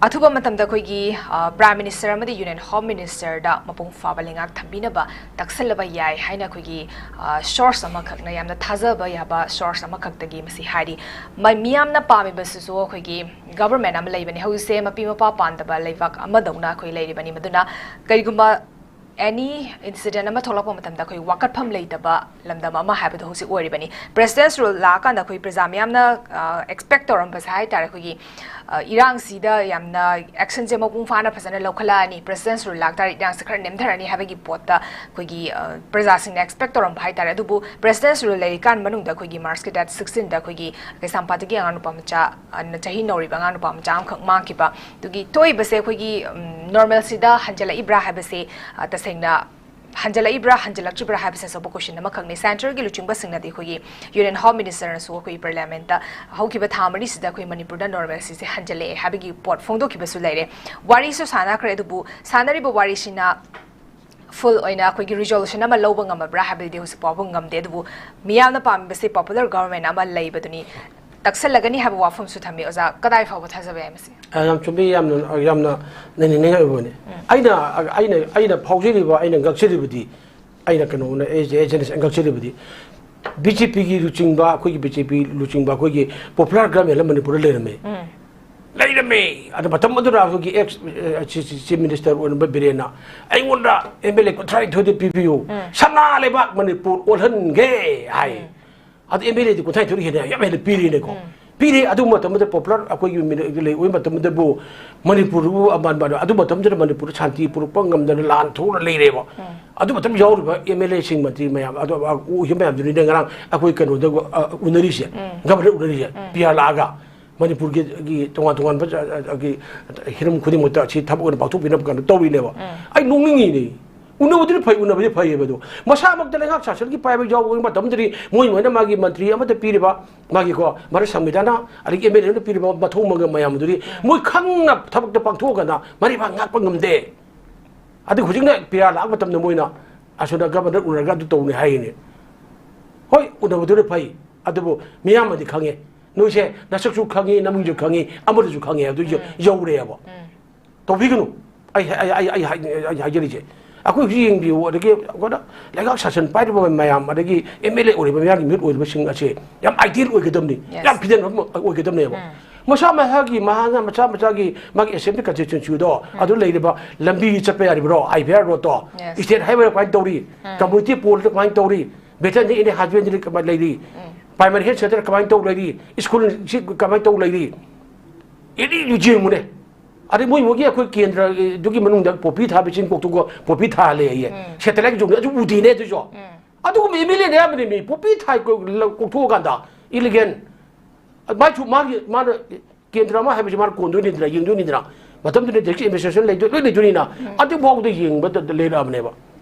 ꯑꯊꯨꯕ ꯃꯇꯝꯗ ꯑꯩꯈꯣꯏꯒꯤ, ꯑ, ꯄ꯭ꯔꯥꯏꯝ ꯃꯤꯅꯤꯁꯇꯔ ꯑꯃꯗꯤ ꯌꯨꯅꯤꯌꯟ ꯍꯣꯝ ꯃꯤꯅꯤꯁꯇꯔꯗ ꯃꯄꯨꯡ ꯐꯥꯕ ꯂꯩꯉꯥꯛ ꯊꯝꯕꯤꯅꯕ ꯇꯛꯁꯜꯂꯕ ꯌꯥꯏ ꯍꯥꯏꯅ ꯑꯩꯈꯣꯏꯒꯤ, ꯑ, ꯁꯣꯔꯁ ꯑꯃꯈꯛꯅ, ꯌꯥꯝꯅ ꯊꯥꯖꯕ ꯌꯥꯕ ꯁꯣꯔꯁ ꯑꯃꯈꯛꯇꯒꯤ ꯃꯁꯤ ꯍꯥꯏꯔꯤ꯫ ꯃ-, ꯃꯤꯌꯥꯝꯅ ꯄꯥꯝꯃꯤꯕꯁꯤꯁꯨ ꯑꯩꯈꯣꯏꯒꯤ ꯒꯚꯔꯟꯃꯦꯟ ꯑꯃ ꯂꯩꯕꯅꯤ꯫ ꯍꯧꯖꯤꯛꯁꯦ ꯃꯄꯤ ꯃꯄꯥ ꯄꯥꯟꯗꯕ ꯂꯩꯕꯥꯛ ꯑꯃꯗꯧꯅ ꯑꯩꯈꯣꯏ ꯂꯩꯔꯤꯕꯅꯤ꯫ ꯃꯗꯨꯅ ꯀꯔꯤꯒꯨꯝꯕ ꯑꯦꯅꯤ ꯏꯟꯁꯤꯗꯦꯟ ꯑꯃ ꯊꯣꯛꯂꯛꯄ ꯃꯇꯝꯗ ꯑꯩꯈꯣꯏ ꯋꯥꯀꯠꯐꯝ ꯂꯩꯇꯕ ꯂꯝꯗꯝ ꯑꯃ ꯍꯥꯏꯕꯗꯣ ꯍꯧꯖꯤꯛ ꯑꯣꯏꯔꯤꯕꯅꯤ꯫ ꯄ꯭ꯔꯦꯁꯤꯗꯦꯟꯁ ꯔꯨꯜ ꯂꯥꯛꯑꯀꯥꯟꯗ ꯑꯩꯈꯣꯏ ꯄ꯭ꯔꯖꯥ ꯃꯤꯌꯥꯝꯅ, ꯑ, ꯑꯦꯛꯁꯄꯦꯛ ꯇꯧꯔꯝꯕꯁꯦ ꯍꯥꯏ ꯇꯥꯔꯦ, ꯑꯩꯈꯣꯏꯒꯤ, ꯑ, ꯏꯔꯥꯡꯁꯤꯗ ꯌꯥꯝꯅ ꯑꯦꯛꯁꯟꯁꯦ ꯃꯄꯨꯡ ꯐꯥꯅ ꯐꯖꯅ ꯂꯧꯈꯠꯂꯛꯑꯅꯤ, ꯄ꯭ꯔꯦꯁꯤꯗꯦꯟꯁ ꯔꯨꯜ ꯂꯥꯛꯇꯥꯔꯗꯤ ꯏꯔꯥꯡꯁꯦ ꯈꯔ ꯅꯦꯝꯊꯔꯅꯤ ꯍꯥꯏꯕꯒꯤ ꯄꯣꯠꯇ ꯑꯩꯈꯣꯏꯒꯤ, ꯑ, ꯄ꯭ꯔꯖꯥꯁꯤꯡꯅ ꯑꯦꯛꯁꯄꯦꯛ ꯇꯧꯔꯝꯕ ꯍꯥꯏ ꯇꯥꯔꯦ꯫ ꯑꯗꯨꯕꯨ ꯄ꯭ꯔꯦꯁꯤꯗꯦꯟꯁ ꯔꯨꯜ ꯂꯩꯔꯤꯀꯥꯟ ꯃꯅꯨꯡꯗ ꯑꯩꯈꯣꯏꯒꯤ ꯃꯥꯔꯁꯀꯤ ꯗꯦꯠ ꯁꯤꯛꯁꯇꯤꯟꯗ ꯑꯩꯈꯣꯏꯒꯤ ꯀꯩꯁꯥꯝꯄꯥꯠꯇꯒꯤ ꯑꯉꯥꯡ ꯅꯨꯄꯥ ꯃꯆꯥ, ꯑ, ꯆꯍꯤ ꯅꯧꯔꯤꯕ ꯑꯉꯥꯡ ꯅꯨꯄꯥ ꯃꯆꯥ ꯑꯃꯈꯛ ꯃꯥꯡꯈꯤꯕ꯫ ꯑꯗꯨꯒꯤ ꯊꯣꯛꯏꯕꯁꯦ ꯑꯩꯈꯣꯏꯒꯤ, ꯎꯝ, ꯅꯣꯔꯃꯦꯜꯁꯤꯗ ꯍꯟꯖꯤꯜꯂꯛꯏꯕ꯭ꯔꯥ ꯍꯥꯏꯕꯁꯦ, ꯑ, ꯇꯁꯦꯡꯅ ꯍꯟꯖꯤꯜꯂꯛꯏꯕ꯭ꯔꯥ, ꯍꯟꯖꯤꯜꯂꯛꯇ꯭ꯔꯤꯕ꯭ꯔꯥ ꯍꯥꯏꯕꯁꯦ ꯑꯆꯧꯕ ꯀꯣꯏꯁꯟ ꯑꯃꯈꯛꯅꯤ꯫ ꯁꯦꯟꯇ꯭ꯔꯦꯜꯒꯤ ꯂꯨꯆꯤꯡꯕꯁꯤꯡꯅꯗꯤ ꯑꯩꯈꯣꯏꯒꯤ ꯌꯨꯅꯤꯌꯟ ꯍꯣꯝ ꯃꯤꯅꯤꯁꯇꯔꯅꯁꯨ ꯑꯩꯈꯣꯏꯒꯤ ꯄꯥꯔꯂꯤꯌꯥꯃꯦꯟꯠꯇ ꯍꯧꯈꯤꯕ ꯊꯥ ꯃꯔꯤꯁꯤꯗ ꯑꯩꯈꯣꯏ ꯃꯅꯤꯄꯨꯔꯗ ꯅꯣꯔꯃꯦꯜꯁꯤꯁꯦ ꯍꯟꯖꯤꯜꯂꯛꯑꯦ ꯍꯥꯏꯕꯒꯤ ꯄꯣꯠ ꯐꯣꯡꯗꯣꯛꯈꯤꯕꯁꯨ ꯂꯩꯔꯦ꯫ ꯋꯥꯔꯤꯁꯨ ꯁꯥꯟꯅꯈ꯭ꯔꯦ, ꯑꯗꯨꯕꯨ ꯁꯥꯟꯅꯔꯤꯕ ꯋꯥꯔꯤꯁꯤꯅ ꯐꯨꯜ ꯑꯣꯏꯅ ꯑꯩꯈꯣꯏꯒꯤ ꯔꯤꯖꯣꯂꯨꯁꯟ ꯑꯃ ꯂꯧꯕ ꯉꯝꯃꯕ꯭ꯔꯥ ꯍꯥꯏꯕꯗꯨꯗꯤ ꯍꯧꯖꯤꯛ ꯐꯥꯎꯕ ꯉꯝꯗꯦ꯫ ꯑꯗꯨꯕꯨ ꯃꯤꯌꯥꯝꯅ ꯄꯥꯝꯃꯤꯕꯁꯦ ꯄꯣꯄꯨꯂꯔ ꯒꯚꯔꯟꯃꯦꯟ ꯑꯃ ꯂꯩꯕꯗꯨꯅꯤ꯫ ꯇꯛꯁꯜꯂꯒꯅꯤ ꯍꯥꯏꯕ ꯋꯥꯐꯝꯁꯨ ꯊꯝꯃꯤ꯫ ꯑꯣꯖꯥ, ꯀꯗꯥꯏ ꯐꯥꯎꯕ ꯊꯥꯖꯕ ꯌꯥꯏ ꯃꯁꯤ? ꯑ, ꯌꯥꯝ ꯆꯨꯝꯃꯤ, ꯌꯥꯝꯅ, ꯌꯥꯝꯅ ꯅꯩꯅꯅꯤꯡꯉꯥꯏ ꯑꯣꯏꯕ ꯋꯥꯅꯤ꯫ ꯎꯝ꯫ ꯑꯩꯅ, ꯑꯩꯅ, ꯑꯩꯅ ꯐꯥꯎꯖꯔꯤꯕ, ꯑꯩꯅ ꯉꯛꯆꯔꯤꯕꯗꯤ, ꯑꯩꯅ ꯀꯩꯅꯣꯅ, ꯑꯦ-, ꯑꯦ-, ꯑꯩꯅ ꯉꯛꯆꯔꯤꯕꯗꯤ, ꯕꯤ ꯖꯦ ꯄꯤꯒꯤ ꯂꯨꯆꯤꯡꯕ, ꯑꯩꯈꯣꯏꯒꯤ ꯕꯤ ꯖꯦ ꯄꯤ ꯂꯨꯆꯤꯡꯕ, ꯑꯩꯈꯣꯏꯒꯤ ꯄꯣꯄꯨꯂꯔ ꯒꯚꯔꯟꯃꯦꯟꯠ ꯑꯃ ꯃꯅꯤꯄꯨꯔꯗ ꯂꯩꯔꯝꯃꯦ꯫ ꯂꯩꯔꯝꯃꯦ꯫ ꯑꯗ ꯃꯇꯝ ꯑꯗꯨꯗ ꯑꯩꯈꯣꯏꯒꯤ ꯑꯦꯛꯁ ꯆꯤꯐ ꯃꯤꯅꯤꯁꯇꯔ ꯑꯣꯏꯔꯝꯕ ꯕꯤꯔꯦꯟꯅ ꯑꯩꯉꯣꯟꯗ ꯑꯦꯝ ꯑꯦꯜ ꯑꯦ ꯀꯨꯟꯊ꯭ꯔꯥ ꯅꯤꯊꯣꯏꯗ ꯄꯤꯕꯤꯌꯨ, ꯁꯅꯥ ꯂꯩꯕꯥꯛ ꯃꯅꯤꯄꯨꯔ ꯑꯣꯜꯍꯟꯒꯦ ꯍꯥꯏ꯫ ꯑꯗꯨ ꯑꯦꯝ ꯑꯦꯜ ꯑꯦꯗꯤ ꯀꯨꯟꯊ꯭ꯔꯥ ꯅꯤꯊꯣꯏ ꯍꯦꯟꯅ ꯌꯥꯝ ꯍꯦꯟꯅ ꯄꯤꯔꯤꯅꯦꯀꯣ꯫ ꯄꯤꯔꯤ꯫ ꯑꯗꯨ ꯃꯇꯝꯗ ꯄꯣꯄꯨꯂꯔ ꯑꯩꯈꯣꯏꯒꯤ ꯃꯤꯅ-, ꯂꯩ ꯑꯣꯏꯕ ꯃꯇꯝꯗꯕꯨ ꯃꯅꯤꯄꯨꯔꯕꯨ ꯑꯃ-, ꯑꯃ-, ꯑꯗꯨ ꯃꯇꯝꯗꯨꯗ ꯃꯅꯤꯄꯨꯔꯗ ꯁꯥꯟꯇꯤ ꯄꯨꯔꯛꯄ ꯉꯝꯗꯅ ꯂꯥꯟ ꯊꯣꯛꯅ ꯂꯩꯔꯦꯕ꯫ ꯑꯗꯨ ꯃꯇꯝ ꯌꯥꯎꯔꯤꯕ ꯑꯦꯝ ꯑꯦꯜ ꯑꯦꯁꯤꯡ, ꯃꯟꯇ꯭ꯔꯤ ꯃꯌꯥꯝ ꯑꯗꯨ, ꯑ, ꯎꯈꯤꯕ ꯃꯌꯥꯝꯗꯨꯅꯤꯅꯦ ꯉꯔꯥꯡ ꯑꯩꯈꯣꯏ ꯀꯩꯅꯣꯗ, ꯑ, ꯎꯅꯔꯤꯁꯦ, ꯒꯚꯔꯅꯔ ꯎꯅꯔꯤꯁꯦ, ꯄꯤ ꯑꯥꯔ ꯂꯥꯛꯑꯒ꯫ ꯃꯅꯤꯄꯨꯔꯒꯤ ꯒꯤ ꯇꯣꯉꯥꯟ ꯇꯣꯉꯥꯟꯕ ꯖ-, ꯖ-, ꯒꯤ ꯍꯤꯔꯝ ꯈꯨꯗꯤꯡꯃꯛꯇ ꯑꯁꯤ ꯊꯕꯛ ꯑꯣꯏꯅ ꯄꯥꯡꯊꯣꯛꯄꯤꯅꯕ ꯀꯩꯅꯣ ꯇꯧꯔꯤꯅꯦꯕ꯫ ꯑꯩ ꯅꯣꯛꯅꯤꯡꯉꯤꯅꯦ꯫ ꯎꯅꯕꯗꯨꯗꯤ ꯐꯩ, ꯎꯅꯕꯗꯤ ꯐꯩꯌꯦꯕ꯫ ꯑꯗꯣ ꯃꯁꯥꯃꯛꯇ ꯂꯩꯉꯥꯛ ꯁꯥꯁꯟꯒꯤ ꯄꯥꯏꯕ ꯌꯥꯎꯕ ꯃꯇꯝꯗꯗꯤ ꯃꯣꯏ ꯃꯣꯏꯅ ꯃꯥꯒꯤ ꯃꯟꯇ꯭ꯔꯤ ꯑꯃꯗ ꯄꯤꯔꯤꯕ ꯃꯥꯒꯤꯀꯣ, ꯚꯥꯔꯠ ꯁꯪꯕꯤꯙꯥꯟꯅ ꯑꯗꯒꯤ ꯑꯦꯝ ꯑꯦꯜ ꯑꯦꯅ ꯄꯤꯔꯤꯕ ꯃꯊꯧ ꯃꯉꯝ ꯃꯌꯥꯝ ꯑꯗꯨꯗꯤ ꯃꯣꯏ ꯈꯪꯅ ꯊꯕꯛꯇ ꯄꯥꯡꯊꯣꯛꯑꯀꯥꯟꯗ ꯃꯔꯩꯕꯥꯛ ꯉꯥꯛꯄ ꯉꯝꯗꯦ꯫ ꯑꯗꯨ ꯍꯧꯖꯤꯛꯅ ꯄꯤ ꯑꯥꯔ ꯂꯥꯛꯄ ꯃꯇꯝꯗ ꯃꯣꯏꯅ ꯑꯁꯣꯝꯗ ꯒꯚꯔꯅꯔ ꯎꯅꯔꯒ ꯑꯗꯨ ꯇꯧꯅꯤ ꯍꯥꯏꯔꯤꯅꯦ꯫ ꯍꯣꯏ, ꯎꯅꯕꯗꯨꯅ ꯐꯩ, ꯑꯗꯨꯕꯨ ꯃꯤꯌꯥꯝꯅꯗꯤ ꯈꯪꯉꯦ, ꯅꯣꯏꯁꯦ ꯅꯁꯛꯁꯨ ꯈꯪꯉꯤ, ꯅꯃꯤꯡꯁꯨ ꯈꯪꯉꯤ, ꯑꯃꯗꯨꯁꯨ ꯈꯪꯉꯦ ꯍꯥꯏꯕꯗꯨ ꯌꯧ-, ꯎꯝ꯫ ꯌꯧꯔꯦꯕ꯫ ꯎꯝ꯫ ꯇꯧꯕꯤꯒꯅꯨ꯫ ꯑꯩ, ꯑꯩ, ꯑꯩ, ꯑꯩ ꯍꯥꯏ-, ꯑꯩ ꯍꯥꯏꯖꯔꯤꯁꯦ, ꯑꯩꯈꯣꯏ ꯍꯧꯖꯤꯛ ꯌꯦꯡꯕꯤꯌꯨ, ꯑꯗꯒꯤ ꯑꯩꯈꯣꯏꯅ ꯂꯩꯉꯥꯛ ꯁꯥꯁꯟ ꯄꯥꯏꯔꯤꯕ ꯃꯌꯥꯝ, ꯑꯗꯒꯤ ꯑꯦꯝ ꯑꯦꯜ ꯑꯦ ꯑꯣꯏꯔꯤꯕ ꯃꯌꯥꯝꯒꯤ ꯃꯤꯍꯨꯠ ꯑꯣꯏꯔꯤꯕꯁꯤꯡ ꯑꯁꯦ ꯌꯥꯝ ꯑꯥꯏꯗꯤꯌꯦꯜ ꯑꯣꯏꯒꯗꯕꯅꯤ, Yes. ꯌꯥꯝ ꯐꯤꯗꯟ ꯑꯃ ꯑꯣꯏꯒꯗꯕꯅꯦꯕ꯫ ꯎꯝ꯫ ꯃꯁꯥ ꯃꯁꯥꯒꯤ, ꯃꯍꯥꯛꯅ ꯃꯆꯥ ꯃꯆꯥꯒꯤ ꯃꯥꯒꯤ ꯑꯦꯁꯦꯝꯕ꯭ꯂꯤ ꯀꯟꯁꯇꯤꯇ꯭ꯋꯦꯟꯁꯤꯗꯣ, ꯎꯝ꯫ ꯑꯗꯨ ꯂꯩꯔꯤꯕ ꯂꯝꯕꯤ ꯆꯠꯄ ꯌꯥꯔꯤꯕ꯭ꯔꯣ? ꯑꯥꯏ ꯚꯤ ꯑꯥꯔ ꯔꯣꯗꯇꯣ, Yes. ꯏꯁꯇꯦꯠ ꯍꯥꯏꯋꯦ ꯀꯃꯥꯏꯅ ꯇꯧꯔꯤ? ꯎꯝ꯫ ꯀꯝꯃ꯭ꯌꯨꯅꯤꯇꯤ ꯄꯣꯜꯗ ꯀꯃꯥꯏꯅ ꯇꯧꯔꯤ? ꯚꯦꯇꯔꯅꯔꯤ ꯑꯦꯟ ꯍꯁꯕꯦꯟꯗꯔꯤ ꯀꯃꯥꯏꯅ ꯂꯩꯔꯤ? ꯎꯝ꯫ ꯄ꯭ꯔꯥꯏꯃꯥꯔꯤ ꯍꯦꯜꯊ ꯁꯦꯟꯇꯔ ꯀꯃꯥꯏꯅ ꯇꯧ ꯂꯩꯔꯤ? ꯁ꯭ꯀꯨꯜꯁꯤ ꯀꯃꯥꯏꯅ ꯇꯧ ꯂꯩꯔꯤ? ꯑꯦꯅꯤ ꯌꯦꯡꯉꯨꯅꯦ꯫ ꯑꯗꯩ ꯃꯣꯏ ꯃꯣꯏꯒꯤ ꯑꯩꯈꯣꯏ ꯀꯦꯟꯗ꯭ꯔꯗꯨꯒꯤ ꯃꯅꯨꯡꯗ ꯄꯣꯄꯤ ꯊꯥꯕ, ꯆꯤꯡ ꯀꯣꯛꯊꯣꯛꯑꯒ ꯄꯣꯄꯤ ꯊꯥꯍꯜꯂꯦ ꯍꯥꯏꯌꯦ꯫ ꯎꯝ꯫ ꯁꯦꯇꯦꯂꯥꯏꯠ ꯌꯣꯡꯉꯦ, ꯑꯗꯨ ꯎꯗꯦꯅꯦ ꯑꯗꯨꯁꯨ꯫ ꯎꯝ꯫ ꯑꯗꯨꯒꯨꯝꯕ ꯑꯦꯝ ꯑꯦꯜ ꯑꯦꯅ ꯑꯌꯥꯝꯕꯅꯦ ꯃꯤ ꯄꯣꯄꯤ ꯊꯥꯏ ꯀꯣ-, ꯂ-, ꯀꯣꯛꯊꯣꯛꯑꯀꯥꯟꯗ ꯏꯂꯤꯒꯦꯟ꯫ ꯃꯥꯏꯁꯨ ꯃꯥꯒꯤ, ꯃꯥꯅ ꯀꯦꯟꯗ꯭ꯔ ꯑꯃ ꯍꯥꯏꯕꯁꯤ ꯃꯥꯅ ꯀꯣꯟꯗꯣꯏꯅꯤꯗꯅ, ꯌꯦꯡꯗꯣꯏꯅꯤꯗꯅ꯫ ꯃꯇꯝꯗꯨꯗ ꯗꯤꯁꯇ꯭ꯔꯤꯛ ꯑꯦꯗꯃꯤꯅꯤꯁꯇ꯭ꯔꯦꯁꯟ ꯂꯩꯗꯣꯏ-, ꯂꯣꯏ ꯂꯩꯗꯣꯏꯅꯤꯅ꯫ ꯎꯝ꯫ ꯑꯗꯨꯐꯥꯎꯗ ꯌꯦꯡꯕꯗ ꯂꯩꯔꯛꯑꯕꯅꯦꯕ꯫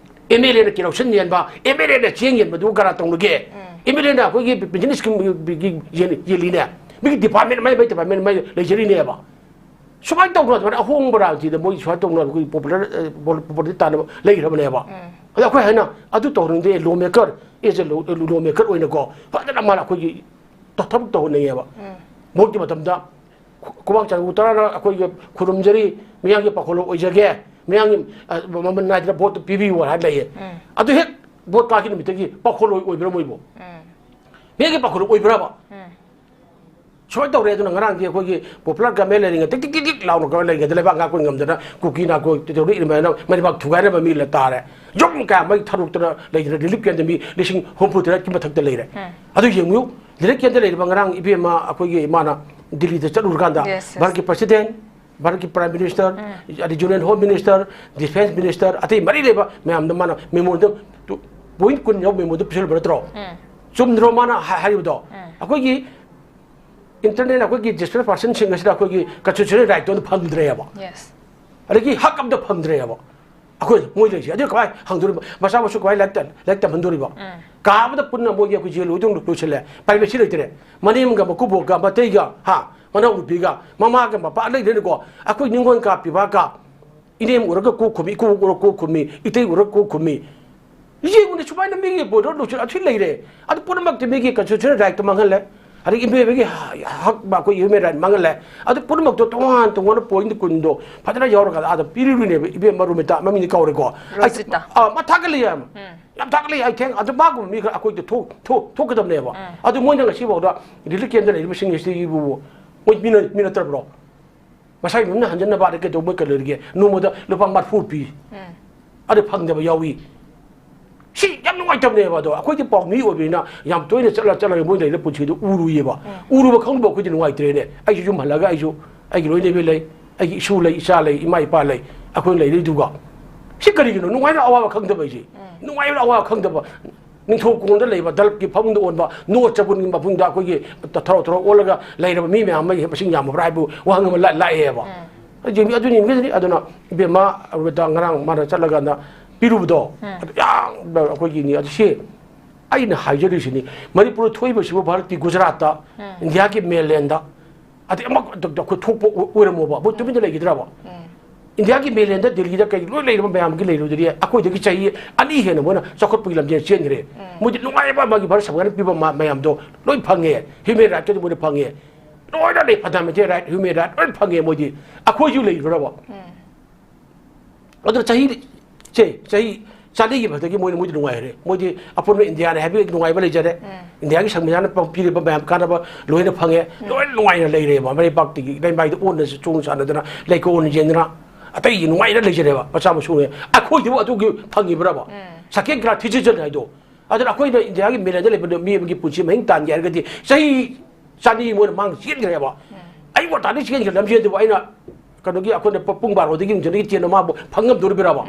ꯑꯦꯝ ꯑꯦꯜ ꯑꯦꯅ ꯀꯦꯔꯣꯁꯤꯟ ꯌꯦꯟꯕ, ꯑꯦꯝ ꯑꯦꯜ ꯑꯦꯅ ꯆꯦꯡ ꯌꯦꯟꯕꯗꯨ ꯀꯅꯥ ꯇꯧꯅꯒꯦ? ꯎꯝ꯫ ꯑꯦꯝ ꯑꯦꯜ ꯑꯦꯅ ꯑꯩꯈꯣꯏꯒꯤ ꯄꯦꯟꯁꯟ ꯁ꯭ꯀꯤꯝꯒꯤ ꯌꯦꯜ-, ꯌꯦꯜꯂꯤꯅꯦ꯫ ꯃꯤꯒꯤ ꯗꯤꯄꯥꯔꯠꯃꯦꯟ ꯃꯥꯏ ꯃꯥꯏ ꯗꯤꯄꯥꯔꯠꯃꯦꯟ ꯃꯥꯏ ꯂꯩꯖꯔꯤꯅꯦꯕ꯫ ꯁꯨꯃꯥꯏꯅ ꯇꯧꯅ ꯑꯗꯨꯃꯥꯏꯅ ꯑꯍꯣꯡꯕ ꯔꯥꯖꯅꯤꯇꯤꯗ ꯃꯣꯏ ꯁꯨꯃꯥꯏꯅ ꯇꯧꯅ ꯑꯩꯈꯣꯏꯒꯤ ꯄꯣꯄꯨꯂꯔ, ꯑ, ꯄꯣ-, ꯄꯣꯄꯨꯂꯔ ꯇꯥꯟꯅꯕ ꯂꯩꯈ꯭ꯔꯕꯅꯦꯕ꯫ ꯎꯝ꯫ ꯑꯗꯣ ꯑꯩꯈꯣꯏ ꯍꯥꯏꯅ ꯑꯗꯨ ꯇꯧꯍꯟꯅꯤꯡꯗꯦ, law maker, as a law, law maker ꯑꯣꯏꯅꯀꯣ ꯐꯖꯅ ꯃꯥꯅ ꯑꯩꯈꯣꯏꯒꯤ ꯊ-, ꯊꯕꯛ ꯇꯧꯍꯟꯅꯤꯡꯉꯦꯕ꯫ ꯎꯝ꯫ ꯃꯍꯨꯠꯀꯤ ꯃꯇꯝꯗ ꯈꯨ-, ꯈꯨꯃꯥꯡ ꯆꯥꯎꯕ ꯇꯔꯥꯅ ꯑꯩꯈꯣꯏꯒꯤ ꯈꯨꯔꯨꯝꯖꯔꯤ, ꯃꯤꯌꯥꯝꯒꯤ ꯄꯥꯈꯣꯜꯂꯣꯏ ꯑꯣꯏꯖꯒꯦ, ꯃꯤꯌꯥꯝꯒꯤ, ꯑ, ꯃꯃꯜ ꯅꯥꯏꯗꯅ ꯚꯣꯠ ꯄꯤꯕꯤꯌꯨ ꯍꯥꯏꯅ ꯂꯩꯌꯦ꯫ ꯎꯝ꯫ ꯑꯗꯨ ꯍꯦꯛ ꯚꯣꯠ ꯀꯥꯈꯤ ꯅꯨꯃꯤꯠꯇꯒꯤ ꯄꯥꯈꯣꯜꯂꯣꯏ ꯑꯣꯏꯕ꯭ꯔꯥ ꯃꯣꯏꯕꯨ? ꯎꯝ꯫ ꯃꯤꯒꯤ ꯄꯥꯈꯨꯜ ꯑꯣꯏꯕ꯭ꯔꯕ? ꯁꯨꯃꯥꯏꯅ ꯇꯧꯔꯦ꯫ ꯑꯗꯨꯅ ꯉꯔꯥꯡꯗꯤ ꯑꯩꯈꯣꯏꯒꯤ popular government ꯂꯩꯔꯤꯉꯩ ꯇꯤꯛ ꯇꯤꯛ ꯇꯤꯛ ꯇꯤꯛ ꯂꯥꯎꯅ ꯀꯧꯔ ꯂꯩꯔꯤꯉꯩꯗ ꯂꯩꯕꯥꯛ ꯉꯥꯛꯄ ꯉꯝꯗꯅ ꯀꯨꯀꯤꯅ ꯑꯩꯈꯣꯏ ꯇꯧꯔꯛꯏ ꯑꯗꯨꯃꯥꯏꯅ ꯃꯩꯕꯥꯛ ꯊꯨꯒꯥꯏꯅꯕ ꯃꯤ ꯂ ꯇꯥꯔꯦ꯫ ꯌꯨꯝ ꯀꯌꯥ ꯃꯩ ꯊꯥꯔꯣꯛꯇꯅ ꯂꯩꯗꯅ relief camp ꯗ ꯃꯤ ꯂꯤꯁꯤꯡ ꯍꯨꯝꯐꯨ ꯇꯔꯦꯠꯀꯤ ꯃꯊꯛꯇ ꯂꯩꯔꯦ꯫ ꯑꯗꯨ ꯌꯦꯡꯉꯨ, relief camp ꯗ ꯂꯩꯔꯤꯕ ꯉꯔꯥꯡ ꯏꯕꯦꯝꯃ ꯑꯩꯈꯣꯏꯒꯤ ꯏꯃꯥꯅ ꯗꯤꯜꯂꯤꯗ ꯆꯠꯂꯨꯔꯀꯥꯟꯗ Yes, yes. ꯚꯥꯔꯠꯀꯤ president, ꯚꯥꯔꯠꯀꯤ prime minister, ꯑꯗꯩ union home minister, defence minister, ꯑꯇꯩ ꯃꯔꯤ ꯂꯩꯕ ꯃꯌꯥꯝꯗ ꯃꯥꯅ memo ꯗ point ꯀꯨꯟ ꯌꯥꯎꯕ memo ꯗ ꯄꯤꯁꯜꯂꯨꯕ ꯅꯠꯇ꯭ꯔꯣ? ꯆꯨꯝꯗ꯭ꯔꯣ ꯃꯥꯅ ꯍꯥꯏ-, ꯍꯥꯏꯔꯤꯕꯗꯣ? ꯑꯩꯈꯣꯏꯒꯤ internal ꯑꯩꯈꯣꯏꯒꯤ displaced person ꯁꯤꯡ ꯑꯁꯤꯗ ꯑꯩꯈꯣꯏꯒꯤ constitutional right ꯇꯣ ꯑꯝꯇ ꯐꯪꯗ꯭ꯔꯦꯕ꯫ Yes. ꯑꯗꯒꯤ ꯍꯛ ꯑꯝꯇ ꯐꯪꯗ꯭ꯔꯦꯕ꯫ ꯑꯩꯈꯣꯏ ꯃꯣꯏ ꯂꯩꯁꯦ꯫ ꯑꯗꯨ ꯀꯃꯥꯏ ꯍꯪꯗꯣꯔꯤꯕ? ꯃꯆꯥ ꯃꯁꯨ ꯀꯃꯥꯏ ꯂꯥꯏꯔꯤꯛ ꯇꯝ-, ꯂꯥꯏꯔꯤꯛ ꯇꯝꯍꯟꯗꯣꯔꯤꯕ? ꯀꯥ ꯑꯃꯗ ꯄꯨꯟꯅ ꯃꯣꯏꯒꯤ ꯑꯩꯈꯣꯏ ꯖꯦꯜ ꯑꯣꯏꯗꯧ ꯂꯣꯏꯁꯤꯜꯂꯦ꯫ Privacy ꯂꯩꯇ꯭ꯔꯦ꯫ ꯃꯅꯦꯝꯒ ꯃꯀꯨꯕꯣꯛꯀ ꯃꯇꯩꯒ, ꯍꯥ? ꯃꯅꯥꯎꯅꯨꯄꯤꯒ, ꯃꯃꯥꯒ ꯃꯄꯥ ꯂꯩꯗ꯭ꯔꯦꯅꯦꯀꯣ꯫ ꯑꯩꯈꯣꯏ ꯅꯤꯡꯉꯣꯜ ꯀꯥ ꯄꯤꯕꯥ ꯀꯥ, ꯏꯅꯦꯝ ꯎꯔꯒ ꯀꯣꯛ ꯈꯨꯝꯃꯤ, ꯏꯀꯨꯕꯣꯛ ꯎꯔꯒ ꯀꯣꯛ ꯈꯨꯝꯃꯤ, ꯏꯇꯩ ꯎꯔꯒ ꯀꯣꯛ ꯈꯨꯝꯃꯤ꯫ ꯌꯦꯡꯉꯨꯅꯦ, ꯁꯨꯃꯥꯏꯅ ꯃꯤꯒꯤ border ꯂꯣꯏꯁꯤꯜ ꯑꯁꯤ ꯂꯩꯔꯦ꯫ ꯑꯗꯨ ꯄꯨꯝꯅꯃꯛꯇꯤ ꯃꯤꯒꯤ constitutional right ꯇꯣ ꯃꯥꯡꯍꯜꯂꯦ꯫ ꯑꯗꯒꯤ ꯏꯕꯦꯝꯃꯒꯤ ꯍꯛ, ꯑꯩꯈꯣꯏ human right ꯃꯥꯡꯍꯜꯂꯦ꯫ ꯑꯗꯨ ꯄꯨꯝꯅꯃꯛꯇꯣ ꯇꯣꯉꯥꯟ ꯇꯣꯉꯥꯟꯅ point ꯀꯨꯟꯗꯣ ꯐꯖꯅ ꯌꯥꯎꯔꯒ ꯑꯥꯗ ꯄꯤꯔꯤꯕꯅꯦꯕ꯫ ꯏꯕꯦꯝꯃ ꯔꯣꯃꯤꯇꯥ, ꯃꯃꯤꯡꯗꯤ ꯀꯥꯎꯔꯦꯀꯣ꯫ ꯑꯩ, ꯔꯣꯖꯤꯇꯥ꯫ ꯑꯥ, ꯃꯥ ꯊꯥꯒꯠꯂꯤ ꯌꯥꯝ꯫ ꯌꯥꯝ ꯊꯥꯒꯠꯂꯤ꯫ ꯑꯩ ꯊꯦꯡ-, ꯑꯗꯨ ꯃꯥꯒꯨꯝꯕ ꯃꯤ ꯈꯔ ꯑꯩꯈꯣꯏꯗ ꯊꯣꯛ-, ꯊꯣꯛ-, ꯊꯣꯛꯀꯗꯕꯅꯦꯕ꯫ ꯑꯗꯨ ꯃꯣꯏꯅ ꯉꯁꯤꯐꯥꯎꯗ relief camp ꯗ ꯂꯩꯔꯤꯕꯁꯤꯡ ꯑꯁꯤꯒꯤꯕꯨ ꯃꯣꯏ ꯃꯤ ꯅ-, ꯃꯤ ꯅꯠꯇ꯭ꯔꯕ꯭ꯔꯣ? ꯃꯁꯥꯒꯤ ꯃꯤꯡꯅ ꯍꯟꯖꯟꯅꯕ ꯑꯗꯩ ꯀꯩꯗꯧꯕ ꯀꯩ ꯂꯩꯔꯤꯒꯦ? ꯅꯣꯡꯃꯗ ꯂꯨꯄꯥ ꯃꯔꯤꯐꯨ ꯄꯤ꯫ ꯑꯗꯨ ꯐꯪꯗꯕ ꯌꯥꯎꯏ꯫ ꯁꯤ ꯌꯥꯝ ꯅꯨꯡꯉꯥꯏꯇꯕꯅꯦꯕ꯫ ꯑꯗꯣ ꯑꯩꯈꯣꯏꯗꯤ ꯄꯥꯎꯃꯤ ꯑꯣꯏꯕꯅꯤꯅ ꯌꯥꯝ ꯇꯣꯏꯅ ꯆꯠꯂ ꯆꯠꯂꯒ ꯃꯣꯏ ꯂꯩꯔꯤꯕ ꯄꯨꯟꯁꯤꯗꯨ ꯎꯔꯨꯏꯌꯦꯕ꯫ ꯎꯔꯨꯕ ꯈꯪꯕ ꯑꯩꯈꯣꯏꯗꯤ ꯅꯨꯡꯉꯥꯏꯇ꯭ꯔꯦꯅꯦ꯫ ꯑꯩꯁꯨ ꯌꯨꯝ ꯍꯜꯂꯒ ꯑꯩꯁꯨ ꯑꯩꯒꯤ ꯂꯣꯏꯅꯕꯤ ꯂꯩ, ꯑꯩꯒꯤ ꯏꯁꯨ ꯂꯩ, ꯏꯆꯥ ꯂꯩ, ꯏꯃꯥ ꯏꯄꯥ ꯂꯩ, ꯑꯩꯈꯣꯏ ꯂꯩꯔꯤꯗꯨꯒ꯫ ꯁꯤ ꯀꯔꯤꯒꯤꯅꯣ? ꯅꯨꯡꯉꯥꯏꯅ ꯑꯋꯥꯕ ꯈꯪꯗꯕ ꯑꯩꯁꯦ꯫ ꯅꯨꯡꯉꯥꯏꯅ ꯑꯋꯥꯕ ꯈꯪꯗꯕ꯫ ꯅꯤꯡꯊꯧ ꯀꯣꯡꯗ ꯂꯩꯕ ꯗꯜꯞꯀꯤ ꯐꯃꯨꯡꯗ ꯑꯣꯟꯕ ꯅꯣꯠ ꯆꯕꯨꯟꯒꯤ ꯃꯐꯨꯡꯗ ꯑꯩꯈꯣꯏꯒꯤ ꯊꯔꯣ ꯊꯔꯣ ꯑꯣꯜꯂꯒ ꯂꯩꯔꯕ ꯃꯤ ꯃꯌꯥꯝ ꯑꯃꯒꯤ ꯃꯁꯤꯡ ꯌꯥꯝꯃꯕ꯭ꯔꯥ ꯍꯥꯏꯕꯨ ꯋꯥꯍꯪ ꯑꯃ ꯂꯥ-, ꯂꯥꯛꯑꯦꯕ꯫ ꯑꯗꯨ ꯌꯦꯡꯕꯤ-, ꯑꯗꯨ ꯌꯦꯡꯕꯤꯗꯅꯤ꯫ ꯑꯗꯨꯅ ꯏꯕꯦꯝꯃ ꯔꯣꯕꯤꯇꯥ ꯉꯔꯥꯡ ꯃꯥꯅ ꯆꯠꯂꯀꯥꯟꯗ ꯄꯤꯔꯨꯕꯗꯣ, ꯑꯗꯨ ꯌꯥꯝꯅ ꯑꯩꯈꯣꯏꯒꯤꯅꯤ꯫ ꯑꯗꯨ ꯁꯤ ꯑꯩꯅ ꯍꯥꯏꯖꯔꯤꯁꯤꯅꯤ, ꯃꯅꯤꯄꯨꯔꯗ ꯊꯣꯛꯏꯕꯁꯤꯕꯨ ꯚꯥꯔꯠꯀꯤ ꯒꯨꯖꯔꯥꯠꯇ, ꯏꯟꯗꯤꯌꯥꯒꯤ mainland ꯗ, ꯑꯗꯩ ꯑꯃ ꯑꯩꯈꯣꯏ ꯊꯣꯛꯄ ꯑꯣꯏ-, ꯑꯣꯏꯔꯝꯃꯣꯕ, ꯃꯣꯏ ꯇꯨꯃꯤꯟꯅ ꯂꯩꯈꯤꯗ꯭ꯔꯕ? ꯏꯟꯗꯤꯌꯥꯒꯤ mainland ꯗ, ꯗꯦꯜꯂꯤꯗ ꯀꯩ ꯂꯣꯏ ꯂꯩꯔꯤꯕ ꯃꯌꯥꯝꯒꯤ ꯂꯩꯔꯨꯗꯗꯤ ꯑꯩꯈꯣꯏꯗꯒꯤ ꯆꯍꯤ ꯑꯅꯤ ꯍꯦꯟꯅ ꯃꯣꯏꯅ ꯆꯥꯎꯈꯠꯄꯒꯤ ꯂꯝꯖꯦꯜ ꯆꯦꯟꯈ꯭ꯔꯦ꯫ ꯃꯣꯏꯗꯤ ꯅꯨꯡꯉꯥꯏꯕ ꯃꯥꯒꯤ ꯚꯥꯔꯠ ꯁꯔꯀꯥꯔꯅ ꯄꯤꯕ ꯃ-, ꯃꯌꯥꯝꯗꯣ ꯂꯣꯏ ꯐꯪꯉꯦ, human right ꯀꯗꯤ ꯃꯣꯏꯅ ꯐꯪꯉꯦ꯫ ꯂꯣꯏꯅ ꯂꯩ, fundamental right, human right ꯂꯣꯏ ꯐꯪꯉꯦ ꯃꯣꯏꯗꯤ꯫ ꯑꯩꯈꯣꯏꯁꯨ ꯂꯩꯈ꯭ꯔꯕ? ꯑꯗꯨꯅ ꯆꯍꯤ, ꯁꯦ, ꯆꯍꯤ, ꯆꯥꯅꯤꯈꯤꯕꯗꯒꯤ ꯃꯣꯏꯅ, ꯃꯣꯏꯗꯤ ꯅꯨꯡꯉꯥꯏꯔꯦ꯫ ꯃꯣꯏꯗꯤ ꯑꯄꯨꯟꯕ ꯏꯟꯗꯤꯌꯥꯅꯤ ꯍꯥꯏꯕꯒꯤ ꯅꯨꯡꯉꯥꯏꯕ ꯂꯩꯖꯔꯦ꯫ ꯏꯟꯗꯤꯌꯥꯒꯤ ꯁꯪꯕꯤꯙꯥꯟꯅ ꯄ-, ꯄꯤꯔꯤꯕ ꯃꯌꯥꯝ ꯀꯥꯟꯅꯕ ꯂꯣꯏꯅ ꯐꯪꯉꯦ꯫ ꯂꯣꯏꯅ ꯅꯨꯡꯉꯥꯏꯅ ꯂꯩꯔꯦꯕ꯫ ꯃꯔꯩꯕꯥꯛꯇꯒꯤ ꯂꯩꯃꯥꯏꯗ ꯑꯣꯟꯅ ꯆꯣꯡ ꯁꯥꯟꯅꯗꯅ, ꯂꯩꯀꯣꯜ ꯌꯦꯡꯗꯅ, ꯑꯇꯩ ꯅꯨꯡꯉꯥꯏꯅ ꯂꯩꯖꯔꯦꯕ ꯃꯆꯥ ꯃꯁꯨ꯫ ꯑꯩꯈꯣꯏꯗꯕꯨ ꯑꯗꯨꯒꯤ ꯐꯪꯉꯤꯕ꯭ꯔꯕ? Second class citizen ꯍꯥꯏꯗꯣ꯫ ꯑꯗꯨꯅ ꯑꯩꯈꯣꯏꯅ ꯏꯟꯗꯤꯌꯥꯒꯤ ꯃꯤꯂꯟꯗ ꯂꯩꯕ ꯃꯤ ꯑꯃꯒꯤ ꯄꯨꯟꯁꯤ ꯃꯍꯤꯡ ꯇꯥꯟꯒꯦ ꯍꯥꯏꯔꯒꯗꯤ ꯆꯍꯤ ꯆꯅꯤ ꯃꯣꯏꯅ ꯃꯥꯡ ꯆꯦꯟꯈ꯭ꯔꯦꯕ꯫ ꯑꯩ ꯋꯥꯇꯥꯗꯤ ꯆꯦꯟꯈ꯭ꯔꯦ ꯂꯝꯖꯦꯟꯗꯨꯕꯨ ꯑꯩꯅ ꯀꯩꯅꯣꯒꯤ ꯑꯩꯈꯣꯏꯅ ꯄ-, ꯄꯨꯡ ꯕꯥꯔꯣꯗꯒꯤ ꯅꯨꯡꯊꯤꯜꯗꯒꯤ ꯇꯦꯟ ꯃꯥꯕꯨ ꯐꯪꯉꯝꯗꯣꯔꯤꯕ꯭ꯔꯕ?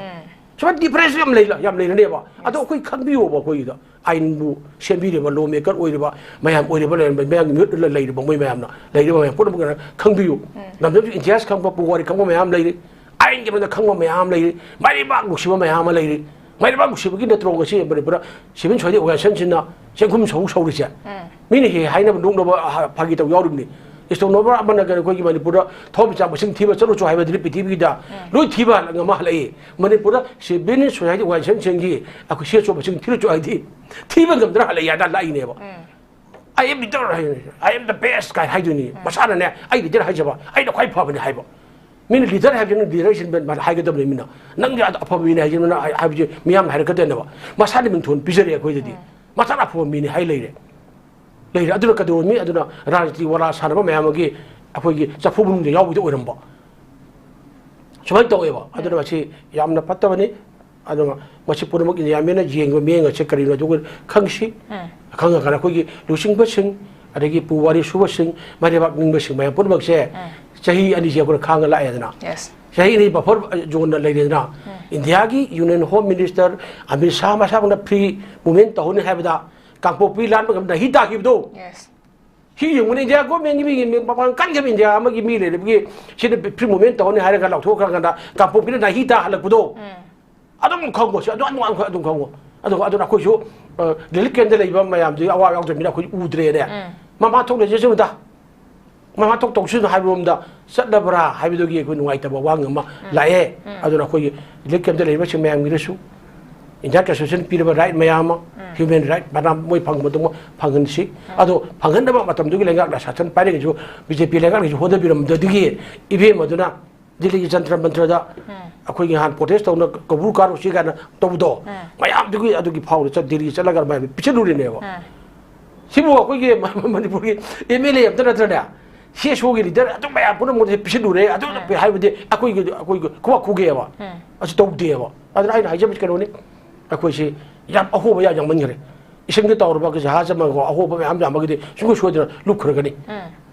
ꯁꯨꯃꯥꯏꯅ difference ꯌꯥꯝ ꯂꯩ-, ꯌꯥꯝ ꯂꯩꯔꯅꯦꯕ꯫ ꯑꯗꯣ ꯑꯩꯈꯣꯏ ꯈꯪꯕꯤꯌꯣꯕ ꯑꯩꯈꯣꯏꯒꯤꯗ꯫ ꯑꯥꯏꯟꯕꯨ ꯁꯦꯝꯕꯤꯔꯤꯕ, law maker ꯑꯣꯏꯔꯤꯕ ꯃꯌꯥꯝ ꯑꯣꯏꯔꯤꯕ ꯂꯩꯔꯝꯕ ꯃꯌꯥꯝꯒꯤ ꯃꯤꯍꯨꯠ ꯂꯩꯔꯤꯕ ꯃꯣꯏ ꯃꯌꯥꯝꯅ, ꯂꯩꯔꯤꯕ ꯃꯌꯥꯝ ꯄꯨꯝꯅꯃꯛꯅ ꯈꯪꯕꯤꯌꯨ꯫ ꯂꯝꯗꯝꯁꯤ ꯏꯇꯤꯍꯥꯁ ꯈꯪꯕ, ꯄꯨꯋꯥꯔꯤ ꯈꯪꯕ ꯃꯌꯥꯝ ꯂꯩꯔꯤ꯫ ꯑꯥꯏꯟꯒꯤ ꯃꯔꯝꯗ ꯈꯪꯕ ꯃꯌꯥꯝ ꯑꯃ ꯂꯩꯔꯤ꯫ ꯃꯥꯏꯕꯥꯛ ꯅꯨꯡꯁꯤꯕ ꯃꯌꯥꯝ ꯑꯃ ꯂꯩꯔꯤ꯫ ꯃꯥꯏꯕꯥꯛ ꯅꯨꯡꯁꯤꯕꯒꯤ ꯅꯠꯇ꯭ꯔꯣ ꯉꯁꯤ ꯃꯅꯤꯄꯨꯔꯗ civil society organization ꯁꯤꯡꯅ ꯆꯦꯡꯈꯨꯝ ꯁꯧ ꯁꯧꯔꯤꯁꯦ? ꯃꯤꯅ ꯍꯦꯛ ꯍꯥꯏꯅꯕ ꯅꯣꯛꯅꯕ, ꯑ, ꯐꯥꯒꯤ ꯇꯧ ꯌꯥꯎꯔꯤꯕꯅꯤ꯫ Stone Nova ꯑꯃꯅ ꯀꯩꯅꯣ ꯑꯩꯈꯣꯏꯒꯤ ꯃꯅꯤꯄꯨꯔꯗ ꯊꯋꯥꯏꯃꯤꯆꯥꯛ ꯃꯁꯤꯡ ꯊꯤꯕ ꯆꯠꯂꯨ ꯆꯣ ꯍꯥꯏꯕꯗꯨꯗꯤ ꯄ꯭ꯔꯤꯊꯤꯕꯤꯗ ꯂꯣꯏ ꯊꯤꯕ ꯍꯜꯂꯛ-, ꯉꯝꯃ ꯍꯜꯂꯛꯏ꯫ ꯃꯅꯤꯄꯨꯔꯗ civil society organization ꯁꯤꯡꯒꯤ ꯑꯩꯈꯣꯏ ꯁꯦꯠ ꯆꯣ ꯃꯁꯤꯡ ꯊꯤꯔꯨ ꯆꯣ ꯍꯥꯏꯗꯤ ꯊꯤꯕ ꯉꯝꯗꯅ ꯍꯜꯂꯛꯏ ꯍꯥꯏꯅ ꯂꯥꯛꯏꯅꯦꯕ꯫ "I am leader" high, "I am the best" ꯀꯥꯏ ꯍꯥꯏꯗꯣꯏꯅꯤ꯫ ꯃꯁꯥꯅꯅꯦ, "ꯑꯩ leader ꯍꯥꯏꯖꯕ, ꯑꯩꯅ ꯈ꯭ꯋꯥꯏ ꯐꯕꯅꯤ" ꯍꯥꯏꯕ꯫ ꯃꯤꯅ leader ꯍꯥꯏꯕꯁꯤ ꯅꯪ leader ꯁꯤꯟꯕ ꯍꯥꯏꯒꯗꯕꯅꯤ ꯃꯤꯅ꯫ "ꯅꯪꯗꯤ ꯑꯐꯕ ꯃꯤꯅꯤ" ꯍꯥꯏꯁꯤ ꯃꯤꯅ ꯍꯥꯏ-, ꯍꯥꯏꯕꯁꯤ ꯃꯤꯌꯥꯝꯅ ꯍꯥꯏꯔꯛꯀꯗꯣꯏꯅꯦꯕ꯫ ꯃꯁꯥꯅ ꯃꯤꯡꯊꯣꯟ ꯄꯤꯖꯔꯦ ꯑꯩꯈꯣꯏꯗꯗꯤ꯫ ꯃꯁꯥꯅ ꯑꯐꯕ ꯃꯤꯅꯤ ꯍꯥꯏ ꯂꯩꯔꯦ꯫ ꯂꯩꯔꯦ꯫ ꯑꯗꯨꯅ ꯀꯩꯗꯧꯔꯝꯃꯤ? ꯑꯗꯨꯅ ꯔꯥꯖꯅꯤꯇꯤ ꯋꯥꯂꯥ ꯁꯥꯟꯅꯕ ꯃꯌꯥꯝ ꯑꯃꯒꯤ ꯑꯩꯈꯣꯏꯒꯤ ꯆꯐꯨ ꯃꯅꯨꯡꯗ ꯌꯥꯎꯕꯗꯤ ꯑꯣꯏꯔꯝꯕ꯫ ꯁꯨꯃꯥꯏꯅ ꯇꯧꯋꯦꯕ꯫ ꯑꯗꯨꯅ ꯃꯁꯤ ꯌꯥꯝꯅ ꯐꯠꯇꯕꯅꯤ꯫ ꯑꯗꯨꯒ ꯃꯁꯤ ꯄꯨꯝꯅꯃꯛ ꯏꯟꯗꯤꯌꯥ ꯃꯤꯅ ꯌꯦꯡꯕ ꯃꯤꯠꯌꯦꯡ ꯑꯁꯦ ꯀꯔꯤꯅꯣ ꯑꯗꯨꯒ ꯈꯪꯁꯤ꯫ ꯈꯪꯉꯀꯥꯟꯗ ꯑꯩꯈꯣꯏꯒꯤ ꯂꯨꯆꯤꯡꯕꯁꯤꯡ, ꯑꯗꯒꯤ ꯄꯨꯋꯥꯔꯤ ꯁꯨꯕꯁꯤꯡ, ꯃꯥꯏꯂꯩꯕꯥꯛ ꯅꯤꯡꯕꯁꯤꯡ ꯃꯌꯥꯝ ꯄꯨꯝꯅꯃꯛꯁꯦ ꯆꯍꯤ ꯑꯅꯤꯁꯦ ꯑꯩꯈꯣꯏꯅ ꯈꯥꯡꯉ ꯂꯥꯛꯑꯦꯗꯅ꯫ Yes꯫ ꯆꯍꯤ ꯑꯅꯤ buffer zone ꯗ ꯂꯩꯔꯦꯗꯅ꯫ ꯏꯟꯗꯤꯌꯥꯒꯤ Union Home Minister Amit Shah ꯃꯁꯥꯃꯛꯅ free movement ꯇꯧꯍꯟꯅꯤ ꯍꯥꯏꯕꯗ ꯀꯥꯡꯄꯣꯛꯄꯤ ꯂꯥꯟ ꯃꯇꯝꯗ ꯍꯤ ꯇꯥꯈꯤꯕꯗꯣ꯫ Yes꯫ ꯁꯤ ꯌꯦꯡꯉꯨꯅꯦ, ꯏꯟꯗꯤꯌꯥ government ꯀꯤ ꯃꯤꯒꯤ ꯃꯤ-, ꯃꯄꯥꯡꯒꯜ ꯀꯟꯈꯤꯕ ꯏꯟꯗꯤꯌꯥ ꯑꯃꯒꯤ ꯃꯤ ꯂꯩꯔꯕꯒꯤ ꯁꯤꯗ free movement ꯇꯧꯍꯟꯅꯤ ꯍꯥꯏꯔꯒ ꯂꯥꯎꯊꯣꯛꯈ꯭ꯔꯀꯥꯟꯗ ꯀꯥꯡꯄꯣꯛꯄꯤꯗ ꯅꯥꯍꯤ ꯇꯥ ꯍꯜꯂꯛꯄꯗꯣ꯫ ꯑꯗꯨꯝ ꯈꯪꯉꯣ, ꯁꯤ ꯑꯗꯨꯝ, ꯑꯗꯨꯝ, ꯑꯗꯨꯝ ꯈꯪꯉꯣ꯫ ꯑꯗꯨꯒ, ꯑꯗꯨꯅ ꯑꯩꯈꯣꯏꯁꯨ, ꯑ, relief camp ꯗ ꯂꯩꯕ ꯃꯌꯥꯝꯗꯨꯒꯤ ꯑꯋꯥꯕ ꯌꯥꯎꯗ꯭ꯔꯕꯅꯤꯅ ꯑꯩꯈꯣꯏ ꯎꯗ꯭ꯔꯦꯅꯦ꯫ ꯃꯃꯥ ꯊꯣꯛ ꯂꯩꯖꯁꯅꯨꯗ꯫ ꯃꯃꯥ ꯊꯣꯛ ꯇꯧꯁꯅꯨ ꯍꯥꯏꯕꯔꯣꯝꯗ ꯆꯠꯂꯕ꯭ꯔꯥ ꯍꯥꯏꯕꯗꯨꯒꯤ ꯑꯩꯈꯣꯏ ꯅꯨꯡꯉꯥꯏꯇꯕ ꯋꯥ ꯑꯃ ꯂꯥꯛꯑꯦ꯫ ꯑꯗꯨꯅ ꯑꯩꯈꯣꯏꯒꯤ relief camp ꯗ ꯂꯩꯔꯤꯕꯁꯤꯡ ꯃꯌꯥꯝꯒꯤꯗꯁꯨ Indian Constitution ꯄꯤꯔꯕ right ꯃꯌꯥꯝ ꯑꯃ, human right ꯃꯌꯥꯝ ꯃꯣꯏ ꯐꯪꯕꯗꯨꯃꯛ ꯐꯪꯍꯟꯁꯤ꯫ ꯑꯗꯣ ꯐꯪꯍꯟꯅꯕ ꯃꯇꯝꯗꯨꯒꯤ ꯂꯩꯉꯥꯛꯅ ꯁꯥꯁꯟ ꯄꯥꯏꯔꯤꯉꯩꯁꯨ, ꯕꯤ ꯖꯦ ꯄꯤ ꯂꯩꯉꯥꯛꯅꯁꯨ ꯍꯣꯠꯅꯕꯤꯔꯝꯕꯗꯨꯒꯤ ꯏꯕꯦꯝ ꯑꯗꯨꯅ ꯗꯤꯜꯂꯤꯒꯤ ꯖꯟꯇ꯭ꯔ ꯃꯟꯇ꯭ꯔꯗ ꯑꯩꯈꯣꯏꯒꯤ ꯍꯥꯟ ꯄ꯭ꯔꯣꯇꯦꯁ ꯇꯧꯅ ꯀꯧꯕ꯭ꯔꯨ ꯀꯥꯔꯨꯁꯤ ꯀꯥꯏꯅ ꯇꯧꯕꯗꯣ, ꯃꯌꯥꯝꯗꯨꯒꯤ ꯑꯗꯨꯒꯤ ꯐꯥꯎꯗ ꯆꯠ ꯗꯤꯜꯂꯤ ꯆꯠꯂꯒ ꯑꯗꯨꯃꯥꯏꯅ ꯄꯤꯁꯤꯜꯂꯨꯔꯤꯅꯦꯕ꯫ ꯁꯤꯕꯨ ꯑꯩꯈꯣꯏꯒꯤ ꯃꯅꯤꯄꯨꯔꯒꯤ ꯑꯦꯝ ꯑꯦꯜ ꯑꯦ ꯑꯝꯇ ꯅꯠꯇ꯭ꯔꯅꯦ, ꯁꯤ ꯑꯦꯁ ꯑꯣꯒꯤ ꯂꯤꯗꯔ ꯑꯗꯨ ꯃꯌꯥꯝ ꯄꯨꯝꯅꯃꯛꯁꯦ ꯄꯤꯁꯤꯜꯂꯨꯔꯦ, ꯑꯗꯨ ꯍꯥꯏꯕꯗꯤ ꯑꯩꯈꯣꯏꯒꯤ ꯑꯩꯈꯣꯏꯒꯤ ꯈꯨꯕꯥꯛ ꯈꯨꯒꯦꯕ꯫ ꯑꯁꯤ ꯇꯧꯗꯦꯕ꯫ ꯑꯗꯨꯅ ꯑꯩꯅ ꯍꯥꯏꯖꯕꯁꯤ ꯀꯩꯅꯣꯅꯤ, ꯑꯩꯈꯣꯏꯁꯤ ꯌꯥꯝ ꯑꯍꯣꯕ ꯌꯥꯝ ꯌꯥꯝꯃꯟꯈ꯭ꯔꯦ꯫ ꯏꯁꯤꯡꯗ ꯇꯧꯔꯕ ꯖꯍꯥꯖ ꯑꯃꯒ ꯑꯍꯣꯕ ꯃꯌꯥꯝ ꯌꯥꯝꯃꯒꯗꯤ ꯁꯨꯡꯁꯣꯏ ꯁꯣꯏꯗꯅ ꯂꯨꯞꯈ꯭ꯔꯒꯅꯤ꯫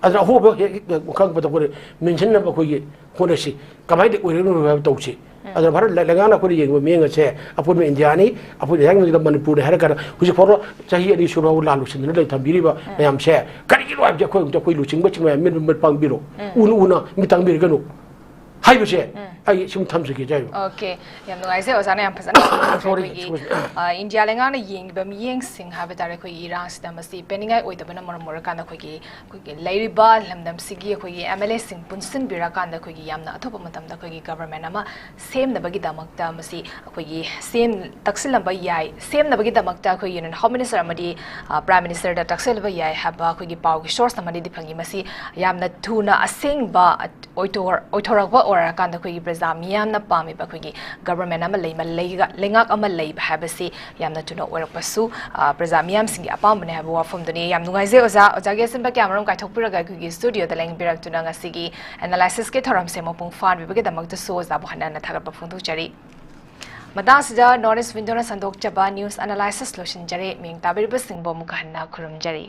ꯑꯗꯨꯅ ꯑꯍꯣꯕ ꯍꯦꯛ ꯍꯦꯛ ꯈꯪꯉꯛꯄꯗ ꯑꯩꯈꯣꯏ ꯃꯦꯟꯁꯤꯟꯅꯕ ꯑꯩꯈꯣꯏꯒꯤ ꯍꯣꯠꯅꯁꯤ꯫ ꯀꯃꯥꯏꯅ ꯑꯣꯏꯔꯛꯏꯅꯣ ꯍꯥꯏꯕ ꯇꯧꯁꯤ꯫ ꯑꯗꯨꯅ ꯚꯥꯔꯠ ꯂꯩ-, ꯂꯩꯉꯥꯛꯅ ꯑꯩꯈꯣꯏꯅ ꯌꯦꯡꯕ ꯃꯤꯠꯌꯦꯡ ꯑꯁꯦ ꯑꯄꯨꯟꯕ ꯏꯟꯗꯤꯌꯥꯅꯤ, ꯑꯄꯨꯟꯕ ꯏꯟꯗꯤꯌꯥꯒꯤ ꯃꯅꯨꯡꯗ ꯃꯅꯤꯄꯨꯔꯅꯤ ꯍꯥꯏꯔ ꯀꯥꯟꯗ ꯍꯧꯖꯤꯛ ꯐꯥꯎꯕ ꯆꯍꯤ ꯑꯅꯤ ꯁꯨꯔꯕ ꯂꯥꯜ ꯂꯨꯁꯤꯟꯗꯅ ꯂꯩ ꯊꯝꯕꯤꯔꯤꯕ ꯃꯌꯥꯝꯁꯦ ꯀꯔꯤꯒꯤꯅꯣ ꯍꯥꯏꯕꯁꯦ ꯑꯩꯈꯣꯏ ꯑꯝꯇ ꯑꯩꯈꯣꯏ ꯂꯨꯆꯤꯡꯕꯁꯤꯡ ꯃꯌꯥꯝ ꯃꯤꯠ, ꯃꯤꯠ ꯄꯥꯡꯕꯤꯔꯣ꯫ ꯎꯅ ꯎꯅ ꯃꯤꯠ ꯇꯥꯡꯕꯤꯔꯒꯅꯨ ꯍꯥꯏꯕꯁꯦ ꯑꯩ ꯁꯨꯝ ꯊꯝꯖꯒꯦ ꯍꯥꯏꯕ꯫ ꯑꯣꯀꯦ, ꯌꯥꯝ ꯅꯨꯡꯉꯥꯏꯖꯩ ꯑꯣꯖꯥꯅ ꯌꯥꯝ ꯐꯖꯅ ꯈꯪꯗꯣꯛꯈ꯭ꯔꯦ꯫ Sorry, ꯑꯩꯈꯣꯏꯒꯤ, ꯑ, ꯏꯟꯗꯤꯌꯥ ꯂꯩꯉꯥꯛꯅ ꯌꯦꯡꯉꯤꯕ ꯃꯤꯠꯌꯦꯡꯁꯤꯡ ꯍꯥꯏꯕ ꯇꯥꯔꯦ, ꯑꯩꯈꯣꯏꯒꯤ ꯏꯔꯥꯡꯁꯤꯗ ꯃꯁꯤ ꯄꯦꯟꯅꯤꯡꯉꯥꯏ ꯑꯣꯏꯗꯕꯅ ꯃꯔꯝ ꯑꯣꯏꯔꯀꯥꯟꯗ ꯑꯩꯈꯣꯏꯒꯤ, ꯑꯩꯈꯣꯏꯒꯤ ꯂꯩꯔꯤꯕ ꯂꯝꯗꯝꯁꯤꯒꯤ ꯑꯩꯈꯣꯏꯒꯤ ꯑꯦꯝ ꯑꯦꯜ ꯑꯦꯁꯤꯡ ꯄꯨꯟꯁꯤꯟꯕꯤꯔꯀꯥꯟꯗ ꯑꯩꯈꯣꯏꯒꯤ ꯌꯥꯝꯅ ꯑꯊꯨꯕ ꯃꯇꯝꯗ ꯑꯩꯈꯣꯏꯒꯤ ꯒꯕꯔꯃꯦꯟ ꯑꯃ ꯁꯦꯝꯅꯕꯒꯤꯗꯃꯛꯇ ꯃꯁꯤ ꯑꯩꯈꯣꯏꯒꯤ ꯁꯦꯝ ꯇꯛꯁꯤꯜꯂꯝꯕ ꯌꯥꯏ, ꯁꯦꯝꯅꯕꯒꯤꯗꯃꯛꯇ ꯑꯩꯈꯣꯏ ꯌꯨꯅꯤꯌꯟ ꯍꯣꯝ ꯃꯤꯅꯤꯁꯇꯔ ꯑꯃꯗꯤ, ꯑ, ꯄ꯭ꯔꯥꯏꯝ ꯃꯤꯅꯤꯁꯇꯔꯗ ꯇꯛꯁꯤꯜꯂꯕ ꯌꯥꯏ ꯍꯥꯏꯕ ꯑꯩꯈꯣꯏꯒꯤ ꯄꯥꯎꯒꯤ ꯁꯣꯔꯁ ꯑꯃꯗꯤ ꯐꯪꯉꯤ꯫ ꯃꯁꯤ ꯌꯥꯝꯅ ꯊꯨꯅ ꯑꯁꯦꯡꯕ ꯑꯣꯏꯊꯣꯔ-, ꯑꯣꯏꯊꯣꯔꯛꯄ ꯑꯣꯏꯔꯀꯥꯟꯗ ꯑꯩꯈꯣꯏꯒꯤ ꯄ꯭ꯔꯖꯥ ꯃꯤꯌꯥꯝꯅ ꯄꯥꯝꯃꯤꯕ ꯑꯩꯈꯣꯏꯒꯤ ꯒꯕꯔꯃꯦꯟ ꯑꯃ ꯂꯩꯕ, ꯂꯩꯒ-, ꯂꯩꯉꯥꯛ ꯑꯃ ꯂꯩꯕ ꯍꯥꯏꯕꯁꯤ ꯌꯥꯝꯅ ꯊꯨꯅ ꯑꯣꯏꯔꯛꯄꯁꯨ, ꯑ, ꯄ꯭ꯔꯖꯥ ꯃꯤꯌꯥꯝꯁꯤꯡꯒꯤ ꯑꯄꯥꯝꯕꯅꯦ ꯍꯥꯏꯕ ꯋꯥꯐꯝꯗꯨꯅꯤ꯫ ꯌꯥꯝ ꯅꯨꯡꯉꯥꯏꯖꯩ ꯑꯣꯖꯥ, ꯑꯣꯖꯥꯒꯤ ꯑꯁꯤꯟꯕ ꯀꯌꯥꯃꯔꯨꯝ ꯀꯥꯏꯊꯣꯛꯄꯤꯔꯒ ꯑꯩꯈꯣꯏꯒꯤ ꯁ꯭ꯇꯨꯗꯤꯑꯣꯗ ꯂꯦꯡꯕꯤꯔꯛꯇꯨꯅ ꯉꯁꯤꯒꯤ ꯑꯦꯅꯥꯂꯥꯏꯁꯤꯁꯀꯤ ꯊꯧꯔꯝꯁꯦ ꯃꯄꯨꯡ ꯐꯥꯍꯟꯕꯤꯕꯒꯤꯗꯃꯛꯇꯁꯨ ꯑꯣꯖꯥꯕꯨ ꯍꯟꯅ ꯍꯟꯅ ꯊꯥꯒꯠꯄ ꯐꯣꯡꯗꯣꯛꯆꯔꯤ꯫ ꯃꯇꯥꯡꯁꯤꯗ ꯅꯣꯔꯠ ꯏꯁ ꯋꯤꯟꯗꯣꯅ ꯁꯟꯗꯣꯛꯆꯕ ꯅ꯭ꯌꯨꯁ ꯑꯦꯅꯥꯂꯥꯏꯁꯤꯁ ꯂꯣꯏꯁꯤꯟꯖꯔꯦ꯫ ꯃꯤꯡ ꯇꯥꯕꯤꯔꯤꯕꯁꯤꯡꯕꯨ ꯑꯃꯨꯛꯀ ꯍꯟꯅ ꯈꯨꯔꯨꯝꯖꯔꯤ꯫